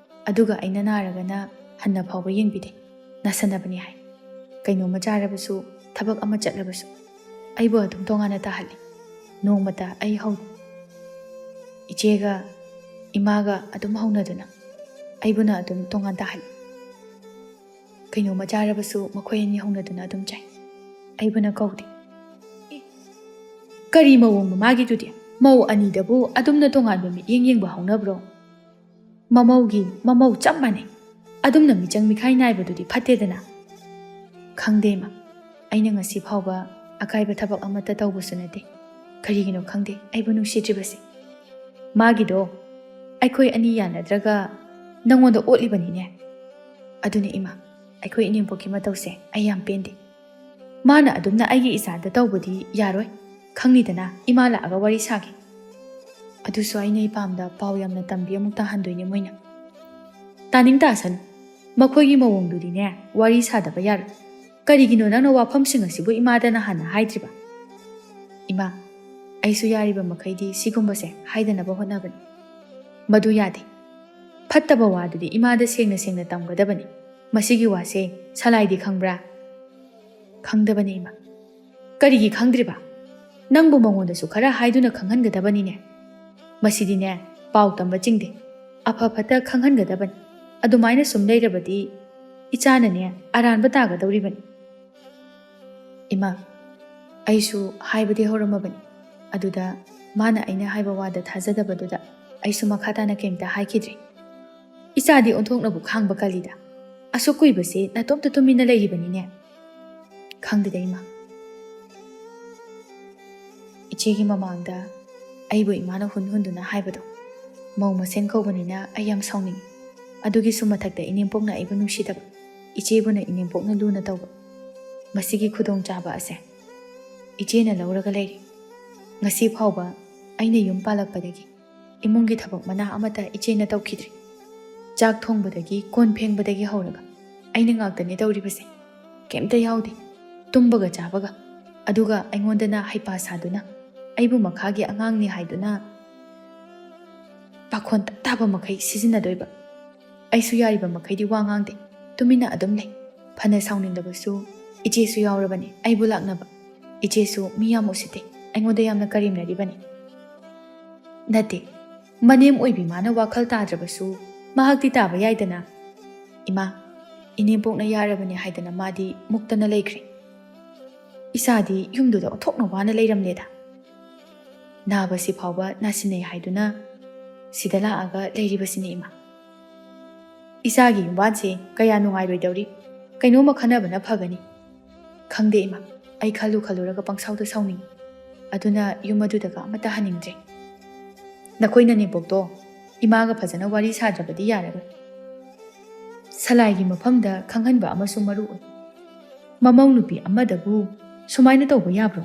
ꯑꯗꯨꯒ ꯑꯩꯅ ꯅꯥꯔꯒꯅ ꯍꯟꯅ ꯐꯥꯎꯕ ꯌꯦꯡꯕꯤꯗꯦ꯫ ꯅꯥꯁꯟꯅꯕꯅꯤ ꯍꯥꯏ꯫ ꯀꯩꯅꯣꯝꯃ ꯆꯥꯔꯕꯁꯨ, ꯊꯕꯛ ꯑꯃ ꯆꯠꯂꯕꯁꯨ ꯑꯩꯕꯨ ꯑꯗꯨꯝ ꯇꯣꯉꯥꯟꯅ ꯇꯥꯍꯜꯂꯤ꯫ ꯅꯣꯡꯃꯇ ꯑꯩ ꯍꯧ ꯏꯆꯦꯒ ꯏꯃꯥꯒ ꯑꯗꯨꯝ ꯍꯧꯅꯗꯨꯅ ꯑꯩꯕꯨꯅ ꯑꯗꯨꯝ ꯇꯣꯉꯥꯟ ꯇꯥꯍꯜꯂꯤ꯫ ꯀꯩꯅꯣꯝꯃ ꯆꯥꯔꯕꯁꯨ ꯃꯈꯣꯏ ꯑꯅꯤ ꯍꯧꯅꯗꯨꯅ ꯑꯗꯨꯝ ꯆꯥꯏ꯫ ꯑꯩꯕꯨꯅ ꯀꯧꯗꯦ꯫ ꯑꯦ, ꯀꯔꯤ ꯃꯑꯣꯡꯅꯣ ꯃꯥꯒꯤꯗꯨꯗꯤ? ꯃꯧ ꯑꯅꯤꯗꯕꯨ ꯑꯗꯨꯝꯅ ꯇꯣꯉꯥꯟꯕ ꯃꯤꯠꯌꯦꯡ ꯌꯦꯡꯕ ꯍꯧꯅꯕ꯭ꯔꯣ? ꯃꯃꯧꯒꯤ ꯃꯃꯧ ꯆꯞ ꯃꯥꯟꯅꯩ꯫ ꯑꯗꯨꯝꯅ ꯃꯤꯆꯪ ꯃꯤꯈꯥꯏ ꯅꯥꯏꯕꯗꯨꯗꯤ ꯐꯠꯇꯦꯗꯅ꯫" "ꯈꯪꯗꯦ ꯏꯃꯥ, ꯑꯩꯅ ꯉꯁꯤ ꯐꯥꯎꯕ ꯑꯀꯥꯏꯕ ꯊꯕꯛ ꯑꯃꯠꯇ ꯇꯧꯕꯁꯨ ꯅꯠꯇꯦ꯫ ꯀꯔꯤꯒꯤꯅꯣ ꯈꯪꯗꯦ ꯑꯩꯕꯨ ꯅꯨꯡꯁꯤꯗ꯭ꯔꯤꯕꯁꯦ꯫ ꯃꯥꯒꯤꯗꯣ ꯑꯩꯈꯣꯏ ꯑꯅꯤ ꯌꯥꯅꯗ꯭ꯔꯒ ꯅꯪꯉꯣꯟꯗ ꯑꯣꯠꯂꯤꯕꯅꯤꯅꯦ꯫ ꯑꯗꯨꯅꯦ ꯏꯃꯥ, ꯑꯩꯈꯣꯏ ꯏꯅꯦꯝꯄꯣꯛꯀꯤ ꯃꯇꯧꯁꯦ ꯑꯩ ꯌꯥꯝ ꯄꯦꯟꯗꯦ꯫ ꯃꯥꯅ ꯑꯗꯨꯝꯅ ꯑꯩꯒꯤ ꯏꯆꯥꯗ ꯇꯧꯕꯗꯤ ꯌꯥꯔꯣꯏ꯫ ꯈꯪꯅꯤꯗꯅ, ꯏꯃꯥ ꯂꯥꯛꯑꯒ ꯋꯥꯔꯤ ꯁꯥꯒꯦ꯫ ꯑꯗꯨꯁꯨ ꯑꯩꯅ ꯏꯄꯥꯝꯗ ꯄꯥꯎ ꯌꯥꯝꯅ ꯇꯝꯕꯤ ꯑꯃꯨꯛ ꯇꯥꯍꯟꯗꯣꯏꯅꯦ ꯃꯣꯏꯅ꯫" "ꯇꯥꯅꯤꯡ ꯇꯥꯁꯅꯨ꯫ ꯃꯈꯣꯏꯒꯤ ꯃꯑꯣꯡꯗꯨꯗꯤꯅꯦ, ꯋꯥꯔꯤ ꯁꯥꯗꯕ ꯌꯥꯔꯣꯏ꯫ ꯀꯔꯤꯒꯤꯅꯣ ꯅꯪꯅ ꯋꯥꯐꯝꯁꯤꯡ ꯑꯁꯤꯕꯨ ꯏꯃꯥꯗꯅ ꯍꯥꯟꯅ ꯍꯥꯏꯗ꯭ꯔꯤꯕ?" "ꯏꯃꯥ, ꯑꯩꯁꯨ ꯌꯥꯔꯤꯕ ꯃꯈꯩꯗꯤ ꯁꯤꯒꯨꯝꯕꯁꯦ ꯍꯥꯏꯗꯅꯕ ꯍꯣꯠꯅꯕꯅꯤ꯫ "ꯃꯗꯨ ꯌꯥꯗꯦ꯫ ꯐꯠꯇꯕ ꯋꯥꯗꯨꯗꯤ ꯏꯃꯥꯗ ꯁꯦꯡꯅ ꯁꯦꯡꯅ ꯇꯝꯒꯗꯕꯅꯤ꯫ ꯃꯁꯤꯒꯤ ꯋꯥꯁꯦ ꯁꯂꯥꯏꯗꯤ ꯈꯪꯕ꯭ꯔꯥ?" "ꯈꯪꯗꯕꯅꯤ, ꯏꯃꯥ꯫" "ꯀꯔꯤꯒꯤ ꯈꯪꯗ꯭ꯔꯤꯕ? ꯅꯪꯕꯨ ꯃꯉꯣꯟꯗꯁꯨ ꯈꯔ ꯍꯥꯏꯗꯨꯅ ꯈꯪꯍꯟꯒꯗꯕꯅꯤꯅꯦ꯫ ꯃꯁꯤꯗꯤꯅꯦ, ꯄꯥꯎ ꯇꯝꯕ ꯆꯤꯡꯗꯦ꯫ ꯑꯐ ꯐꯠꯇ ꯈꯪꯍꯟꯒꯗꯕꯅꯤ꯫ ꯑꯗꯨꯃꯥꯏꯅ ꯁꯨꯝ ꯂꯩꯔꯕꯗꯤ ꯏꯆꯥꯅꯅꯦ, ꯑꯔꯥꯟꯕ ꯇꯥꯒꯗꯧꯔꯤꯕꯅꯤ꯫" "ꯏꯃꯥ, ꯑꯩꯁꯨ ꯍꯥꯏꯕꯗꯤ ꯍꯧꯔꯝꯃꯕꯅꯤ꯫ ꯑꯗꯨꯗ ꯃꯥꯅ ꯑꯩꯅ ꯍꯥꯏꯕ ꯋꯥꯗ ꯊꯥꯖꯗꯕꯗꯨꯗ ꯑꯩꯁꯨ ꯃꯈꯥ ꯇꯥꯅ ꯀꯩꯝꯇ ꯍꯥꯏꯈꯤꯗ꯭ꯔꯦ꯫" "ꯏꯆꯥꯗꯤ ꯑꯣꯟꯊꯣꯛꯅꯕꯨ ꯈꯥꯡꯕ ꯀꯜꯂꯤꯗ꯫ ꯑꯁꯨꯛ ꯀꯨꯏꯕꯁꯤ ꯅꯇꯣꯝꯇ ꯇꯨꯃꯤꯟꯅ ꯂꯩꯔꯤꯕꯅꯤꯅꯦ꯫" "ꯈꯪꯗꯦꯗ, ꯏꯃꯥ꯫" "ꯏꯆꯦꯒꯤ ꯃꯃꯥꯡꯗ ꯑꯩꯕꯨ ꯏꯃꯥꯅ ꯍꯨꯟ ꯍꯨꯟꯗꯨꯅ ꯍꯥꯏꯕꯗꯣ, ꯃꯧ ꯃꯁꯦꯟ ꯀꯧꯕꯅꯤꯅ ꯑꯩ ꯌꯥꯝ ꯁꯥꯎꯅꯤꯡꯉꯤ꯫ ꯑꯗꯨꯒꯤꯁꯨ ꯃꯊꯛꯇ ꯏꯅꯦꯝꯄꯣꯛꯅ ꯑꯩꯕꯨ ꯅꯨꯡꯁꯤꯗꯕ, ꯏꯆꯦꯕꯨꯅ ꯏꯅꯦꯝꯄꯣꯛꯅ ꯂꯨꯅ ꯇꯧꯕ꯫ ꯃꯁꯤꯒꯤ ꯈꯨꯗꯣꯡꯆꯥꯕ ꯑꯁꯦ ꯏꯆꯦꯅ ꯂꯧꯔꯒ ꯂꯩꯔꯤ꯫ ꯉꯁꯤ ꯐꯥꯎꯕ ꯑꯩꯅ ꯌꯨꯝ ꯄꯥꯜꯂꯛꯄꯗꯒꯤ ꯏꯃꯨꯡꯒꯤ ꯊꯕꯛ ꯃꯅꯥ ꯑꯃꯠꯇ ꯏꯆꯦꯅ ꯇꯧꯈꯤꯗ꯭ꯔꯤ꯫ ꯆꯥꯛ ꯊꯣꯡꯕꯗꯒꯤ ꯀꯣꯟ ꯐꯦꯡꯕꯗꯒꯤ ꯍꯧꯔꯒ ꯑꯩꯅ ꯉꯥꯛꯇꯅꯦ ꯇꯧꯔꯤꯕꯁꯦ꯫ ꯀꯩꯝꯇ ꯌꯥꯎꯗꯦ꯫ ꯇꯨꯝꯕꯒ ꯆꯥꯕꯒ꯫ ꯑꯗꯨꯒ ꯑꯩꯉꯣꯟꯗꯅ ꯍꯩꯄꯥ ꯁꯥꯗꯨꯅ, ꯑꯩꯕꯨ ꯃꯈꯥꯒꯤ ꯑꯉꯥꯡꯅꯤ ꯍꯥꯏꯗꯨꯅ ꯄꯥꯈꯣꯟ ꯇꯞ ꯇꯥꯕ ꯃꯈꯩ ꯁꯤꯖꯤꯟꯅꯗꯣꯏꯕ꯫ ꯑꯩꯁꯨ ꯌꯥꯔꯤꯕ ꯃꯈꯩꯗꯤ ꯋꯥ ꯉꯥꯡꯗꯦ, ꯇꯨꯃꯤꯟꯅ ꯑꯗꯨꯝ ꯂꯩ꯫ ꯐꯅ ꯁꯥꯎꯅꯤꯡꯂꯕꯁꯨ ꯏꯆꯦꯁꯨ ꯌꯥꯎꯔꯕꯅꯤ ꯑꯩꯕꯨ ꯂꯥꯛꯅꯕ꯫ ꯏꯆꯦꯁꯨ ꯃꯤ ꯌꯥꯝ ꯎꯁꯤꯠꯇꯦ, ꯑꯩꯉꯣꯟꯗ ꯌꯥꯝꯅ ꯀꯔꯦꯝꯅꯔꯤꯕꯅꯤ꯫ ꯅꯠꯇꯦ, ꯃꯅꯦꯝ ꯑꯣꯏꯕꯤ ꯃꯥꯅ ꯋꯥꯈꯜ ꯇꯥꯗ꯭ꯔꯕꯁꯨ ꯃꯍꯥꯛꯇꯤ ꯇꯥꯕ ꯌꯥꯏꯗꯅ꯫ ꯏꯃꯥ, ꯏꯅꯦꯝꯄꯣꯛꯅ ꯌꯥꯔꯕꯅꯤ ꯍꯥꯏꯗꯅ ꯃꯥꯗꯤ ꯃꯨꯛꯇꯅ ꯂꯩꯈ꯭ꯔꯦ꯫ ꯏꯆꯥꯗꯤ ꯌꯨꯝꯗꯨꯗ ꯑꯣꯟꯊꯣꯛꯅ ꯋꯥꯅ ꯂꯩꯔꯝꯂꯦꯗ꯫ ꯅꯥꯕꯁꯤ ꯐꯥꯎꯕ ꯅꯥꯁꯤꯟꯅꯩ ꯍꯥꯏꯗꯨꯅ ꯁꯤꯗ ꯂꯥꯛꯑꯒ ꯂꯩꯔꯤꯕꯁꯤꯅꯤ, ꯏꯃꯥ꯫ ꯏꯆꯥꯒꯤ ꯌꯨꯝꯕꯥꯟꯁꯦ ꯀꯌꯥ ꯅꯨꯡꯉꯥꯏꯔꯣꯏꯗꯧꯔꯤ꯫ ꯀꯩꯅꯣꯝꯃ ꯈꯟꯅꯕꯅ ꯐꯒꯅꯤ꯫ ꯈꯪꯗꯦ, ꯏꯃꯥ, ꯑꯩ ꯈꯜꯂꯨ ꯈꯜꯂꯨꯔꯒ ꯄꯪꯁꯥꯎꯗ ꯁꯥꯎꯅꯤꯡꯉꯤ꯫ ꯑꯗꯨꯅ ꯌꯨꯝ ꯑꯗꯨꯗꯒ ꯑꯃꯠꯇ ꯍꯟꯅꯤꯡꯗ꯭ꯔꯦ꯫ ꯅꯈꯣꯏ ꯅꯅꯦꯝꯄꯣꯛꯇꯣ ꯏꯃꯥꯒ ꯐꯖꯅ ꯋꯥꯔꯤ ꯁꯥꯗ꯭ꯔꯕꯗꯤ ꯌꯥꯔꯔꯣꯏ꯫ ꯁꯂꯥꯏꯒꯤ ꯃꯐꯝꯗ ꯈꯪꯍꯟꯕ ꯑꯃꯁꯨ ꯃꯔꯨ ꯑꯣꯏ꯫ ꯃꯃꯧ ꯅꯨꯄꯤ ꯑꯃꯗꯕꯨ ꯁꯨꯃꯥꯏꯅ ꯇꯧꯕ ꯌꯥꯕ꯭ꯔꯣ?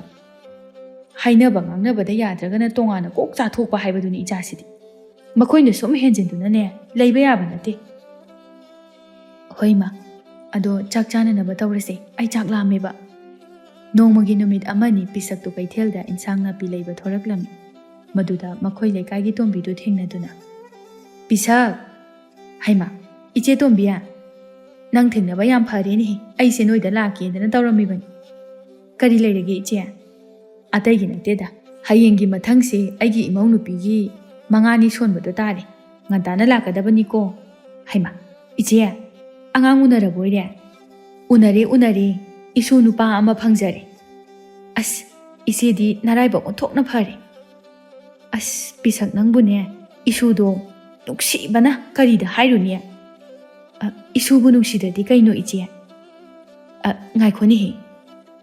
ꯍꯥꯏꯅꯕ ꯉꯥꯡꯅꯕꯗ ꯌꯥꯗ꯭ꯔꯒꯅ ꯇꯣꯉꯥꯟꯅ ꯀꯣꯛ ꯆꯥꯊꯣꯛꯄ ꯍꯥꯏꯕꯗꯨꯅꯤ ꯏꯆꯥꯁꯤꯗꯤ꯫ ꯃꯈꯣꯏꯅ ꯁꯨꯝ ꯍꯦꯟꯖꯤꯟꯗꯨꯅꯅꯦ ꯂꯩꯕ ꯌꯥꯕ ꯅꯠꯇꯦ꯫ ꯍꯣꯏ, ꯏꯃꯥ, ꯑꯗꯣ ꯆꯥꯛ ꯆꯥꯅꯅꯕ ꯇꯧꯔꯁꯦ, ꯑꯩ ꯆꯥꯛ ꯂꯥꯝꯃꯦꯕ꯫ ꯅꯣꯡꯃꯒꯤ ꯅꯨꯃꯤꯠ ꯑꯃꯅꯤ ꯄꯤꯁꯛꯇꯨ ꯀꯩꯊꯦꯜꯗ ꯏꯟꯁꯥꯡ ꯅꯥꯄꯤ ꯂꯩꯕ ꯊꯣꯔꯛꯂꯝꯃꯤ꯫ ꯃꯗꯨꯗ ꯃꯈꯣꯏ ꯂꯩꯀꯥꯏꯒꯤ ꯇꯣꯝꯕꯤꯗꯨ ꯊꯦꯡꯅꯗꯨꯅ, ꯄꯤꯁꯛ! ꯍꯩꯃꯥ, ꯏꯆꯦ ꯇꯣꯝꯕꯤ, ꯅꯪ ꯊꯦꯡꯅꯕ ꯌꯥꯝ ꯐꯔꯦꯅꯦꯍꯦ꯫ ꯑꯩꯁꯦ ꯅꯣꯏꯗ ꯂꯥꯛꯀꯦꯗꯅ ꯇꯧꯔꯝꯃꯤꯕꯅꯤ꯫ ꯀꯔꯤ ꯂꯩꯔꯒꯦ ꯏꯆꯦ? ꯑꯇꯩꯒꯤ ꯅꯠꯇꯦꯗ, ꯍꯌꯦꯡꯒꯤ ꯃꯊꯪꯁꯦ ꯑꯩꯒꯤ ꯏꯃꯧ ꯅꯨꯄꯤꯒꯤ ꯃꯉꯥꯅꯤ ꯁꯣꯟꯕꯗꯣ ꯇꯥꯔꯦ꯫ ꯉꯟꯇꯥꯅ ꯂꯥꯛꯀꯗꯕꯅꯤꯀꯣ꯫ ꯍꯩꯃꯥ, ꯏꯆꯦ, ꯑꯉꯥꯡ ꯎꯅꯔꯕꯣꯏꯔꯦ? ꯎꯅꯔꯦ, ꯎꯅꯔꯦ꯫ ꯏꯁꯨ ꯅꯨꯄꯥ ꯑꯃ ꯐꯪꯖꯔꯦ꯫ ꯑꯁ, ꯏꯆꯦꯗꯤ ꯅꯔꯥꯏꯕꯛ ꯑꯣꯟꯊꯣꯛꯅ ꯐꯔꯦ꯫ ꯑꯁ, ꯄꯤꯁꯛ ꯅꯪꯕꯨꯅꯦ, ꯏꯁꯨꯗꯣ ꯅꯨꯡꯁꯤꯕꯅ ꯀꯔꯤꯗ ꯍꯥꯏꯔꯨꯅꯤ? ꯑ, ꯏꯁꯨꯕꯨ ꯅꯨꯡꯁꯤꯗ꯭ꯔꯗꯤ ꯀꯩꯅꯣ, ꯏꯆꯦ? ꯑ, ꯉꯥꯏꯈꯣꯅꯦꯍꯦ,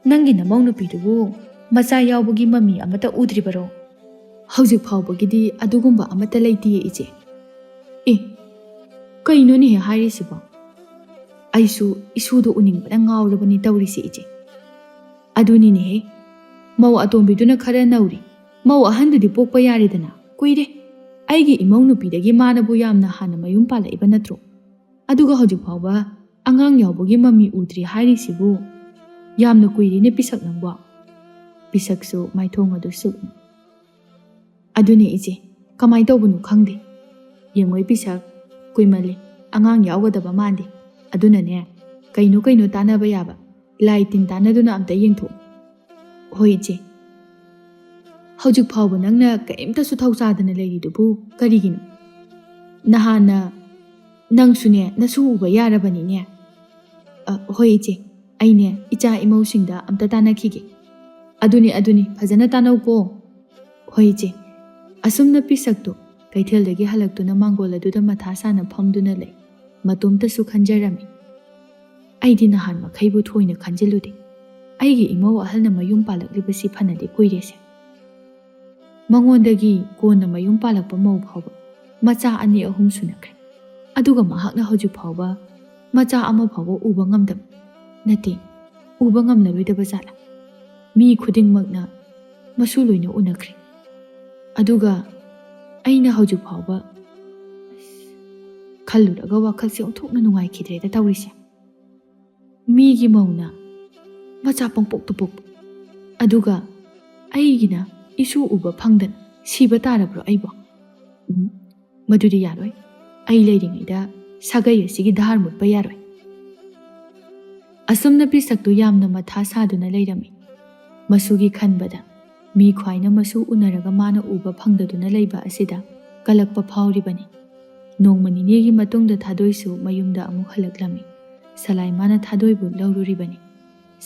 ꯅꯪꯒꯤ ꯅꯃꯧ ꯅꯨꯄꯤꯗꯨꯕꯨ ꯃꯆꯥ ꯌꯥꯎꯕꯒꯤ ꯃꯃꯤ ꯑꯃꯠꯇ ꯎꯗ꯭ꯔꯤꯕꯔꯣ? ꯍꯧꯖꯤꯛ ꯐꯥꯎꯕꯒꯤꯗꯤ ꯑꯗꯨꯒꯨꯝꯕ ꯑꯃꯠꯇ ꯂꯩꯇꯤꯌꯦ, ꯏꯆꯦ꯫ ꯑꯦ, ꯀꯩꯅꯣꯅꯦꯍꯦ ꯍꯥꯏꯔꯤꯁꯤꯕꯣ? ꯑꯩꯁꯨ ꯏꯁꯨꯗꯣ ꯎꯅꯤꯡꯕꯅ ꯉꯥꯎꯔꯕꯅꯤ ꯇꯧꯔꯤꯁꯦ, ꯏꯆꯦ꯫ ꯑꯗꯨꯅꯤꯅꯦꯍꯦ, ꯃꯧ ꯑꯇꯣꯝꯕꯤꯗꯨꯅ ꯈꯔ ꯅꯧꯔꯤ, ꯃꯧ ꯑꯍꯟꯗꯨꯗꯤ ꯄꯣꯛꯄ ꯌꯥꯔꯦꯗꯅ, ꯀꯨꯏꯔꯦ꯫ ꯑꯩꯒꯤ ꯏꯃꯧ ꯅꯨꯄꯤꯗꯒꯤ ꯃꯥꯅꯕꯨ ꯌꯥꯝꯅ ꯍꯥꯟꯅ ꯃꯌꯨꯝ ꯄꯥꯜꯂꯛꯏꯕ ꯅꯠꯇ꯭ꯔꯣ? ꯑꯗꯨꯒ ꯍꯧꯖꯤꯛ ꯐꯥꯎꯕ ꯑꯉꯥꯡ ꯌꯥꯎꯕꯒꯤ ꯃꯃꯤ ꯎꯗ꯭ꯔꯤ ꯍꯥꯏꯔꯤꯁꯤꯕꯨ? ꯌꯥꯝꯅ ꯀꯨꯏꯔꯦꯅꯦ ꯄꯤꯁꯛ ꯅꯪꯕꯣ꯫ ꯄꯤꯁꯛꯁꯨ ꯃꯥꯏꯊꯣꯡ ꯑꯗꯨ ꯁꯨꯛꯅ꯫ ꯑꯗꯨꯅꯦ ꯏꯆꯦ, ꯀꯃꯥꯏ ꯇꯧꯕꯅꯣ ꯈꯪꯗꯦ꯫ ꯌꯦꯡꯉꯣꯏ ꯄꯤꯁꯛ, ꯀꯨꯏꯃꯜꯂꯦ, ꯑꯉꯥꯡ ꯌꯥꯎꯒꯗꯕ ꯃꯥꯟꯗꯦ꯫ ꯑꯗꯨꯅꯅꯦ, ꯀꯩꯅꯣ ꯀꯩꯅꯣ ꯇꯥꯟꯅꯕ ꯌꯥꯕ, ꯂꯥꯏ ꯇꯤꯟ ꯇꯥꯟꯅꯗꯨꯅ ꯑꯝꯇ ꯌꯦꯡꯊꯣꯛꯎ꯫ ꯍꯣꯏ ꯏꯆꯦ꯫ ꯍꯧꯖꯤꯛ ꯐꯥꯎꯕ ꯅꯪꯅ ꯀꯔꯤꯝꯇꯁꯨ ꯊꯧꯁꯥꯗꯅ ꯂꯩꯔꯤꯗꯨꯕꯨ ꯀꯔꯤꯒꯤꯅꯣ? ꯅꯍꯥꯟꯅ ꯅꯪꯁꯨꯅꯦ ꯅꯁꯨ ꯎꯕ ꯌꯥꯔꯕꯅꯤꯅꯦ꯫ ꯑ, ꯍꯣꯏ ꯏꯆꯦ, ꯑꯩꯅꯦ ꯏꯆꯥ ꯏꯃꯧꯁꯤꯡꯗ ꯑꯝꯇ ꯇꯥꯟꯅꯈꯤꯒꯦ꯫ ꯑꯗꯨꯅꯤ, ꯑꯗꯨꯅꯤ, ꯐꯖꯅ ꯇꯥꯟꯅꯧꯀꯣ꯫ ꯍꯣꯏ ꯏꯆꯦ꯫ ꯑꯁꯨꯝꯅ ꯄꯤꯁꯛꯇꯨ ꯀꯩꯊꯦꯜꯗꯒꯤ ꯍꯜꯂꯛꯇꯨꯅ ꯃꯥꯡꯒꯣꯜ ꯑꯗꯨꯗ ꯃꯊꯥ ꯁꯥꯅ ꯐꯝꯗꯨꯅ ꯂꯩ꯫ ꯃꯇꯣꯝꯇꯁꯨ ꯈꯟꯖꯔꯝꯃꯤ꯫ ꯑꯩꯗꯤ ꯅꯍꯥꯟ ꯃꯈꯩꯕꯨ ꯊꯣꯏꯅ ꯈꯟꯖꯤꯜꯂꯨꯗꯦ꯫ ꯑꯩꯒꯤ ꯏꯃꯧ ꯑꯍꯜꯅ ꯃꯌꯨꯝ ꯄꯥꯜꯂꯛꯂꯤꯕꯁꯤ ꯐꯅꯗꯤ ꯀꯨꯏꯔꯦꯁꯦ꯫ ꯃꯉꯣꯟꯗꯒꯤ ꯀꯣꯟꯅ ꯃꯌꯨꯝ ꯄꯥꯜꯂꯛꯄ ꯃꯧ ꯐꯥꯎꯕ ꯃꯆꯥ ꯑꯅꯤ ꯑꯍꯨꯝ ꯁꯨꯅꯈ꯭ꯔꯦ꯫ ꯑꯗꯨꯒ ꯃꯍꯥꯛꯅ ꯍꯧꯖꯤꯛ ꯐꯥꯎꯕ ꯃꯆꯥ ꯑꯃ ꯐꯥꯎꯕ ꯎꯕ ꯉꯝꯗꯕ ꯅꯠꯇꯦ, ꯎꯕ ꯉꯝꯂꯔꯣꯏꯗꯕ ꯖꯥꯠꯂ? ꯃꯤ ꯈꯨꯗꯤꯡꯃꯛꯅ ꯃꯁꯨ ꯂꯣꯏꯅ ꯎꯅꯈ꯭ꯔꯦ꯫ ꯑꯗꯨꯒ ꯑꯩꯅ ꯍꯧꯖꯤꯛ ꯐꯥꯎꯕ ꯈꯜꯂꯨꯔꯒ ꯋꯥꯈꯜꯁꯦ ꯑꯣꯟꯊꯣꯛꯅ ꯅꯨꯡꯉꯥꯏꯈꯤꯗ꯭ꯔꯦꯗ ꯇꯧꯔꯤꯁꯦ꯫ ꯃꯤꯒꯤ ꯃꯧꯅ ꯃꯆꯥ ꯄꯪꯄꯣꯛꯇ ꯄꯣꯛꯄ, ꯑꯗꯨꯒ ꯑꯩꯒꯤꯅ ꯏꯁꯨ ꯎꯕ ꯐꯪꯗꯅ ꯁꯤꯕ ꯇꯥꯔꯕ꯭ꯔꯣ ꯑꯩꯕꯣ? ꯎꯝ, "ꯃꯗꯨꯗꯤ ꯌꯥꯔꯣꯏ꯫ ꯑꯩ ꯂꯩꯔꯤꯉꯩꯗ ꯁꯥꯒꯩ ꯑꯁꯤꯒꯤ ꯙꯥꯔ ꯃꯨꯠꯄ ꯌꯥꯔꯣꯏ"꯫ ꯑꯁꯨꯝꯅ ꯄꯤꯁꯛꯇꯨ ꯌꯥꯝꯅ ꯃꯊꯥ ꯁꯥꯗꯨꯅ ꯂꯩꯔꯝꯃꯤ꯫ ꯃꯁꯨꯒꯤ ꯈꯟꯕꯗ ꯃꯤ ꯈ꯭ꯋꯥꯏꯅ ꯃꯁꯨ ꯎꯅꯔꯒ ꯃꯥꯅ ꯎꯕ ꯐꯪꯗꯗꯨꯅ ꯂꯩꯕ ꯑꯁꯤꯗ ꯀꯂꯛꯄ ꯐꯥꯎꯔꯤꯕꯅꯤ꯫ ꯅꯣꯡꯃ ꯅꯤꯅꯤꯒꯤ ꯃꯇꯨꯡꯗ ꯊꯥꯗꯣꯏꯁꯨ ꯃꯌꯨꯝꯗ ꯑꯃꯨꯛ ꯍꯜꯂꯛꯂꯝꯃꯤ꯫ ꯁꯂꯥꯏ ꯃꯥꯅ ꯊꯥꯗꯣꯏꯕꯨ ꯂꯧꯔꯨꯔꯤꯕꯅꯤ꯫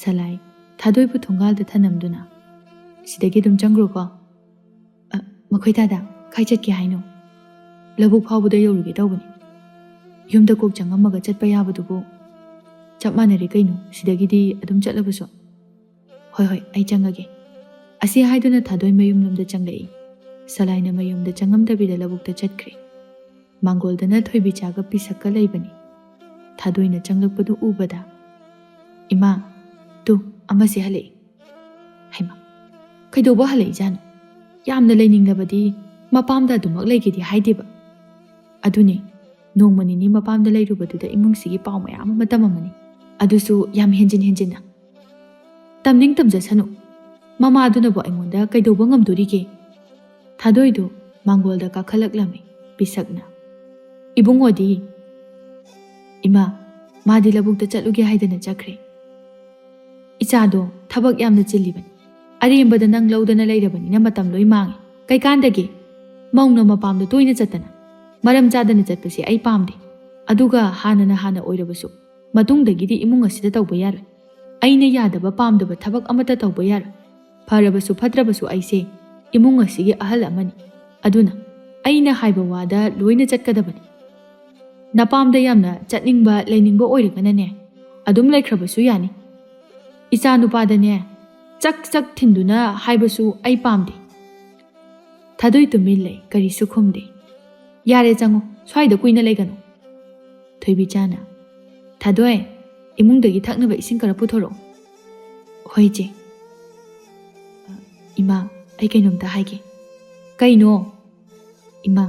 ꯁꯂꯥꯏ ꯊꯥꯗꯣꯏꯕꯨ ꯊꯣꯡꯒꯥꯜꯗ ꯊꯅꯝꯗꯨꯅ, "ꯁꯤꯗꯒꯤ ꯑꯗꯨꯝ ꯆꯪꯈ꯭ꯔꯣꯀꯣ"꯫ "ꯑ, ꯃꯈꯣꯏ ꯇꯥꯗ ꯀꯥꯏ ꯆꯠꯀꯦ ꯍꯥꯏꯅꯣ? ꯂꯧꯕꯨꯛ ꯐꯥꯎꯕꯗ ꯌꯧꯔꯨꯒꯦ ꯇꯧꯕꯅꯤ"꯫ "ꯌꯨꯝꯗ ꯀꯣꯛ ꯆꯪꯉꯝꯃꯒ ꯆꯠꯄ ꯌꯥꯕꯗꯨꯕꯨ?" "ꯆꯞ ꯃꯥꯟꯅꯔꯦ ꯀꯩꯅꯣ, ꯁꯤꯗꯒꯤꯗꯤ ꯑꯗꯨꯝ ꯆꯠꯂꯕꯁꯨ"꯫ "ꯍꯣꯏ, ꯍꯣꯏ, ꯑꯩ ꯆꯪꯉꯒꯦ"꯫ ꯑꯁꯤ ꯍꯥꯏꯗꯨꯅ ꯊꯥꯗꯣꯏ ꯃꯌꯨꯝꯂꯣꯝꯗ ꯆꯪꯂꯛꯏ꯫ ꯁꯂꯥꯏꯅ ꯃꯌꯨꯝꯗ ꯆꯪꯉꯝꯗꯕꯤꯗ ꯂꯧꯕꯨꯛꯇ ꯆꯠꯈ꯭ꯔꯦ꯫ ꯃꯥꯡꯒꯣꯜꯗꯅ ꯊꯣꯏꯕꯤꯆꯥꯒ ꯄꯤꯁꯛꯀ ꯂꯩꯕꯅꯤ꯫ ꯊꯥꯗꯣꯏꯅ ꯆꯪꯂꯛꯄꯗꯨ ꯎꯕꯗ, "ꯏꯃꯥ, ꯇꯨ, ꯑꯃꯁꯦ ꯍꯜꯂꯛꯏ"꯫ ꯍꯩꯃꯥ, ꯀꯩꯗꯧꯕ ꯍꯜꯂꯛꯏꯖꯥꯠꯅꯣ? ꯌꯥꯝꯅ ꯂꯩꯅꯤꯡꯂꯕꯗꯤ ꯃꯄꯥꯝꯗ ꯑꯗꯨꯃꯛ ꯂꯩꯒꯦꯗꯤ ꯍꯥꯏꯗꯦꯕ꯫ ꯑꯗꯨꯅꯦ, ꯅꯣꯡꯃ ꯅꯤꯅꯤ ꯃꯄꯥꯝꯗ ꯂꯩꯔꯨꯕꯗꯨꯗ ꯏꯃꯨꯡꯁꯤꯒꯤ ꯄꯥꯎ ꯃꯌꯥꯝ ꯑꯃ ꯇꯝꯃꯝꯃꯅꯤ꯫ ꯑꯗꯨꯁꯨ ꯌꯥꯝ ꯍꯦꯟꯖꯤꯟ ꯍꯦꯟꯖꯤꯟꯅ꯫ ꯇꯝꯅꯤꯡ ꯇꯝꯖꯁꯅꯨ꯫ ꯃꯃꯥꯗꯨꯅꯕꯨ ꯑꯩꯉꯣꯟꯗ ꯀꯩꯗꯧꯕ ꯉꯝꯗꯣꯔꯤꯒꯦ? ꯊꯥꯗꯣꯏꯗꯨ ꯃꯥꯡꯒꯣꯜꯗ ꯀꯥꯈꯠꯂꯛꯂꯝꯃꯤ ꯄꯤꯁꯛꯅ꯫ "ꯏꯕꯨꯡꯉꯣꯗꯤ?" "ꯏꯃꯥ, ꯃꯥꯗꯤ ꯂꯧꯕꯨꯛꯇ ꯆꯠꯂꯨꯒꯦ ꯍꯥꯏꯗꯅ ꯆꯠꯈ꯭ꯔꯦ"꯫ "ꯏꯆꯥꯗꯣ ꯊꯕꯛ ꯌꯥꯝꯅ ꯆꯤꯜꯂꯤꯕꯅꯤ꯫ ꯑꯔꯦꯝꯕꯗ ꯅꯪ ꯂꯧꯗꯅ ꯂꯩꯔꯕꯅꯤꯅ ꯃꯇꯝ ꯂꯣꯏ ꯃꯥꯡꯉꯦ꯫ ꯀꯩꯀꯥꯟꯗꯒꯦ? ꯃꯧꯅ ꯃꯄꯥꯝꯗ ꯇꯣꯏꯅ ꯆꯠꯇꯅ, ꯃꯔꯝ ꯆꯥꯗꯅ ꯆꯠꯄꯁꯦ ꯑꯩ ꯄꯥꯝꯗꯦ꯫ ꯑꯗꯨꯒ ꯍꯥꯟꯅꯅ ꯍꯥꯟꯅ ꯑꯣꯏꯔꯕꯁꯨ, ꯃꯇꯨꯡꯗꯒꯤꯗꯤ ꯏꯃꯨꯡ ꯑꯁꯤꯗ ꯇꯧꯕ ꯌꯥꯔꯣꯏ꯫ ꯑꯩꯅ ꯌꯥꯗꯕ ꯄꯥꯝꯗꯕ ꯊꯕꯛ ꯑꯃꯠꯇ ꯇꯧꯕ ꯌꯥꯔꯣꯏ꯫ ꯐꯔꯕꯁꯨ ꯐꯠꯇ꯭ꯔꯕꯁꯨ ꯑꯩꯁꯦ ꯏꯃꯨꯡ ꯑꯁꯤꯒꯤ ꯑꯍꯜ ꯑꯃꯅꯤ꯫ ꯑꯗꯨꯅ ꯑꯩꯅ ꯍꯥꯏꯕ ꯋꯥꯗ ꯂꯣꯏꯅ ꯆꯠꯀꯗꯕꯅꯤ꯫ ꯅꯄꯥꯝꯗ ꯌꯥꯝꯅ ꯆꯠꯅꯤꯡꯕ ꯂꯩꯅꯤꯡꯕ ꯑꯣꯏꯔꯒꯅꯅꯦ, ꯑꯗꯨꯝ ꯂꯩꯈ꯭ꯔꯕꯁꯨ ꯌꯥꯅꯤ꯫ ꯏꯆꯥ ꯅꯨꯄꯥꯗꯅꯦ ꯆꯛ ꯆꯛ ꯊꯤꯟꯗꯨꯅ ꯍꯥꯏꯕꯁꯨ ꯑꯩ ꯄꯥꯝꯗꯦ"꯫ ꯊꯥꯗꯣꯏ ꯇꯨꯃꯤꯟ ꯂꯩ, ꯀꯔꯤꯁꯨ ꯈꯨꯝꯗꯦ꯫ "ꯌꯥꯔꯦ, ꯆꯪꯉꯣ, ꯁ꯭ꯋꯥꯏꯗ ꯀꯨꯏꯅ ꯂꯩꯒꯅꯨ"꯫ ꯊꯣꯏꯕꯤꯆꯥꯅ, "ꯊꯥꯗꯣꯏ, ꯏꯃꯨꯡꯗꯒꯤ ꯊꯛꯅꯕ ꯏꯁꯤꯡ ꯈꯔ ꯄꯨꯊꯣꯔꯛꯑꯣ"꯫ "ꯍꯣꯏ, ꯏꯆꯦ"꯫ "ꯏꯃꯥ, ꯑꯩ ꯀꯩꯅꯣꯝꯇ ꯍꯥꯏꯒꯦ"꯫ "ꯀꯩꯅꯣ?" "ꯏꯃꯥ,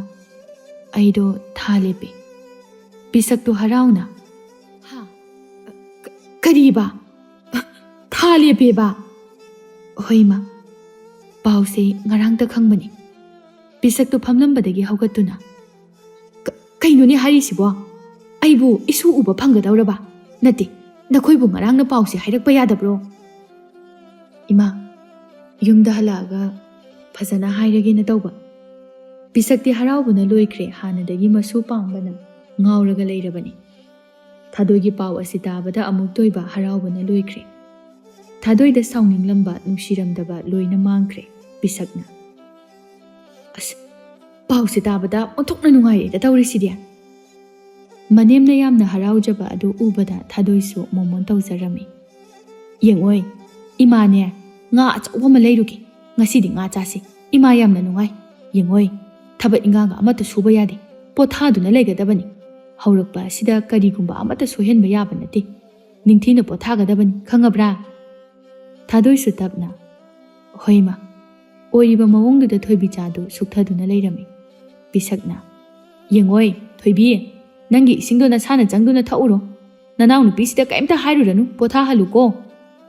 ꯑꯩꯗꯣ ꯊꯥ ꯂꯦꯞꯄꯦ"꯫ ꯄꯤꯁꯛꯇꯨ ꯍꯔꯥꯎꯅ, "ꯍꯥ? ꯀ-, ꯀꯔꯤꯕ? ꯊꯥ ꯂꯦꯞꯄꯦꯕ?" "ꯍꯣꯏ, ꯏꯃꯥ, ꯄꯥꯎꯁꯦ ꯉꯔꯥꯡꯇ ꯈꯪꯕꯅꯤ"꯫ ꯄꯤꯁꯛꯇꯨ ꯐꯝꯂꯝꯕꯗꯒꯤ ꯍꯧꯒꯠꯇꯨꯅ, "ꯀꯩꯅꯣꯅꯦ ꯍꯥꯏꯔꯤꯁꯤꯕꯣ? ꯑꯩꯕꯨ ꯏꯁꯨ ꯎꯕ ꯐꯪꯒꯗꯧꯔꯕ? ꯅꯠꯇꯦ, ꯅꯈꯣꯏꯕꯨ ꯉꯔꯥꯡꯅ ꯄꯥꯎꯁꯦ ꯍꯥꯏꯔꯛꯄ ꯌꯥꯗꯕ꯭ꯔꯣ?" "ꯏꯃꯥ, ꯌꯨꯝꯗ ꯍꯜꯂꯛꯑꯒ ꯐꯖꯅ ꯍꯥꯏꯔꯒꯦꯅ ꯇꯧꯕ꯫" ꯄꯤꯁꯛꯇꯤ ꯍꯔꯥꯎꯕꯅ ꯂꯣꯏꯈ꯭ꯔꯦ꯫ ꯍꯥꯟꯅꯗꯒꯤ ꯃꯁꯨ ꯄꯥꯝꯕꯅ ꯉꯥꯎꯔꯒ ꯂꯩꯔꯕꯅꯤ꯫ ꯊꯥꯗꯣꯏꯒꯤ ꯄꯥꯎ ꯑꯁꯤ ꯇꯥꯕꯗ ꯑꯃꯨꯛ ꯊꯣꯏꯕ ꯍꯔꯥꯎꯕꯅ ꯂꯣꯏꯈ꯭ꯔꯦ꯫ ꯊꯥꯗꯣꯏꯗ ꯁꯥꯎꯅꯤꯡꯂꯝꯕ, ꯅꯨꯡꯁꯤꯔꯝꯗꯕ ꯂꯣꯏꯅ ꯃꯥꯡꯈ꯭ꯔꯦ꯫ ꯄꯤꯁꯛꯅ, "ꯑꯁ, ꯄꯥꯎꯁꯦ ꯇꯥꯕꯗ ꯑꯣꯟꯊꯣꯛꯅ ꯅꯨꯡꯉꯥꯏꯔꯦꯗ ꯇꯧꯔꯤꯁꯤꯗꯤ!" ꯃꯅꯦꯝꯅ ꯌꯥꯝꯅ ꯍꯔꯥꯎꯖꯕ ꯑꯗꯨ ꯎꯕꯗ ꯊꯥꯗꯣꯏꯁꯨ ꯃꯣꯃꯣꯟ ꯇꯧꯖꯔꯝꯃꯤ꯫ "ꯌꯦꯡꯉꯣꯏ, ꯏꯃꯥꯅꯦ, ꯉꯥ ꯑꯆꯧꯕ ꯑꯃ ꯂꯩꯔꯨꯒꯦ꯫ ꯉꯁꯤꯗꯤ ꯉꯥ ꯆꯥꯁꯤ꯫ ꯏꯃꯥ ꯌꯥꯝꯅ ꯅꯨꯡꯉꯥꯏ꯫ ꯌꯦꯡꯉꯣꯏ, ꯊꯕꯛ ꯏꯪꯈꯥꯡꯒ ꯑꯃꯠꯇ ꯁꯨꯕ ꯌꯥꯗꯦ꯫ ꯄꯣꯊꯥꯗꯨꯅ ꯂꯩꯒꯗꯕꯅꯤ꯫ ꯍꯧꯔꯛꯄ ꯑꯁꯤꯗ ꯀꯔꯤꯒꯨꯝꯕ ꯑꯃꯠꯇ ꯁꯣꯏꯍꯟꯕ ꯌꯥꯕ ꯅꯠꯇꯦ꯫ ꯅꯤꯡꯊꯤꯅ ꯄꯣꯊꯥꯒꯗꯕꯅꯤ, ꯈꯪꯉꯕ꯭ꯔꯥ?" ꯊꯥꯗꯣꯏꯁꯨ ꯇꯞꯅ, "ꯍꯣꯏ, ꯏꯃꯥ꯫" ꯑꯣꯏꯔꯤꯕ ꯃꯑꯣꯡꯗꯨꯗ ꯊꯣꯏꯕꯤꯆꯥꯗꯨ ꯁꯨꯛꯊꯗꯨꯅ ꯂꯩꯔꯝꯃꯤ꯫ ꯄꯤꯁꯛꯅ, "ꯌꯦꯡꯉꯣꯏ, ꯊꯣꯏꯕꯤ, ꯅꯪꯒꯤ ꯏꯁꯤꯡꯗꯣ ꯅꯁꯥꯅ ꯆꯪꯗꯨꯅ ꯊꯛꯎꯔꯣ꯫ ꯅꯅꯥꯎꯅꯨꯄꯤꯁꯤꯗ ꯀꯩꯝꯇ ꯍꯥꯏꯔꯨꯔꯅꯨ, ꯄꯣꯊꯥꯍꯜꯂꯨꯀꯣ꯫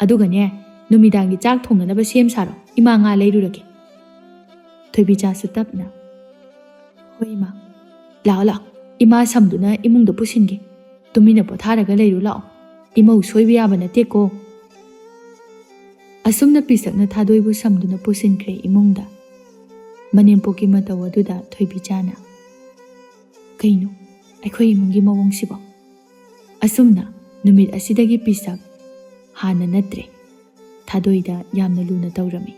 ꯑꯗꯨꯒꯅꯦ, ꯅꯨꯃꯤꯗꯥꯡꯒꯤ ꯆꯥꯛ ꯊꯣꯡꯅꯅꯕ ꯁꯦꯝ ꯁꯥꯔꯣ, ꯏꯃꯥ ꯉꯥ ꯂꯩꯔꯨꯔꯒꯦ꯫" ꯊꯣꯏꯕꯤꯆꯥꯁꯨ ꯇꯞꯅ, "ꯍꯣꯏ, ꯏꯃꯥ꯫ ꯂꯥꯛꯑꯣ, ꯂꯥꯛꯑꯣ, ꯏꯃꯥ ꯁꯝꯗꯨꯅ ꯏꯃꯨꯡꯗ ꯄꯨꯁꯤꯟꯒꯦ꯫ ꯇꯨꯃꯤꯟꯅ ꯄꯣꯊꯥꯔꯒ ꯂꯩꯔꯨ ꯂꯥꯛꯑꯣ꯫ ꯏꯃꯧ ꯁꯣꯏꯕ ꯌꯥꯕ ꯅꯠꯇꯦꯀꯣ꯫" ꯑꯁꯨꯝꯅ ꯄꯤꯁꯛꯅ ꯊꯥꯗꯣꯏꯕꯨ ꯁꯝꯗꯨꯅ ꯄꯨꯁꯤꯟꯈ꯭ꯔꯦ ꯏꯃꯨꯡꯗ꯫ ꯃꯅꯦꯝꯄꯣꯛꯀꯤ ꯃꯇꯧ ꯑꯗꯨꯗ ꯊꯣꯏꯕꯤꯆꯥꯅ, "ꯀꯩꯅꯣ ꯑꯩꯈꯣꯏ ꯏꯃꯨꯡꯒꯤ ꯃꯑꯣꯡꯁꯤꯕꯣ?" ꯑꯁꯨꯝꯅ ꯅꯨꯃꯤꯠ ꯑꯁꯤꯗꯒꯤ ꯄꯤꯁꯛ ꯍꯥꯟꯅ ꯅꯠꯇ꯭ꯔꯦ꯫ ꯊꯥꯗꯣꯏꯗ ꯌꯥꯝꯅ ꯂꯨꯅ ꯇꯧꯔꯝꯃꯤ꯫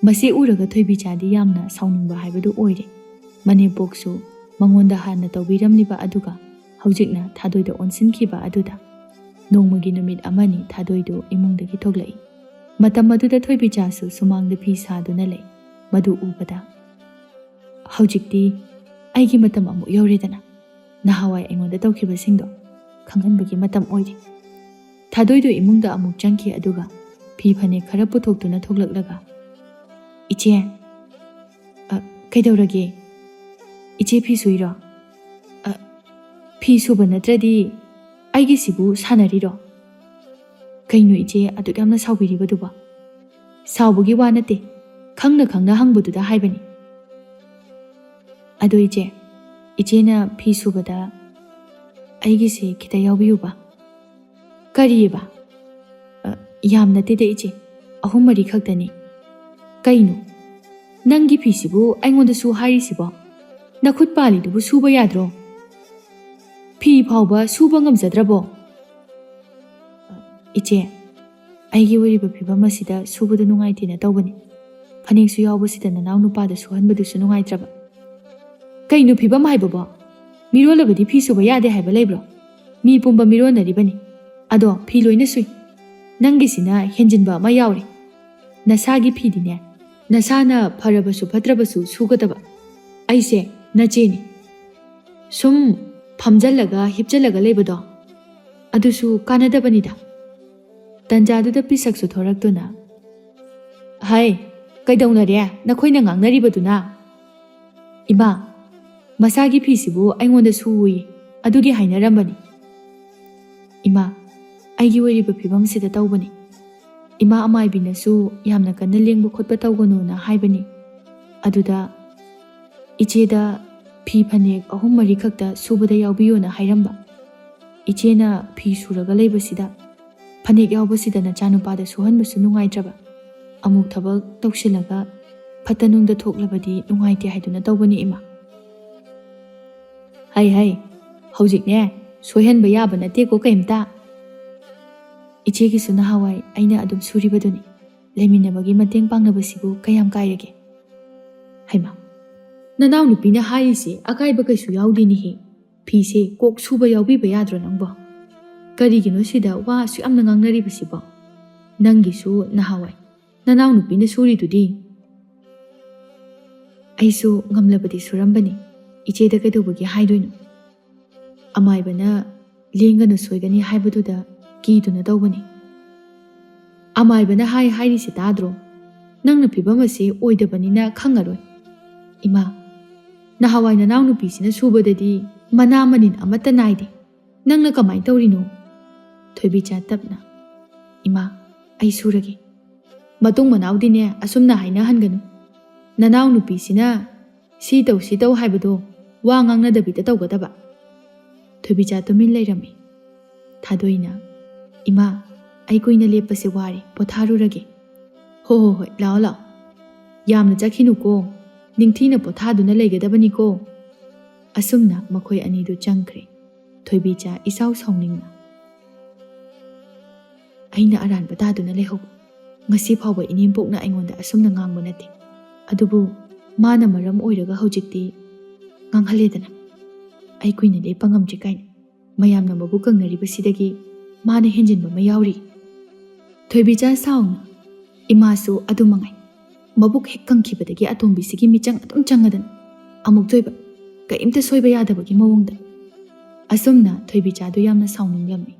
ꯃꯁꯤ ꯎꯔꯒ ꯊꯣꯏꯕꯤꯆꯥꯗꯤ ꯌꯥꯝꯅ ꯁꯥꯎꯅꯤꯡꯕ ꯍꯥꯏꯕꯗꯨ ꯑꯣꯏꯔꯦ꯫ ꯃꯅꯦꯝꯄꯣꯛꯁꯨ ꯃꯉꯣꯟꯗ ꯍꯥꯟꯅ ꯇꯧꯕꯤꯔꯝꯂꯤꯕ ꯑꯗꯨꯒ ꯍꯧꯖꯤꯛꯅ ꯊꯥꯗꯣꯏꯗ ꯑꯣꯟꯁꯤꯟꯈꯤꯕ ꯑꯗꯨꯗ꯫ ꯅꯣꯡꯃꯒꯤ ꯅꯨꯃꯤꯠ ꯑꯃꯅꯤ ꯊꯥꯗꯣꯏꯗꯨ ꯏꯃꯨꯡꯗꯒꯤ ꯊꯣꯛꯂꯛꯏ꯫ ꯃꯇꯝ ꯑꯗꯨꯗ ꯊꯣꯏꯕꯤꯆꯥꯁꯨ ꯁꯨꯃꯥꯡꯗ ꯐꯤ ꯁꯥꯗꯨꯅ ꯂꯩ꯫ ꯃꯗꯨ ꯎꯕꯗ, "ꯍꯧꯖꯤꯛꯇꯤ ꯑꯩꯒꯤ ꯃꯇꯝ ꯑꯃꯨꯛ ꯌꯧꯔꯦꯗꯅ, ꯅꯍꯥꯟꯋꯥꯏ ꯑꯩꯉꯣꯟꯗ ꯇꯧꯈꯤꯕꯁꯤꯡꯗꯣ ꯈꯪꯍꯟꯕꯒꯤ ꯃꯇꯝ ꯑꯣꯏꯔꯦ꯫" ꯊꯥꯗꯣꯏꯗꯨ ꯏꯃꯨꯡꯗ ꯑꯃꯨꯛ ꯆꯪꯈꯤ, ꯑꯗꯨꯒ ꯐꯤ ꯐꯅꯦꯛ ꯈꯔ ꯄꯨꯊꯣꯛꯇꯨꯅ ꯊꯣꯛꯂꯛꯂꯒ, "ꯏꯆꯦ꯫" "ꯑ, ꯀꯩꯗꯧꯔꯒꯦ? ꯏꯆꯦ ꯐꯤ ꯁꯨꯏꯔꯣ?" "ꯑ, ꯐꯤ ꯁꯨꯕ ꯅꯠꯇ꯭ꯔꯗꯤ ꯑꯩꯒꯤꯁꯤꯕꯨ ꯁꯥꯟꯅꯔꯤꯔꯣ?" "ꯀꯩꯅꯣ ꯏꯆꯦ, ꯑꯗꯨꯛ ꯌꯥꯝꯅ ꯁꯥꯎꯕꯤꯔꯤꯕꯗꯨꯕꯣ?" "ꯁꯥꯎꯕꯒꯤ ꯋꯥ ꯅꯠꯇꯦ, ꯈꯪꯅ ꯈꯪꯅ ꯍꯪꯕꯗꯨꯗ ꯍꯥꯏꯕꯅꯤ꯫" "ꯑꯗꯣ ꯏꯆꯦ, ꯏꯆꯦꯅ ꯐꯤ ꯁꯨꯕꯗ ꯑꯩꯒꯤꯁꯦ ꯈꯤꯇ ꯌꯥꯎꯕꯤꯌꯨꯕ꯫ ꯀꯔꯤꯑꯕ? "ꯑ, ꯌꯥꯝ ꯅꯠꯇꯦꯗ ꯏꯆꯦ, ꯑꯍꯨꯝ ꯃꯔꯤ ꯈꯛꯇꯅꯤ"꯫ "ꯀꯩꯅꯣ? ꯅꯪꯒꯤ ꯐꯤꯁꯤꯕꯨ ꯑꯩꯉꯣꯟꯗꯁꯨ ꯍꯥꯏꯔꯤꯁꯤꯕꯣ? ꯅꯈꯨꯠ ꯄꯥꯜꯂꯤꯗꯨꯕꯨ ꯁꯨꯕ ꯌꯥꯗ꯭ꯔꯣ? ꯐꯤ ꯐꯥꯎꯕ ꯁꯨꯕ ꯉꯝꯖꯗ꯭ꯔꯕꯣ?" "ꯏꯆꯦ, ꯑꯩꯒꯤ ꯑꯣꯏꯔꯤꯕ ꯐꯤꯕꯝ ꯑꯁꯤꯗ ꯁꯨꯕꯗ ꯅꯨꯡꯉꯥꯏꯇꯦꯅ ꯇꯧꯕꯅꯤ꯫ ꯐꯅꯦꯛꯁꯨ ꯌꯥꯎꯕꯁꯤꯗ ꯅꯅꯥꯎ ꯅꯨꯄꯥꯗ ꯁꯨꯍꯟꯕꯗꯨꯁꯨ ꯅꯨꯡꯉꯥꯏꯇ꯭ꯔꯕ"꯫ "ꯀꯩꯅꯣ ꯐꯤꯕꯝ ꯍꯥꯏꯕꯕꯣ? ꯃꯤꯔꯣꯜꯂꯕꯗꯤ ꯐꯤ ꯁꯨꯕ ꯌꯥꯗꯦ ꯍꯥꯏꯕ ꯂꯩꯕ꯭ꯔꯣ? ꯃꯤ ꯄꯨꯝꯕ ꯃꯤꯔꯣꯟꯅꯔꯤꯕꯅꯤ꯫ ꯑꯗꯣ ꯐꯤ ꯂꯣꯏꯅ ꯁꯨꯏ꯫ ꯅꯪꯒꯤꯁꯤꯅ ꯍꯦꯟꯖꯤꯟꯕ ꯑꯃ ꯌꯥꯎꯔꯦ꯫ ꯅꯁꯥꯒꯤ ꯐꯤꯗꯤꯅꯦ, ꯅꯁꯥꯅ ꯐꯔꯕꯁꯨ ꯐꯠꯇ꯭ꯔꯕꯁꯨ ꯁꯨꯒꯗꯕ꯫ ꯑꯩꯁꯦ ꯅꯆꯦꯅꯤ꯫ ꯁꯨꯝ ꯐꯝꯖꯜꯂꯒ ꯍꯤꯞꯆꯜꯂꯒ ꯂꯩꯕꯗꯣ, ꯑꯗꯨꯁꯨ ꯀꯥꯟꯅꯗꯕꯅꯤꯗ"꯫ ꯇꯟꯖꯥꯗꯨꯗ ꯄꯤꯁꯛꯁꯨ ꯊꯣꯔꯛꯇꯨꯅ, "ꯍꯩ, ꯀꯩꯗꯧꯅꯔꯦ ꯅꯈꯣꯏꯅ ꯉꯥꯡꯅꯔꯤꯕꯗꯨꯅ?" "ꯏꯃꯥ, ꯃꯁꯥꯒꯤ ꯐꯤꯁꯤꯕꯨ ꯑꯩꯉꯣꯟꯗ ꯁꯨꯋꯨꯌꯦ, ꯑꯗꯨꯒꯤ ꯍꯥꯏꯅꯔꯝꯕꯅꯤ"꯫ "ꯏꯃꯥ, ꯑꯩꯒꯤ ꯑꯣꯏꯔꯤꯕ ꯐꯤꯕꯝꯁꯤꯗ ꯇꯧꯕꯅꯤ꯫ ꯏꯃꯥ ꯑꯃꯥꯏꯕꯤꯅꯁꯨ ꯌꯥꯝꯅ ꯀꯟꯅ ꯂꯦꯡꯕ ꯈꯣꯠꯄ ꯇꯧꯒꯅꯣꯅ ꯍꯥꯏꯕꯅꯤ꯫ ꯑꯗꯨꯗ ꯏꯆꯦꯗ ꯐꯤ ꯐꯅꯦꯛ ꯑꯍꯨꯝ ꯃꯔꯤ ꯈꯛꯇ ꯁꯨꯕꯗ ꯌꯥꯎꯕꯤꯌꯣꯅ ꯍꯥꯏꯔꯝꯕ꯫ ꯏꯆꯦꯅ ꯐꯤ ꯁꯨꯔꯒ ꯂꯩꯕꯁꯤꯗ, ꯐꯅꯦꯛ ꯌꯥꯎꯕꯁꯤꯗ ꯅꯆꯥꯅꯨꯄꯥꯗ ꯁꯨꯍꯟꯕꯁꯨ ꯅꯨꯡꯉꯥꯏꯇ꯭ꯔꯕ꯫ ꯑꯃꯨꯛ ꯊꯕꯛ ꯇꯧꯁꯤꯜꯂꯒ ꯐꯠꯇ ꯅꯨꯡꯗ ꯊꯣꯛꯂꯕꯗꯤ ꯅꯨꯡꯉꯥꯏꯇꯦ ꯍꯥꯏꯗꯨꯅ ꯇꯧꯕꯅꯤ ꯏꯃꯥ"꯫ "ꯍꯩ ꯍꯩ, ꯍꯧꯖꯤꯛꯅꯦ, ꯁꯣꯏꯍꯟꯕ ꯌꯥꯕ ꯅꯠꯇꯦꯀꯣ ꯀꯩꯝꯇ꯫ ꯏꯆꯦꯒꯤꯁꯨ ꯅꯍꯥꯟꯋꯥꯏ ꯑꯩꯅ ꯑꯗꯨꯝ ꯁꯨꯔꯤꯕꯗꯨꯅꯤ꯫ ꯂꯩꯃꯤꯟꯅꯕꯒꯤ ꯃꯇꯦꯡ ꯄꯥꯡꯅꯕꯁꯤꯕꯨ ꯀꯌꯥꯝ ꯀꯥꯏꯔꯒꯦ?" "ꯍꯩꯃꯥ, ꯅꯅꯥꯎꯅꯨꯄꯤꯅ ꯍꯥꯏꯔꯤꯁꯦ ꯑꯀꯥꯏꯕ ꯀꯩꯁꯨ ꯌꯥꯎꯗꯦꯅꯦꯍꯦ꯫ ꯐꯤꯁꯦ ꯀꯣꯛ ꯁꯨꯕ ꯌꯥꯎꯕꯤꯕ ꯌꯥꯗ꯭ꯔꯣ ꯅꯪꯕꯣ? ꯀꯔꯤꯒꯤꯅꯣ ꯁꯤꯗ ꯋꯥ ꯑꯁꯨꯛ ꯌꯥꯝꯅ ꯉꯥꯡꯅꯔꯤꯕꯁꯤꯕꯣ? ꯅꯪꯒꯤꯁꯨ ꯅꯍꯥꯟꯋꯥꯏ ꯅꯅꯥꯎꯅꯨꯄꯤꯅ ꯁꯨꯔꯤꯗꯨꯗꯤ"꯫ "ꯑꯩꯁꯨ ꯉꯝꯂꯕꯗꯤ ꯁꯨꯔꯝꯕꯅꯤ꯫ ꯏꯆꯦꯗ ꯀꯩꯗꯧꯕꯒꯤ ꯍꯥꯏꯗꯣꯏꯅꯣ? ꯑꯃꯥꯏꯕꯅ ꯂꯦꯡꯒꯅꯨ ꯁꯣꯏꯒꯅꯤ ꯍꯥꯏꯕꯗꯨꯗ ꯀꯤꯗꯨꯅ ꯇꯧꯕꯅꯤ"꯫ "ꯑꯃꯥꯏꯕꯅ ꯍꯥꯏ ꯍꯥꯏꯔꯤꯁꯦ ꯇꯥꯗ꯭ꯔꯣ? ꯅꯪꯅ ꯐꯤꯕꯝ ꯑꯁꯤ ꯑꯣꯏꯗꯕꯅꯤꯅ ꯈꯪꯉꯔꯣꯏ"꯫ "ꯏꯃꯥ, ꯅꯍꯥꯟꯋꯥꯏ ꯅꯅꯥꯎꯅꯨꯄꯤꯁꯤꯅ ꯁꯨꯕꯗꯗꯤ ꯃꯅꯥ ꯃꯅꯤꯟ ꯑꯃꯠꯇ ꯅꯥꯏꯗꯦ꯫ ꯅꯪꯅ ꯀꯃꯥꯏꯅ ꯇꯧꯔꯤꯅꯣ?" ꯊꯣꯏꯕꯤꯆꯥ ꯇꯞꯅ, "ꯏꯃꯥ, ꯑꯩ ꯁꯨꯔꯒꯦ꯫ ꯃꯇꯨꯡ ꯃꯅꯥꯎꯗꯤꯅꯦ ꯑꯁꯨꯝꯅ ꯍꯥꯏꯅꯍꯟꯒꯅꯨ꯫ ꯅꯅꯥꯎꯅꯨꯄꯤꯁꯤꯅ ꯁꯤ ꯇꯧ, ꯁꯤ ꯇꯧ ꯍꯥꯏꯕꯗꯣ ꯋꯥ ꯉꯥꯡꯅꯗꯕꯤꯗ ꯇꯧꯒꯗꯕ꯫ ꯊꯣꯏꯕꯤꯆꯥ ꯇꯨꯃꯤꯟ ꯂꯩꯔꯝꯃꯤ꯫ ꯊꯥꯗꯣꯏꯅ, "ꯏꯃꯥ, ꯑꯩ ꯀꯨꯏꯅ ꯂꯦꯞꯄꯁꯦ ꯋꯥꯔꯦ, ꯄꯣꯊꯥꯔꯨꯔꯒꯦ꯫" "ꯍꯣ ꯍꯣ ꯍꯣꯏ, ꯂꯥꯛꯑꯣ ꯂꯥꯛꯑꯣ꯫ ꯌꯥꯝꯅ ꯆꯠꯈꯤꯅꯨꯀꯣ, ꯅꯤꯡꯊꯤꯅ ꯄꯣꯊꯥꯗꯨꯅ ꯂꯩꯒꯗꯕꯅꯤꯀꯣ꯫" ꯑꯁꯨꯝꯅ ꯃꯈꯣꯏ ꯑꯅꯤꯗꯨ ꯆꯪꯈ꯭ꯔꯦ꯫ ꯊꯣꯏꯕꯤꯆꯥ ꯏꯁꯥꯎ ꯁꯥꯎꯅꯤꯡꯅ, "ꯑꯩꯅ ꯑꯔꯥꯟꯕ ꯇꯥꯗꯨꯅ ꯂꯩꯍꯧꯕ꯫ ꯉꯁꯤ ꯐꯥꯎꯕ ꯏꯅꯦꯝꯄꯣꯛꯅ ꯑꯩꯉꯣꯟꯗ ꯑꯁꯨꯝꯅ ꯉꯥꯡꯕ ꯅꯠꯇꯦ꯫ ꯑꯗꯨꯕꯨ ꯃꯥꯅ ꯃꯔꯝ ꯑꯣꯏꯔꯒ ꯍꯧꯖꯤꯛꯇꯤ ꯉꯥꯡꯍꯜꯂꯦꯗꯅ꯫ ꯑꯩ ꯀꯨꯏꯅ ꯂꯦꯞꯄ ꯉꯝꯗ꯭ꯔꯤ ꯀꯥꯏꯅ ꯃꯌꯥꯝꯅ ꯃꯕꯨꯛ ꯀꯪꯅꯔꯤꯕꯁꯤꯗꯒꯤ ꯃꯥꯅ ꯍꯦꯟꯖꯤꯟꯕ ꯑꯃ ꯌꯥꯎꯔꯤ꯫" ꯊꯣꯏꯕꯤꯆꯥ ꯁꯥꯎꯅ, "ꯏꯃꯥꯁꯨ ꯑꯗꯨ ꯃꯉꯥꯏ꯫ ꯃꯕꯨꯛ ꯍꯦꯛ ꯀꯪꯈꯤꯕꯗꯒꯤ ꯑꯇꯣꯝꯕꯤꯁꯤꯒꯤ ꯃꯤꯆꯪ ꯑꯗꯨꯝ ꯆꯪꯉꯗꯅ꯫ ꯑꯃꯨꯛꯇꯣꯏꯕ, ꯀꯔꯤꯝꯇ ꯁꯣꯏꯕ ꯌꯥꯗꯕꯒꯤ ꯃꯑꯣꯡꯗ꯫" ꯑꯁꯨꯝꯅ ꯊꯣꯏꯕꯤꯆꯥꯗꯨ ꯌꯥꯝꯅ ꯁꯥꯎꯅꯤꯡꯂꯝꯃꯤ꯫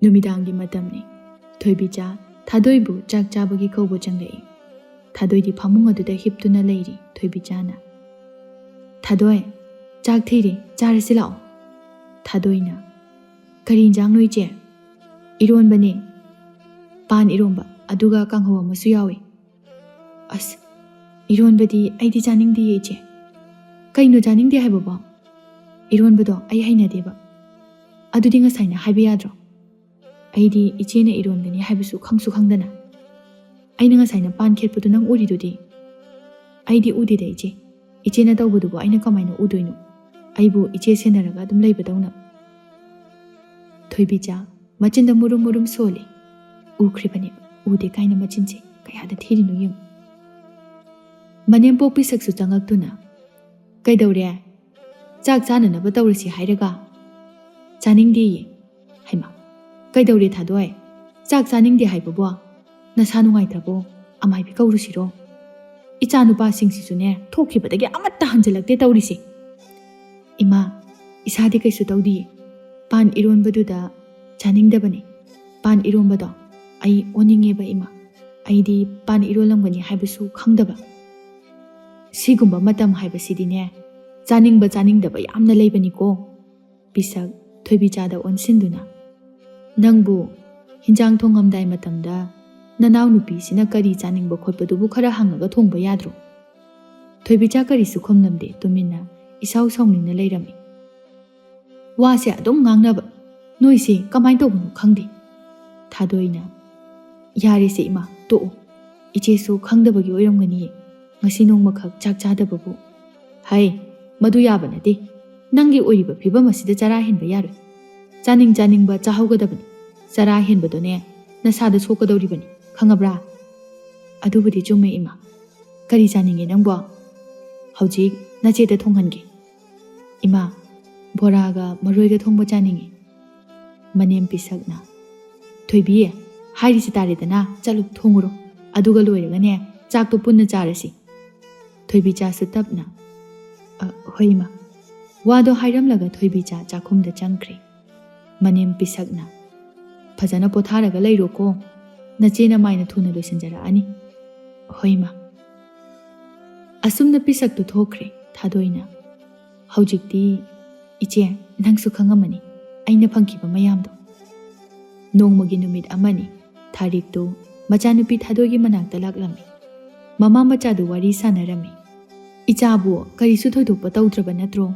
ꯅꯨꯃꯤꯗꯥꯡꯒꯤ ꯃꯇꯝꯅꯤ꯫ ꯊꯣꯏꯕꯤꯆꯥ ꯊꯥꯗꯣꯏꯕꯨ ꯆꯥꯛ ꯆꯥꯕꯒꯤ ꯀꯧꯕ ꯆꯪꯂꯛꯏ꯫ ꯊꯥꯗꯣꯏꯗꯤ ꯐꯃꯨꯡ ꯑꯗꯨꯗ ꯍꯤꯞꯇꯨꯅ ꯂꯩꯔꯤ꯫ ꯊꯣꯏꯕꯤꯆꯥꯅ, "ꯊꯥꯗꯣꯏ, ꯆꯥꯛ ꯊꯤꯔꯦ, ꯆꯥꯔꯁꯤ ꯂꯥꯛꯑꯣ꯫" ꯊꯥꯗꯣꯏꯅ, "ꯀꯔꯤ ꯏꯟꯖꯥꯡꯅꯣ ꯏꯆꯦ?" "ꯏꯔꯣꯟꯕꯅꯦ, ꯄꯥꯟ ꯏꯔꯣꯟꯕ, ꯑꯗꯨꯒ ꯀꯥꯡꯍꯧ ꯑꯃꯁꯨ ꯌꯥꯎꯏ꯫" "ꯑꯁ, ꯏꯔꯣꯟꯕꯗꯤ ꯑꯩꯗꯤ ꯆꯥꯅꯤꯡꯗꯤꯌꯦ ꯏꯆꯦ꯫" "ꯀꯩꯅꯣ ꯆꯥꯅꯤꯡꯗꯦ ꯍꯥꯏꯕꯕꯣ?" "ꯏꯔꯣꯟꯕꯗꯣ ꯑꯩ ꯍꯩꯅꯗꯦꯕ꯫" "ꯑꯗꯨꯗꯤ ꯉꯁꯥꯏꯅ ꯍꯥꯏꯕ ꯌꯥꯗ꯭ꯔꯣ?" "ꯑꯩꯗꯤ ꯏꯆꯦꯅ ꯏꯔꯣꯟꯒꯅꯤ ꯍꯥꯏꯕꯁꯨ ꯈꯪꯁꯨ ꯈꯪꯗꯅ꯫" "ꯑꯩꯅ ꯉꯁꯥꯏꯅ ꯄꯥꯟ ꯈꯦꯠꯄꯗꯨ ꯅꯪ ꯎꯔꯤꯗꯨꯗꯤ?" "ꯑꯩꯗꯤ ꯎꯗꯦꯗ ꯏꯆꯦ꯫ ꯏꯆꯦꯅ ꯇꯧꯕꯗꯨꯕꯨ ꯑꯩꯅ ꯀꯃꯥꯏꯅ ꯎꯗꯣꯏꯅꯣ? ꯑꯩꯕꯨ ꯏꯆꯦ ꯁꯦꯟꯅꯔꯒ ꯑꯗꯨꯝ ꯂꯩꯕꯗꯧꯅ꯫" ꯊꯣꯏꯕꯤꯆꯥ ꯃꯆꯤꯟꯗ ꯃꯨꯔꯨꯝ ꯃꯨꯔꯨꯝ ꯁꯣꯜꯂꯤ꯫ ꯎꯈ꯭ꯔꯤꯕꯅꯦ, ꯎꯗꯦ ꯀꯥꯏꯅ ꯃꯆꯤꯟꯁꯦ ꯀꯌꯥꯗ ꯊꯤꯔꯤꯅꯣ ꯌꯦꯡꯉꯨ꯫ ꯃꯅꯦꯝꯄꯣꯛꯄꯤ ꯁꯛꯁꯨ ꯆꯪꯉꯛꯇꯨꯅ, "ꯀꯩꯗꯧꯔꯦ? ꯆꯥꯛ ꯆꯥꯅꯅꯕ ꯇꯧꯔꯁꯤ ꯍꯥꯏꯔꯒ?" "ꯆꯥꯅꯤꯡꯗꯦꯌꯦ꯫" "ꯍꯩꯃꯥ, ꯀꯩꯗꯧꯔꯦ ꯊꯥꯗꯣꯏ? ꯆꯥꯛ ꯆꯥꯅꯤꯡꯗꯦ ꯍꯥꯏꯕꯕꯣ? ꯅꯁꯥ ꯅꯨꯡꯉꯥꯏꯇ꯭ꯔꯕꯣ? ꯑꯃꯥꯏꯕꯤ ꯀꯧꯔꯨꯁꯤꯔꯣ? ꯏꯆꯥ ꯅꯨꯄꯥꯁꯤꯡꯁꯤꯁꯨꯅꯦ, ꯊꯣꯛꯈꯤꯕꯗꯒꯤ ꯑꯃꯠꯇ ꯍꯟꯖꯤꯜꯂꯛꯇꯦ ꯇꯧꯔꯤꯁꯦ꯫" "ꯏꯃꯥ, ꯏꯁꯥꯗꯤ ꯀꯩꯁꯨ ꯇꯧꯗꯤꯌꯦ꯫ ꯄꯥꯟ ꯏꯔꯣꯟꯕꯗꯨꯗ ꯆꯥꯅꯤꯡꯗꯕꯅꯤ꯫ ꯄꯥꯟ ꯏꯔꯣꯟꯕꯗꯣ ꯑꯩ ꯑꯣꯟꯅꯤꯡꯉꯦꯕ ꯏꯃꯥ꯫ ꯑꯩꯗꯤ ꯄꯥꯟ ꯏꯔꯣꯜꯂꯝꯒꯅꯤ ꯍꯥꯏꯕꯁꯨ ꯈꯪꯗꯕ꯫" "ꯁꯤꯒꯨꯝꯕ ꯃꯇꯝ ꯍꯥꯏꯕꯁꯤꯗꯤꯅꯦ, ꯆꯥꯅꯤꯡꯕ ꯆꯥꯅꯤꯡꯗꯕ ꯌꯥꯝꯅ ꯂꯩꯕꯅꯤꯀꯣ꯫" ꯄꯤꯁꯛ ꯊꯣꯏꯕꯤꯆꯥꯗ ꯑꯣꯟꯁꯤꯟꯗꯨꯅ, "ꯅꯪꯕꯨ ꯍꯤꯟꯖꯥꯡ ꯊꯣꯡꯉꯝꯗꯥꯏ ꯃꯇꯝꯗ ꯅꯅꯥꯎꯅꯨꯄꯤꯁꯤꯅ ꯀꯔꯤ ꯆꯥꯅꯤꯡꯕ ꯈꯣꯠꯄꯗꯨꯕꯨ ꯈꯔ ꯍꯪꯉꯒ ꯊꯣꯡꯕ ꯌꯥꯗ꯭ꯔꯣ?" ꯊꯣꯏꯕꯤꯆꯥ ꯀꯔꯤꯁꯨ ꯈꯨꯝꯂꯝꯗꯦ, ꯇꯨꯃꯤꯟꯅ ꯏꯁꯥꯎ ꯁꯥꯎꯅꯤꯡꯅ ꯂꯩꯔꯝꯃꯤ꯫ ꯋꯥꯁꯦ ꯑꯗꯨꯝ ꯉꯥꯡꯅꯕ, ꯅꯣꯏꯁꯦ ꯀꯃꯥꯏꯅ ꯇꯧꯕꯅꯣ ꯈꯪꯗꯦ꯫ ꯊꯥꯗꯣꯏꯅ, "ꯌꯥꯔꯦꯁꯦ ꯏꯃꯥ, ꯇꯣꯛꯑꯣ꯫ ꯏꯆꯦꯁꯨ ꯈꯪꯗꯕꯒꯤ ꯑꯣꯏꯔꯝꯒꯅꯤꯌꯦ, ꯉꯁꯤ ꯅꯣꯡꯃꯈꯛ ꯆꯥꯛ ꯆꯥꯗꯕꯕꯨ꯫" "ꯍꯩ, ꯃꯗꯨ ꯌꯥꯕ ꯅꯠꯇꯦ꯫ ꯅꯪꯒꯤ ꯑꯣꯏꯔꯤꯕ ꯐꯤꯕꯝ ꯑꯁꯤꯗ ꯆꯔꯥ ꯍꯦꯟꯕ ꯌꯥꯔꯣꯏ꯫ ꯆꯥꯅꯤꯡ ꯆꯥꯅꯤꯡꯕ ꯆꯥꯍꯧꯒꯗꯕꯅꯤ꯫ ꯆꯔꯥ ꯍꯦꯟꯕꯗꯨꯅꯦ ꯅꯁꯥꯗ ꯁꯣꯛꯀꯗꯧꯔꯤꯕꯅꯤ, ꯈꯪꯉꯕ꯭ꯔꯥ?" "ꯑꯗꯨꯕꯨꯗꯤ ꯆꯨꯝꯃꯦ ꯏꯃꯥ꯫ ꯀꯔꯤ ꯆꯥꯅꯤꯡꯉꯦ ꯅꯪꯕꯣ? ꯍꯧꯖꯤꯛ ꯅꯆꯦꯗ ꯊꯣꯡꯍꯟꯒꯦ꯫" "ꯏꯃꯥ, ꯕꯣꯔꯥꯒ ꯃꯔꯣꯏꯒ ꯊꯣꯡꯕ ꯆꯥꯅꯤꯡꯉꯤ꯫" ꯃꯅꯦꯝ ꯄꯤꯁꯛꯅ, "ꯊꯣꯏꯕꯤ, ꯍꯥꯏꯔꯤꯁꯤ ꯇꯥꯔꯦꯗꯅ, ꯆꯠꯂꯨ ꯊꯣꯡꯉꯨꯔꯣ꯫ ꯑꯗꯨꯒ ꯂꯣꯏꯔꯒꯅꯦ, ꯆꯥꯛꯇꯣ ꯄꯨꯟꯅ ꯆꯥꯔꯁꯤ꯫" ꯊꯣꯏꯕꯤꯆꯥꯁꯨ ꯇꯞꯅ, "ꯑ, ꯍꯣꯏ ꯏꯃꯥ꯫" ꯋꯥꯗꯣ ꯍꯥꯏꯔꯝꯂꯒ ꯊꯣꯏꯕꯤꯆꯥ ꯆꯥꯛꯈꯨꯝꯗ ꯆꯪꯈ꯭ꯔꯦ꯫ ꯃꯅꯦꯝ ꯄꯤꯁꯛꯅ, "ꯐꯖꯅ ꯄꯣꯊꯥꯔꯒ ꯂꯩꯔꯣꯀꯣ꯫ ꯅꯆꯦꯅ ꯃꯥꯏꯅ ꯊꯨꯅ ꯂꯣꯏꯁꯤꯟꯖꯔꯛꯑꯅꯤ꯫" "ꯍꯣꯏ ꯏꯃꯥ꯫" ꯑꯁꯨꯝꯅ ꯄꯤꯁꯛꯇꯨ ꯊꯣꯛꯈ꯭ꯔꯦ ꯊꯥꯗꯣꯏꯅ꯫ ꯍꯧꯖꯤꯛꯇꯤ ꯏꯆꯦ, ꯅꯪꯁꯨ ꯈꯪꯉꯝꯃꯅꯤ ꯑꯩꯅ ꯐꯪꯈꯤꯕ ꯃꯌꯥꯝꯗꯣ꯫ ꯅꯣꯡꯃꯒꯤ ꯅꯨꯃꯤꯠ ꯑꯃꯅꯤ, ꯊꯥꯔꯤꯛꯇꯨ ꯃꯆꯥꯅꯨꯄꯤ ꯊꯥꯗꯣꯏꯒꯤ ꯃꯅꯥꯛꯇ ꯂꯥꯛꯂꯝꯃꯤ꯫ ꯃꯃꯥ ꯃꯆꯥꯗꯨ ꯋꯥꯔꯤ ꯁꯥꯟꯅꯔꯝꯃꯤ꯫ "ꯏꯆꯥꯕꯨ ꯀꯔꯤꯁꯨ ꯊꯣꯏꯗꯣꯛꯄ ꯇꯧꯗ꯭ꯔꯕ ꯅꯠꯇ꯭ꯔꯣ?"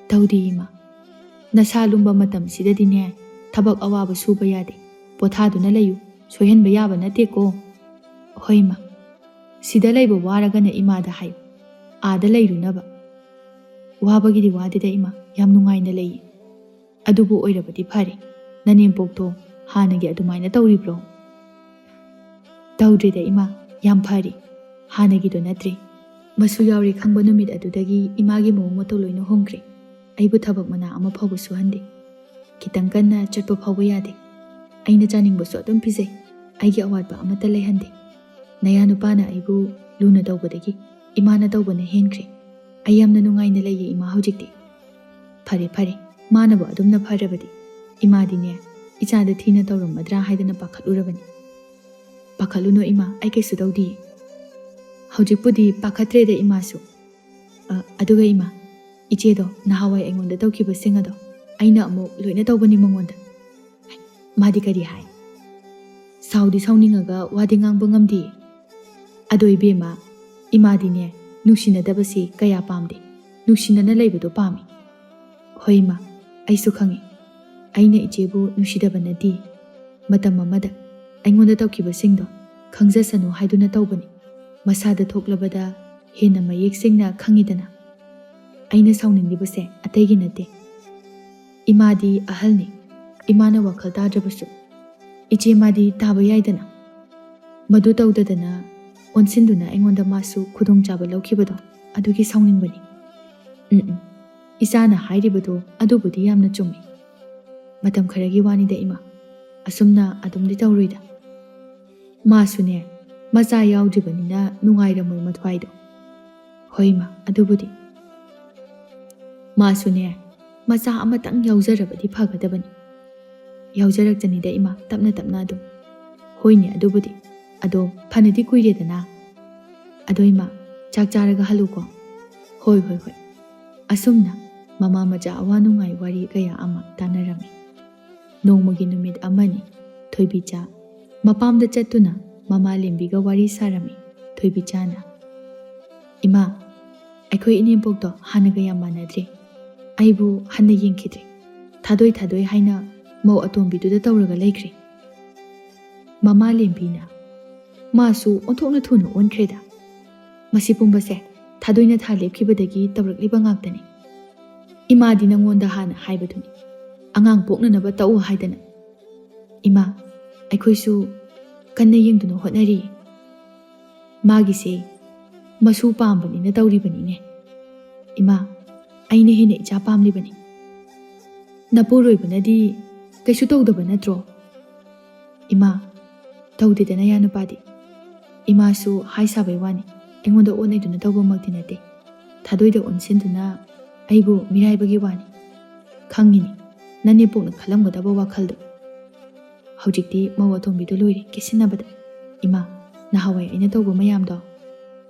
"ꯇꯧꯗꯦ ꯏꯃꯥ꯫ ꯅꯁꯥ ꯂꯨꯝꯕ ꯃꯇꯝꯁꯤꯗꯗꯤꯅꯦ, ꯊꯕꯛ ꯑꯋꯥꯕ ꯁꯨꯕ ꯌꯥꯗꯦ꯫ ꯄꯣꯊꯥꯗꯨꯅ ꯂꯩꯌꯨ, ꯁꯣꯏꯍꯟꯕ ꯌꯥꯕ ꯅꯠꯇꯦꯀꯣ꯫" "ꯍꯣꯏ ꯏꯃꯥ꯫ ꯁꯤꯗ ꯂꯩꯕ ꯋꯥꯔꯒꯅ ꯏꯃꯥꯗ ꯍꯥꯏꯌꯨ, ꯑꯥꯗ ꯂꯩꯔꯨꯅꯕ꯫ ꯋꯥꯕꯒꯤꯗꯤ ꯋꯥꯗꯦꯗ ꯏꯃꯥ, ꯌꯥꯝ ꯅꯨꯡꯉꯥꯏꯅ ꯂꯩꯌꯦ꯫ ꯑꯗꯨꯕꯨ ꯑꯣꯏꯔꯕꯗꯤ ꯐꯔꯦ꯫ ꯅꯅꯦꯝꯄꯣꯛꯇꯣ ꯍꯥꯟꯅꯒꯤ ꯑꯗꯨꯃꯥꯏꯅ ꯇꯧꯔꯤꯕ꯭ꯔꯣ?" "ꯇꯧꯗ꯭ꯔꯦꯗ ꯏꯃꯥ, ꯌꯥꯝ ꯐꯔꯦ꯫ ꯍꯥꯟꯅꯒꯤꯗꯣ ꯅꯠꯇ꯭ꯔꯦ꯫ ꯃꯁꯨ ꯌꯥꯎꯔꯦ ꯈꯪꯕ ꯅꯨꯃꯤꯠ ꯑꯗꯨꯗꯒꯤ ꯏꯃꯥꯒꯤ ꯃꯑꯣꯡ ꯃꯇꯧ ꯂꯣꯏꯅ ꯍꯣꯡꯈ꯭ꯔꯦ꯫ ꯑꯩꯕꯨ ꯊꯕꯛ ꯃꯅꯥ ꯑꯃ ꯐꯥꯎꯕ ꯁꯨꯍꯟꯗꯦ꯫ ꯈꯤꯇꯪ ꯀꯟꯅ ꯆꯠꯄ ꯐꯥꯎꯕ ꯌꯥꯗꯦ꯫ ꯑꯩꯅ ꯆꯥꯅꯤꯡꯕꯁꯨ ꯑꯗꯨꯝ ꯄꯤꯖꯩ꯫ ꯑꯩꯒꯤ ꯑꯋꯥꯠꯄ ꯑꯃꯠꯇ ꯂꯩꯍꯟꯗꯦ꯫ ꯅꯌꯥ ꯅꯨꯄꯥꯅ ꯑꯩꯕꯨ ꯂꯨꯅ ꯇꯧꯕꯗꯒꯤ ꯏꯃꯥꯅ ꯇꯧꯕꯅ ꯍꯦꯟꯈ꯭ꯔꯦ꯫ ꯑꯩ ꯌꯥꯝꯅ ꯅꯨꯡꯉꯥꯏꯅ ꯂꯩꯌꯦ ꯏꯃꯥ ꯍꯧꯖꯤꯛꯇꯤ꯫" "ꯐꯔꯦ, ꯐꯔꯦ, ꯃꯥꯅꯕꯨ ꯑꯗꯨꯝꯅ ꯐꯔꯕꯗꯤ꯫ ꯏꯃꯥꯗꯤꯅꯦ, ꯏꯆꯥꯗ ꯊꯤꯅ ꯇꯧꯔꯝꯃꯗ꯭ꯔꯥ ꯍꯥꯏꯗꯅ ꯄꯥꯈꯠꯂꯨꯔꯕꯅꯤ꯫" "ꯄꯥꯈꯠꯂꯨꯅꯨ ꯏꯃꯥ, ꯑꯩ ꯀꯩꯁꯨ ꯇꯧꯗꯤꯌꯦ꯫ ꯍꯧꯖꯤꯛꯄꯨꯗꯤ ꯄꯥꯈꯠꯇ꯭ꯔꯦꯗ ꯏꯃꯥꯁꯨ꯫ ꯑ, ꯑꯗꯨꯒ ꯏꯃꯥ, ꯏꯆꯦꯗꯣ ꯅꯍꯥꯟꯋꯥꯏ ꯑꯩꯉꯣꯟꯗ ꯇꯧꯈꯤꯕꯁꯤꯡ ꯑꯗꯣ ꯑꯩꯅ ꯑꯃꯨꯛ ꯂꯣꯏꯅ ꯇꯧꯕꯅꯤ ꯃꯉꯣꯟꯗ꯫" "ꯃꯥꯗꯤ ꯀꯔꯤ ꯍꯥꯏ?" "ꯁꯥꯎꯗꯤ ꯁꯥꯎꯅꯤꯡꯉꯒ ꯋꯥꯗꯤ ꯉꯥꯡꯕ ꯉꯝꯗꯦ꯫" "ꯑꯗꯣ ꯏꯕꯦꯝꯃ, ꯏꯃꯥꯗꯤꯅꯦ ꯅꯨꯡꯁꯤꯅꯗꯕꯁꯤ ꯀꯌꯥ ꯄꯥꯝꯗꯦ꯫ ꯅꯨꯡꯁꯤꯅꯅ ꯂꯩꯕꯗꯣ ꯄꯥꯝꯃꯤ꯫ ꯍꯣꯏ ꯏꯃꯥ, ꯑꯩꯁꯨ ꯈꯪꯉꯤ꯫ ꯑꯩꯅ ꯏꯆꯦꯕꯨ ꯅꯨꯡꯁꯤꯗꯕ ꯅꯠꯇꯦ꯫ ꯃꯇꯝ ꯑꯃꯗ ꯑꯩꯉꯣꯟꯗ ꯇꯧꯈꯤꯕꯁꯤꯡꯗꯣ ꯈꯪꯖꯁꯅꯨ ꯍꯥꯏꯗꯨꯅ ꯇꯧꯕꯅꯤ꯫ ꯃꯁꯥꯗ ꯊꯣꯛꯂꯕꯗ ꯍꯦꯟꯅ ꯃꯌꯦꯛ ꯁꯦꯡꯅ ꯈꯪꯉꯤꯗꯅ꯫ ꯑꯩꯅ ꯁꯥꯎꯅꯤꯡꯂꯤꯕꯁꯦ ꯑꯇꯩꯒꯤ ꯅꯠꯇꯦ꯫ ꯏꯃꯥꯗꯤ ꯑꯍꯜꯅꯤ꯫ ꯏꯃꯥꯅ ꯋꯥꯈꯜ ꯇꯥꯗ꯭ꯔꯕꯁꯨ ꯏꯆꯦ ꯃꯥꯗꯤ ꯇꯥꯕ ꯌꯥꯏꯗꯅ꯫ ꯃꯗꯨ ꯇꯧꯗꯗꯅ ꯑꯣꯟꯁꯤꯟꯗꯨꯅ ꯑꯩꯉꯣꯟꯗ ꯃꯥꯁꯨ ꯈꯨꯗꯣꯡꯆꯥꯕ ꯂꯧꯈꯤꯕꯗꯣ ꯑꯗꯨꯒꯤ ꯁꯥꯎꯅꯤꯡꯕꯅꯤ꯫ ꯎꯝ ꯎꯝ, ꯏꯆꯥꯅ ꯍꯥꯏꯔꯤꯕꯗꯣ ꯑꯗꯨꯕꯨꯗꯤ ꯌꯥꯝꯅ ꯆꯨꯝꯃꯤ꯫ ꯃꯇꯝ ꯈꯔꯒꯤ ꯋꯥꯅꯤꯗ ꯏꯃꯥ, ꯑꯁꯨꯝꯅ ꯑꯗꯨꯝꯗꯤ ꯇꯧꯔꯣꯏꯗ꯫ ꯃꯥꯁꯨꯅꯦ, ꯃꯆꯥ ꯌꯥꯎꯗ꯭ꯔꯤꯕꯅꯤꯅ ꯅꯨꯡꯉꯥꯏꯔꯝꯃꯣꯏ ꯃꯊ꯭ꯋꯥꯏꯗꯣ꯫ ꯍꯣꯏ ꯏꯃꯥ, ꯑꯗꯨꯕꯨꯗꯤ꯫ ꯃꯥꯁꯨꯅꯦ, ꯃꯆꯥ ꯑꯃꯇꯪ ꯌꯥꯎꯖꯔꯕꯗꯤ ꯐꯒꯗꯕꯅꯤ꯫ ꯌꯥꯎꯖꯔꯛꯆꯅꯤꯗ ꯏꯃꯥ, ꯇꯞꯅ ꯇꯞꯅ ꯑꯗꯨꯝ꯫ ꯍꯣꯏꯅꯦ ꯑꯗꯨꯕꯨꯗꯤ꯫ ꯑꯗꯣ ꯐꯅꯗꯤ ꯀꯨꯏꯔꯦꯗꯅ꯫ ꯑꯗꯣ ꯏꯃꯥ, ꯆꯥꯛ ꯆꯥꯔꯒ ꯍꯜꯂꯨꯀꯣ꯫ ꯍꯣꯏ ꯍꯣꯏ ꯍꯣꯏ꯫ ꯑꯁꯨꯝꯅ ꯃꯃꯥ ꯃꯆꯥ ꯑꯋꯥ ꯅꯨꯡꯉꯥꯏ ꯋꯥꯔꯤ ꯀꯌꯥ ꯑꯃ ꯇꯥꯟꯅꯔꯝꯃꯤ꯫ ꯅꯣꯡꯃꯒꯤ ꯅꯨꯃꯤꯠ ꯑꯃꯅꯤ꯫ ꯊꯣꯏꯕꯤꯆꯥ ꯃꯄꯥꯝꯗ ꯆꯠꯇꯨꯅ ꯃꯃꯥ ꯂꯦꯝꯕꯤꯒ ꯋꯥꯔꯤ ꯁꯥꯔꯝꯃꯤ꯫ ꯊꯣꯏꯕꯤꯆꯥꯅ, "ꯏꯃꯥ, ꯑꯩꯈꯣꯏ ꯏꯅꯦꯝꯄꯣꯛꯇꯣ ꯍꯥꯟꯅꯒ ꯌꯥꯝ ꯃꯥꯟꯅꯗ꯭ꯔꯦ꯫ ꯑꯩꯕꯨ ꯍꯟꯅ ꯌꯦꯡꯈꯤꯗ꯭ꯔꯦ꯫ ꯊꯥꯗꯣꯏ ꯊꯥꯗꯣꯏ ꯍꯥꯏꯅ ꯃꯧ ꯑꯇꯣꯝꯕꯤꯗꯨꯗ ꯇꯧꯔꯒ ꯂꯩꯈ꯭ꯔꯦ꯫" ꯃꯃꯥ ꯂꯦꯝꯕꯤꯅ, "ꯃꯥꯁꯨ ꯑꯣꯟꯊꯣꯛꯅ ꯊꯨꯅ ꯑꯣꯟꯈ꯭ꯔꯦꯗ꯫ ꯃꯁꯤ ꯄꯨꯝꯕꯁꯦ ꯊꯥꯗꯣꯏꯅ ꯊꯥ ꯂꯦꯞꯈꯤꯕꯗꯒꯤ ꯇꯧꯔꯛꯂꯤꯕ ꯉꯥꯛꯇꯅꯤ꯫ ꯏꯃꯥꯗꯤ ꯅꯪꯉꯣꯟꯗ ꯍꯥꯟꯅ ꯍꯥꯏꯕꯗꯨꯅꯤ, ꯑꯉꯥꯡ ꯄꯣꯛꯅꯅꯕ ꯇꯧ ꯍꯥꯏꯗꯅ꯫ ꯏꯃꯥ, ꯑꯩꯈꯣꯏꯁꯨ ꯀꯟꯅ ꯌꯦꯡꯗꯨꯅ ꯍꯣꯠꯅꯔꯤ꯫ ꯃꯥꯒꯤꯁꯦ ꯃꯁꯨ ꯄꯥꯝꯕꯅꯤꯅ ꯇꯧꯔꯤꯕꯅꯤꯅꯦ꯫ ꯏꯃꯥ, ꯑꯩꯅ ꯍꯦꯟꯅ ꯏꯆꯥ ꯄꯥꯝꯂꯤꯕꯅꯤ꯫ ꯅꯄꯨꯔꯣꯏꯕꯅꯗꯤ ꯀꯩꯁꯨ ꯇꯧꯗꯕ ꯅꯠꯇ꯭ꯔꯣ?" "ꯏꯃꯥ, ꯇꯧꯗꯦꯗꯅ ꯌꯥ ꯅꯨꯄꯥꯗꯤ꯫ ꯏꯃꯥꯁꯨ ꯍꯥꯏ ꯁꯥꯕꯩ ꯋꯥꯅꯤ, ꯑꯩꯉꯣꯟꯗ ꯑꯣꯠꯅꯩꯗꯨꯅ ꯇꯧꯕꯃꯛꯇꯤ ꯅꯠꯇꯦ꯫ ꯊꯥꯗꯣꯏꯗ ꯑꯣꯟꯁꯤꯟꯗꯨꯅ ꯑꯩꯕꯨ ꯃꯤꯔꯥꯏꯕꯒꯤ ꯋꯥꯅꯤ꯫ ꯈꯪꯉꯤꯅꯤ, ꯅꯅꯦꯝꯄꯣꯛꯅ ꯈꯜꯂꯝꯒꯗꯕ ꯋꯥꯈꯜꯗꯣ꯫ ꯍꯧꯖꯤꯛꯇꯤ ꯃꯧ ꯑꯇꯣꯝꯕꯤꯗꯨ ꯂꯣꯏꯔꯦ ꯀꯦꯁꯤꯟꯅꯕꯗ꯫ ꯏꯃꯥ, ꯅꯍꯥꯟꯋꯥꯏ ꯑꯩꯅ ꯇꯧꯕ ꯃꯌꯥꯝꯗꯣ,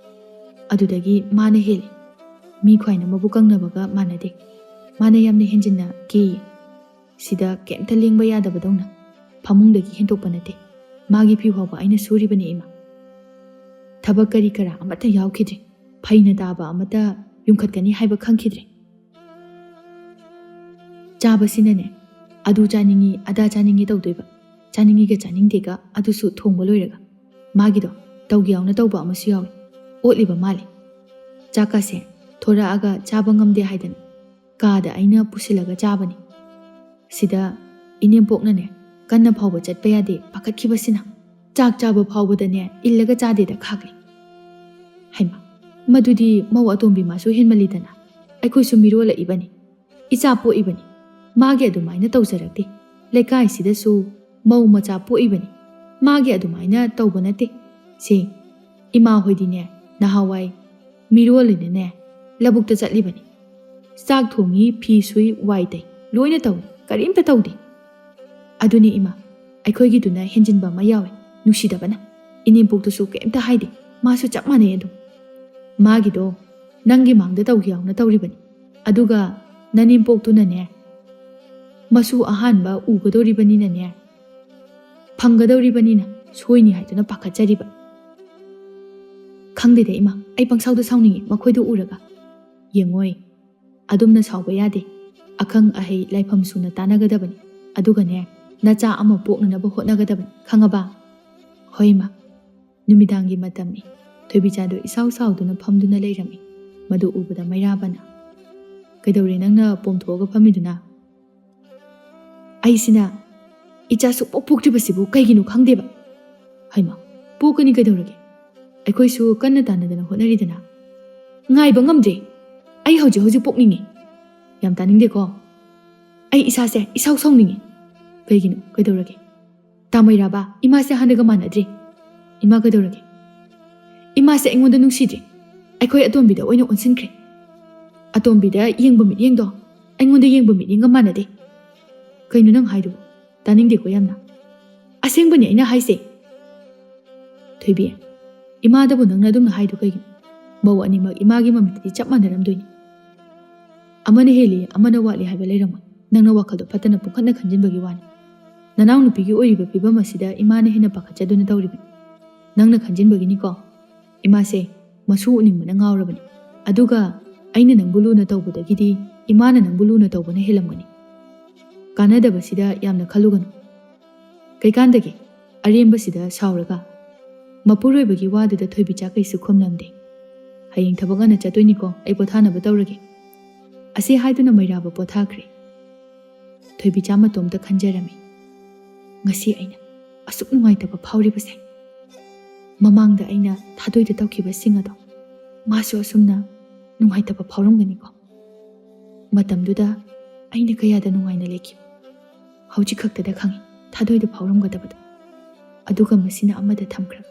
ꯑꯗꯨꯗꯒꯤ ꯃꯥꯅ ꯍꯦꯜꯂꯤ꯫ ꯃꯤ ꯈ꯭ꯋꯥꯏꯅ ꯃꯕꯨꯛ ꯀꯪꯅꯕꯒ ꯃꯥꯟꯅꯗꯦ꯫ ꯃꯥꯅ ꯌꯥꯝꯅ ꯍꯦꯟꯖꯤꯟꯅ ꯀꯦꯌꯦ꯫ ꯁꯤꯗ ꯀꯩꯝꯇ ꯂꯦꯡꯕ ꯌꯥꯗꯕꯗꯧꯅ꯫ ꯐꯃꯨꯡꯗꯒꯤ ꯍꯦꯟꯗꯣꯛꯄ ꯅꯠꯇꯦ꯫ ꯃꯥꯒꯤ ꯐꯤ ꯐꯥꯎꯕ ꯑꯩꯅ ꯁꯨꯔꯤꯕꯅꯦ ꯏꯃꯥ꯫ ꯊꯕꯛ ꯀꯔꯤ ꯀꯔꯥ ꯑꯃꯠꯇ ꯌꯥꯎꯈꯤꯗ꯭ꯔꯦ꯫ ꯐꯩꯅ ꯇꯥꯕ ꯑꯃꯠꯇ ꯌꯨꯝꯈꯠꯀꯅꯤ ꯍꯥꯏꯕ ꯈꯪꯈꯤꯗ꯭ꯔꯦ꯫ ꯆꯥꯕꯁꯤꯅꯅꯦ, ꯑꯗꯨ ꯆꯥꯅꯤꯡꯉꯤ, ꯑꯗꯥ ꯆꯥꯅꯤꯡꯉꯤ ꯇꯧꯗꯣꯏꯕ꯫ ꯆꯥꯅꯤꯡꯉꯤꯒ ꯆꯥꯅꯤꯡꯗꯦꯒ ꯑꯗꯨꯁꯨ ꯊꯣꯡꯕ ꯂꯣꯏꯔꯒ꯫ ꯃꯥꯒꯤꯗꯣ ꯇꯧꯒꯦ ꯌꯥꯎꯅ ꯇꯧꯕ ꯑꯃꯁꯨ ꯌꯥꯎꯏ꯫ ꯑꯣꯠꯂꯤꯕ ꯃꯥꯜꯂꯦ꯫ ꯆꯥꯛꯀꯁꯦ ꯊꯣꯔꯛꯑꯒ ꯆꯥꯕ ꯉꯝꯗꯦ ꯍꯥꯏꯗꯅ ꯀꯥꯗ ꯑꯩꯅ ꯄꯨꯁꯤꯜꯂꯒ ꯆꯥꯕꯅꯤ꯫ ꯁꯤꯗ ꯏꯅꯦꯝꯄꯣꯛꯅꯅꯦ ꯀꯟꯅ ꯐꯥꯎꯕ ꯆꯠꯄ ꯌꯥꯗꯦ ꯄꯥꯈꯠꯈꯤꯕꯁꯤꯅ꯫ ꯆꯥꯛ ꯆꯥꯕ ꯐꯥꯎꯕꯗꯅꯦ ꯏꯜꯂꯒ ꯆꯥꯗꯦꯗ ꯈꯥꯛꯂꯤ꯫ ꯍꯩꯃꯥ, ꯃꯗꯨꯗꯤ ꯃꯧ ꯑꯇꯣꯝꯕꯤ ꯃꯥꯁꯨ ꯍꯦꯟꯃꯜꯂꯤꯗꯅ꯫ ꯑꯩꯈꯣꯏꯁꯨ ꯃꯤꯔꯣꯜꯂꯛꯏꯕꯅꯤ, ꯏꯆꯥ ꯄꯣꯛꯏꯕꯅꯤ, ꯃꯥꯒꯤ ꯑꯗꯨꯃꯥꯏꯅ ꯇꯧꯖꯔꯛꯇꯦ꯫ ꯂꯩꯀꯥꯏꯁꯤꯗꯁꯨ ꯃꯧ ꯃꯆꯥ ꯄꯣꯛꯏꯕꯅꯤ, ꯃꯥꯒꯤ ꯑꯗꯨꯃꯥꯏꯅ ꯇꯧꯕ ꯅꯠꯇꯦ꯫ ꯁꯦ, ꯏꯃꯥ ꯍꯣꯏꯗꯤꯅꯦ ꯅꯍꯥꯟꯋꯥꯏ ꯃꯤꯔꯣꯜꯂꯤꯅꯅꯦ ꯂꯧꯕꯨꯛꯇ ꯆꯠꯂꯤꯕꯅꯤ꯫ ꯆꯥꯛ ꯊꯣꯡꯉꯤ, ꯐꯤ ꯁꯨꯏ, ꯋꯥꯏ ꯇꯩ, ꯂꯣꯏꯅ ꯇꯧꯏ, ꯀꯔꯤꯝꯇ ꯇꯧꯗꯦ꯫ ꯑꯗꯨꯅꯤ ꯏꯃꯥ, ꯑꯩꯈꯣꯏꯒꯤꯗꯨꯅ ꯍꯦꯟꯖꯤꯟꯕ ꯑꯃ ꯌꯥꯎꯏ, ꯅꯨꯡꯁꯤꯗꯕꯅ꯫ ꯏꯅꯦꯝꯄꯣꯛꯇꯨꯁꯨ ꯀꯩꯝꯇ ꯍꯥꯏꯗꯦ, ꯃꯥꯁꯨ ꯆꯞ ꯃꯥꯟꯅꯩ ꯑꯗꯨꯝ꯫ ꯃꯥꯒꯤꯗꯣ ꯅꯪꯒꯤ ꯃꯥꯡꯗ ꯇꯧꯒꯦ ꯌꯥꯎꯅ ꯇꯧꯔꯤꯕꯅꯤ꯫ ꯑꯗꯨꯒ ꯅꯅꯦꯝꯄꯣꯛꯇꯨꯅꯅꯦ ꯃꯁꯨ ꯑꯍꯥꯟꯕ ꯎꯒꯗꯧꯔꯤꯕꯅꯤꯅꯅꯦ, ꯐꯪꯒꯗꯧꯔꯤꯕꯅꯤꯅ ꯁꯣꯏꯅꯤ ꯍꯥꯏꯗꯨꯅ ꯄꯥꯈꯠꯆꯔꯤꯕ꯫ ꯈꯪꯗꯦꯗ ꯏꯃꯥ, ꯑꯩ ꯄꯪꯁꯥꯎꯗ ꯁꯥꯎꯅꯤꯡꯉꯤ ꯃꯈꯣꯏꯗꯨ ꯎꯔꯒ꯫ ꯌꯦꯡꯉꯣꯏ, ꯑꯗꯨꯝꯅ ꯁꯥꯎꯕ ꯌꯥꯗꯦ꯫ ꯑꯈꯪ ꯑꯍꯩ ꯂꯥꯏꯐꯝ ꯁꯨꯅ ꯇꯥꯟꯅꯒꯗꯕꯅꯤ꯫ ꯑꯗꯨꯒꯅꯦ, ꯅꯆꯥ ꯑꯃ ꯄꯣꯛꯅꯅꯕ ꯍꯣꯠꯅꯒꯗꯕꯅꯤ꯫ ꯈꯪꯉꯕ? ꯍꯣꯏ ꯏꯃꯥ꯫ ꯅꯨꯃꯤꯗꯥꯡꯒꯤ ꯃꯇꯝꯅꯤ꯫ ꯊꯣꯏꯕꯤꯆꯥꯗꯣ ꯏꯁꯥꯎ ꯁꯥꯎꯗꯨꯅ ꯐꯝꯗꯨꯅ ꯂꯩꯔꯝꯃꯤ꯫ ꯃꯗꯨ ꯎꯕꯗ ꯃꯩꯔꯥꯕꯅ, "ꯀꯩꯗꯧꯔꯦ ꯅꯪꯅ ꯄꯣꯝꯊꯣꯛꯑꯒ ꯐꯝꯃꯤꯗꯨꯅ?" "ꯑꯩꯁꯤꯅ ꯏꯆꯥ ꯁꯨꯛꯄꯣꯛ ꯄꯣꯛꯇ꯭ꯔꯤꯕꯁꯤꯕꯨ ꯀꯩꯒꯤꯅꯣ ꯈꯪꯗꯦꯕ꯫" "ꯍꯩꯃꯥ, ꯄꯣꯛꯀꯅꯤ ꯀꯩꯗꯧꯔꯒꯦ? ꯑꯩꯈꯣꯏꯁꯨ ꯀꯟꯅ ꯇꯥꯟꯅꯗꯅ ꯍꯣꯠꯅꯔꯤꯗꯅ꯫" "ꯉꯥꯏꯕ ꯉꯝꯗ꯭ꯔꯦ꯫ ꯑꯩ ꯍꯧꯖꯤꯛ ꯍꯧꯖꯤꯛ ꯄꯣꯛꯅꯤꯡꯉꯤ꯫" "ꯌꯥꯝ ꯇꯥꯅꯤꯡꯗꯦꯀꯣ꯫ ꯑꯩ ꯏꯁꯥꯁꯦ ꯏꯁꯥꯎ ꯁꯥꯎꯅꯤꯡꯉꯤ꯫" "ꯀꯩꯒꯤꯅꯣ? ꯀꯩꯗꯧꯔꯒꯦ?" "ꯇꯥꯃꯩꯔꯥꯕ, ꯏꯃꯥꯁꯦ ꯍꯥꯟꯅꯒ ꯃꯥꯟꯅꯗ꯭ꯔꯦ꯫" "ꯏꯃꯥ ꯀꯩꯗꯧꯔꯒꯦ?" "ꯏꯃꯥꯁꯦ ꯑꯩꯉꯣꯟꯗ ꯅꯨꯡꯁꯤꯗ꯭ꯔꯦ꯫ ꯑꯩꯈꯣꯏ ꯑꯇꯣꯝꯕꯤꯗ ꯑꯣꯏꯅ ꯑꯣꯟꯁꯤꯟꯈ꯭ꯔꯦ꯫ ꯑꯇꯣꯝꯕꯤꯗ ꯌꯦꯡꯕ ꯃꯤꯠꯌꯦꯡꯗꯣ ꯑꯩꯉꯣꯟꯗ ꯌꯦꯡꯕ ꯃꯤꯠꯌꯦꯡꯒ ꯃꯥꯟꯅꯗꯦ꯫" "ꯀꯩꯅꯣ ꯅꯪ ꯍꯥꯏꯗꯨꯕꯨ? ꯇꯥꯅꯤꯡꯗꯦꯀꯣ ꯌꯥꯝꯅ꯫" "ꯑꯁꯦꯡꯕꯅꯦ ꯑꯩꯅ ꯍꯥꯏꯁꯦ꯫" "ꯊꯣꯏꯕꯤ, ꯏꯃꯥꯗꯕꯨ ꯅꯪꯅ ꯑꯗꯨꯝꯅ ꯍꯥꯏꯗꯨ ꯀꯩꯒꯤꯅꯣ? ꯃꯧ ꯑꯅꯤꯃꯛ ꯏꯃꯥꯒꯤ ꯃꯃꯤꯠꯇꯗꯤ ꯆꯞ ꯃꯥꯟꯅꯔꯝꯗꯣꯏꯅꯤ꯫ ꯑꯃꯅ ꯍꯦꯜꯂꯤ, ꯑꯃꯅ ꯋꯥꯠꯂꯤ ꯍꯥꯏꯕ ꯂꯩꯔꯝꯃꯣꯏ꯫ ꯅꯪꯅ ꯋꯥꯈꯜꯗꯣ ꯐꯠꯇꯅ ꯄꯨꯡꯈꯟꯗ ꯈꯟꯖꯤꯟꯕꯒꯤ ꯋꯥꯅꯤ꯫ ꯅꯅꯥꯎꯅꯨꯄꯤꯒꯤ ꯑꯣꯏꯔꯤꯕ ꯐꯤꯕꯝ ꯑꯁꯤꯗ ꯏꯃꯥꯅ ꯍꯦꯟꯅ ꯄꯥꯈꯠꯆꯗꯨꯅ ꯇꯧꯔꯤꯕꯅꯤ꯫ ꯅꯪꯅ ꯈꯟꯖꯤꯟꯕꯒꯤꯅꯤꯀꯣ꯫ ꯏꯃꯥꯁꯦ ꯃꯁꯨ ꯎꯅꯤꯡꯕꯅ ꯉꯥꯎꯔꯕꯅꯤ꯫ ꯑꯗꯨꯒ ꯑꯩꯅ ꯅꯪꯕꯨ ꯂꯨꯅ ꯇꯧꯕꯗꯒꯤꯗꯤ ꯏꯃꯥꯅ ꯅꯪꯕꯨ ꯂꯨꯅ ꯇꯧꯕꯅ ꯍꯦꯜꯂꯝꯒꯅꯤ꯫ ꯀꯥꯟꯅꯗꯕꯁꯤꯗ ꯌꯥꯝꯅ ꯈꯜꯂꯨꯒꯅꯨ꯫ ꯀꯩꯀꯥꯟꯗꯒꯦ? ꯑꯔꯦꯝꯕꯁꯤꯗ ꯁꯥꯎꯔꯒ? ꯃꯄꯨꯔꯣꯏꯕꯒꯤ ꯋꯥꯗꯨꯗ ꯊꯣꯏꯕꯤꯆꯥ ꯀꯩꯁꯨ ꯈꯨꯝꯂꯝꯗꯦ꯫ "ꯍꯌꯦꯡ ꯊꯕꯛ ꯉꯟꯅ ꯆꯠꯇꯣꯏꯅꯤꯀꯣ, ꯑꯩ ꯄꯣꯊꯥꯅꯕ ꯇꯧꯔꯒꯦ"꯫ ꯑꯁꯤ ꯍꯥꯏꯗꯨꯅ ꯃꯩꯔꯥꯕ ꯄꯣꯊꯥꯈ꯭ꯔꯦ꯫ ꯊꯣꯏꯕꯤꯆꯥ ꯃꯇꯣꯝꯇ ꯈꯟꯖꯔꯝꯃꯤ, "ꯉꯁꯤ ꯑꯩꯅ ꯑꯁꯨꯛ ꯅꯨꯡꯉꯥꯏꯇꯕ ꯐꯥꯎꯔꯤꯕꯁꯦ, ꯃꯃꯥꯡꯗ ꯑꯩꯅ ꯊꯥꯗꯣꯏꯗ ꯇꯧꯈꯤꯕꯁꯤꯡ ꯑꯗꯣ ꯃꯥꯁꯨ ꯑꯁꯨꯝꯅ ꯅꯨꯡꯉꯥꯏꯇꯕ ꯐꯥꯎꯔꯝꯒꯅꯤꯀꯣ꯫ ꯃꯇꯝꯗꯨꯗ ꯑꯩꯅ ꯀꯌꯥꯗ ꯅꯨꯡꯉꯥꯏꯅ ꯂꯩꯈꯤꯕ꯫ ꯍꯧꯖꯤꯛ ꯈꯛꯇꯗ ꯈꯪꯉꯤ ꯊꯥꯗꯣꯏꯗ ꯐꯥꯎꯔꯝꯒꯗꯕꯗꯣ꯫ ꯑꯗꯨꯒ ꯃꯁꯤꯅ ꯑꯃꯗ ꯊꯝꯈ꯭ꯔꯕ꯫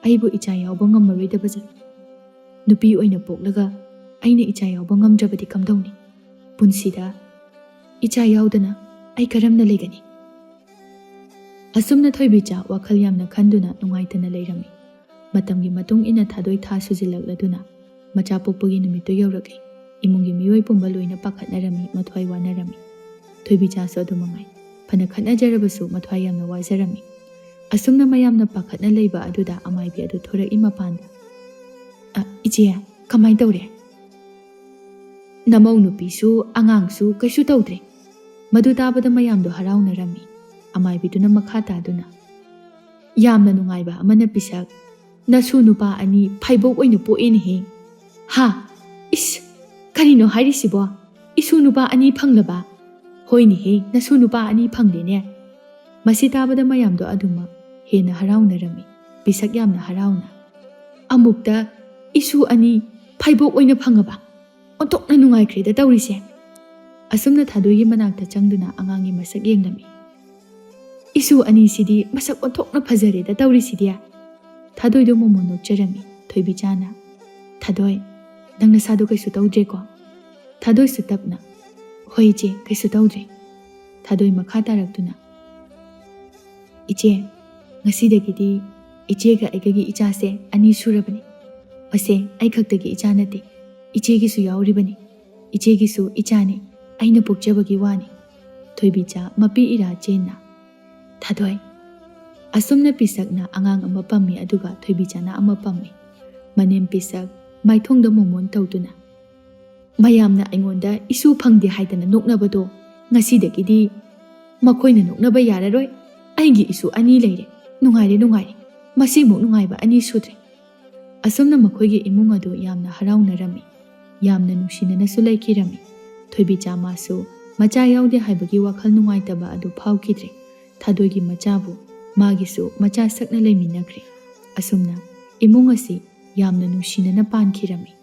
ꯑꯩꯕꯨ ꯏꯆꯥ ꯌꯥꯎꯕ ꯉꯝꯃꯔꯣꯏꯗꯕ ꯖꯥꯠ꯫ ꯅꯨꯄꯤ ꯑꯣꯏꯅ ꯄꯣꯛꯂꯒ ꯑꯩꯅ ꯏꯆꯥ ꯌꯥꯎꯕ ꯉꯝꯗ꯭ꯔꯕꯗꯤ ꯀꯝꯗꯧꯅꯤ? ꯄꯨꯟꯁꯤꯗ ꯏꯆꯥ ꯌꯥꯎꯗꯅ ꯑꯩ ꯀꯔꯝꯅ ꯂꯩꯒꯅꯤ?" ꯑꯁꯨꯝꯅ ꯊꯣꯏꯕꯤꯆꯥ ꯋꯥꯈꯜ ꯌꯥꯝꯅ ꯈꯟꯗꯨꯅ ꯅꯨꯡꯉꯥꯏꯇꯅ ꯂꯩꯔꯝꯃꯤ꯫ ꯃꯇꯝꯒꯤ ꯃꯇꯨꯡ ꯏꯟꯅ ꯊꯥꯗꯣꯏ ꯊꯥ ꯁꯨꯖꯤꯜꯂꯛꯂꯗꯨꯅ ꯃꯆꯥ ꯄꯣꯛꯄꯒꯤ ꯅꯨꯃꯤꯠꯇꯨ ꯌꯧꯔꯛꯂꯤ꯫ ꯏꯃꯨꯡꯒꯤ ꯃꯤꯑꯣꯏ ꯄꯨꯝꯕ ꯂꯣꯏꯅ ꯄꯥꯈꯠꯅꯔꯝꯃꯤ, ꯃꯊ꯭ꯋꯥꯏ ꯋꯥꯅꯔꯝꯃꯤ꯫ ꯊꯣꯏꯕꯤꯆꯥꯁꯨ ꯑꯗꯨ ꯃꯉꯥꯏ꯫ ꯐꯅ ꯈꯠꯅꯖꯔꯕꯁꯨ ꯃꯊ꯭ꯋꯥꯏ ꯌꯥꯝꯅ ꯋꯥꯖꯔꯝꯃꯤ꯫ ꯑꯁꯨꯝꯅ ꯃꯌꯥꯝꯅ ꯄꯥꯈꯠꯅ ꯂꯩꯕ ꯑꯗꯨꯗ ꯑꯃꯥꯏꯕꯤ ꯑꯗꯨ ꯊꯣꯔꯛꯏ ꯃꯄꯥꯟꯗ꯫ "ꯑ, ꯏꯆꯦ, ꯀꯃꯥꯏ ꯇꯧꯔꯦ?" "ꯅꯃꯧ ꯅꯨꯄꯤꯁꯨ ꯑꯉꯥꯡꯁꯨ ꯀꯩꯁꯨ ꯇꯧꯗ꯭ꯔꯦ꯫" ꯃꯗꯨ ꯇꯥꯕꯗ ꯃꯌꯥꯝꯗꯣ ꯍꯔꯥꯎꯅꯔꯝꯃꯤ꯫ ꯑꯃꯥꯏꯕꯤꯗꯨꯅ ꯃꯈꯥ ꯇꯥꯗꯨꯅ, "ꯌꯥꯝꯅ ꯅꯨꯡꯉꯥꯏꯕ ꯑꯃꯅ ꯄꯤꯁꯛ, ꯅꯁꯨ ꯅꯨꯄꯥ ꯑꯅꯤ ꯐꯩꯕꯣꯛ ꯑꯣꯏꯅ ꯄꯣꯛꯑꯦꯅꯦꯍꯦ꯫ ꯍꯥ? ꯏꯁ, ꯀꯔꯤꯅꯣ ꯍꯥꯏꯔꯤꯁꯤꯕꯣ? ꯏꯁꯨ ꯅꯨꯄꯥ ꯑꯅꯤ ꯐꯪꯂꯕ? ꯍꯣꯏꯅꯦꯍꯦ, ꯅꯁꯨ ꯅꯨꯄꯥ ꯑꯅꯤ ꯐꯪꯂꯦꯅꯦ꯫" ꯃꯁꯤ ꯇꯥꯕꯗ ꯃꯌꯥꯝꯗꯣ ꯑꯗꯨꯃꯛ ꯍꯦꯟꯅ ꯍꯔꯥꯎꯅꯔꯝꯃꯤ꯫ ꯄꯤꯁꯛ ꯌꯥꯝꯅ ꯍꯔꯥꯎꯅ, "ꯑꯃꯨꯛꯇ ꯏꯁꯨ ꯑꯅꯤ ꯐꯩꯕꯣꯛ ꯑꯣꯏꯅ ꯐꯪꯉꯕ? ꯑꯣꯟꯊꯣꯛꯅ ꯅꯨꯡꯉꯥꯏꯈ꯭ꯔꯦꯗ ꯇꯧꯔꯤꯁꯦ꯫" ꯑꯁꯨꯝꯅ ꯊꯥꯗꯣꯏꯒꯤ ꯃꯅꯥꯛꯇ ꯆꯪꯗꯨꯅ ꯑꯉꯥꯡꯒꯤ ꯃꯁꯛ ꯌꯦꯡꯂꯝꯃꯤ꯫ "ꯏꯁꯨ ꯑꯅꯤꯁꯤꯗꯤ ꯃꯁꯛ ꯑꯣꯟꯊꯣꯛꯅ ꯐꯖꯔꯦꯗ ꯇꯧꯔꯤꯁꯤꯗꯤ꯫" ꯊꯥꯗꯣꯏꯗꯣ ꯃꯣꯃꯣꯟ ꯅꯣꯛꯆꯔꯝꯃꯤ꯫ ꯊꯣꯏꯕꯤꯆꯥꯅ, "ꯊꯥꯗꯣꯏ, ꯅꯪ ꯅꯁꯥꯗꯣ ꯀꯩꯁꯨ ꯇꯧꯗ꯭ꯔꯦꯀꯣ?" ꯊꯥꯗꯣꯏꯁꯨ ꯇꯞꯅ, "ꯍꯣꯏ ꯏꯆꯦ, ꯀꯩꯁꯨ ꯇꯧꯗ꯭ꯔꯦ꯫" ꯊꯥꯗꯣꯏ ꯃꯈꯥ ꯇꯥꯔꯛꯇꯨꯅ, "ꯏꯆꯦ, ꯉꯁꯤꯗꯒꯤꯗꯤ ꯏꯆꯦꯒ ꯑꯩꯒꯒꯤ ꯏꯆꯥꯁꯦ ꯑꯅꯤ ꯁꯨꯔꯕꯅꯤ꯫ ꯃꯁꯦ ꯑꯩ ꯈꯛꯇꯒꯤ ꯏꯆꯥ ꯅꯠꯇꯦ, ꯏꯆꯦꯒꯤꯁꯨ ꯌꯥꯎꯔꯤꯕꯅꯤ꯫ ꯏꯆꯦꯒꯤꯁꯨ ꯏꯆꯥꯅꯤ, ꯑꯩꯅ ꯄꯣꯛꯆꯕꯒꯤ ꯋꯥꯅꯤ꯫" ꯊꯣꯏꯕꯤꯆꯥ ꯃꯄꯤ ꯏꯔꯥ ꯆꯦꯟꯅ, "ꯊꯥꯗꯣꯏ꯫" ꯑꯁꯨꯝꯅ ꯄꯤꯁꯛꯅ ꯑꯉꯥꯡ ꯑꯃ ꯄꯝꯃꯤ, ꯑꯗꯨꯒ ꯊꯣꯏꯕꯤꯆꯥꯅ ꯑꯃ ꯄꯝꯃꯤ꯫ ꯃꯅꯦꯝ ꯄꯤꯁꯛ ꯃꯥꯏꯊꯣꯡꯗ ꯃꯣꯃꯣꯟ ꯇꯧꯗꯨꯅ, ꯃꯌꯥꯝꯅ ꯑꯩꯉꯣꯟꯗ ꯏꯁꯨ ꯐꯪꯗꯦ ꯍꯥꯏꯗꯅ ꯅꯣꯛꯅꯕꯗꯣ ꯉꯁꯤꯗꯒꯤꯗꯤ ꯃꯈꯣꯏꯅ ꯅꯣꯛꯅꯕ ꯌꯥꯔꯔꯣꯏ꯫ ꯑꯩꯒꯤ ꯏꯁꯨ ꯑꯅꯤ ꯂꯩꯔꯦ꯫ ꯅꯨꯡꯉꯥꯏꯔꯦ, ꯅꯨꯡꯉꯥꯏꯔꯦ꯫ ꯃꯁꯤꯃꯨꯛ ꯅꯨꯡꯉꯥꯏꯕ ꯑꯅꯤ ꯁꯨꯗ꯭ꯔꯦ꯫ ꯑꯁꯨꯝꯅ ꯃꯈꯣꯏꯒꯤ ꯏꯃꯨꯡ ꯑꯗꯨ ꯌꯥꯝꯅ ꯍꯔꯥꯎꯅꯔꯝꯃꯤ꯫ ꯌꯥꯝꯅ ꯅꯨꯡꯁꯤꯅꯅꯁꯨ ꯂꯩꯈꯤꯔꯝꯃꯤ꯫ ꯊꯣꯏꯕꯤꯆꯥ ꯃꯥꯁꯨ ꯃꯆꯥ ꯌꯥꯎꯗꯦ ꯍꯥꯏꯕꯒꯤ ꯋꯥꯈꯜ ꯅꯨꯡꯉꯥꯏꯇꯕ ꯑꯗꯨ ꯐꯥꯎꯈꯤꯗ꯭ꯔꯦ꯫ ꯊꯥꯗꯣꯏꯒꯤ ꯃꯆꯥꯕꯨ ꯃꯥꯒꯤꯁꯨ ꯃꯆꯥ ꯁꯛꯅ ꯂꯩꯃꯤꯟꯅꯈ꯭ꯔꯦ꯫ ꯑꯁꯨꯝꯅ ꯏꯃꯨꯡ ꯑꯁꯤ ꯌꯥꯝꯅ ꯅꯨꯡꯁꯤꯅꯅ ꯄꯥꯟꯈꯤꯔꯝꯃꯤ꯫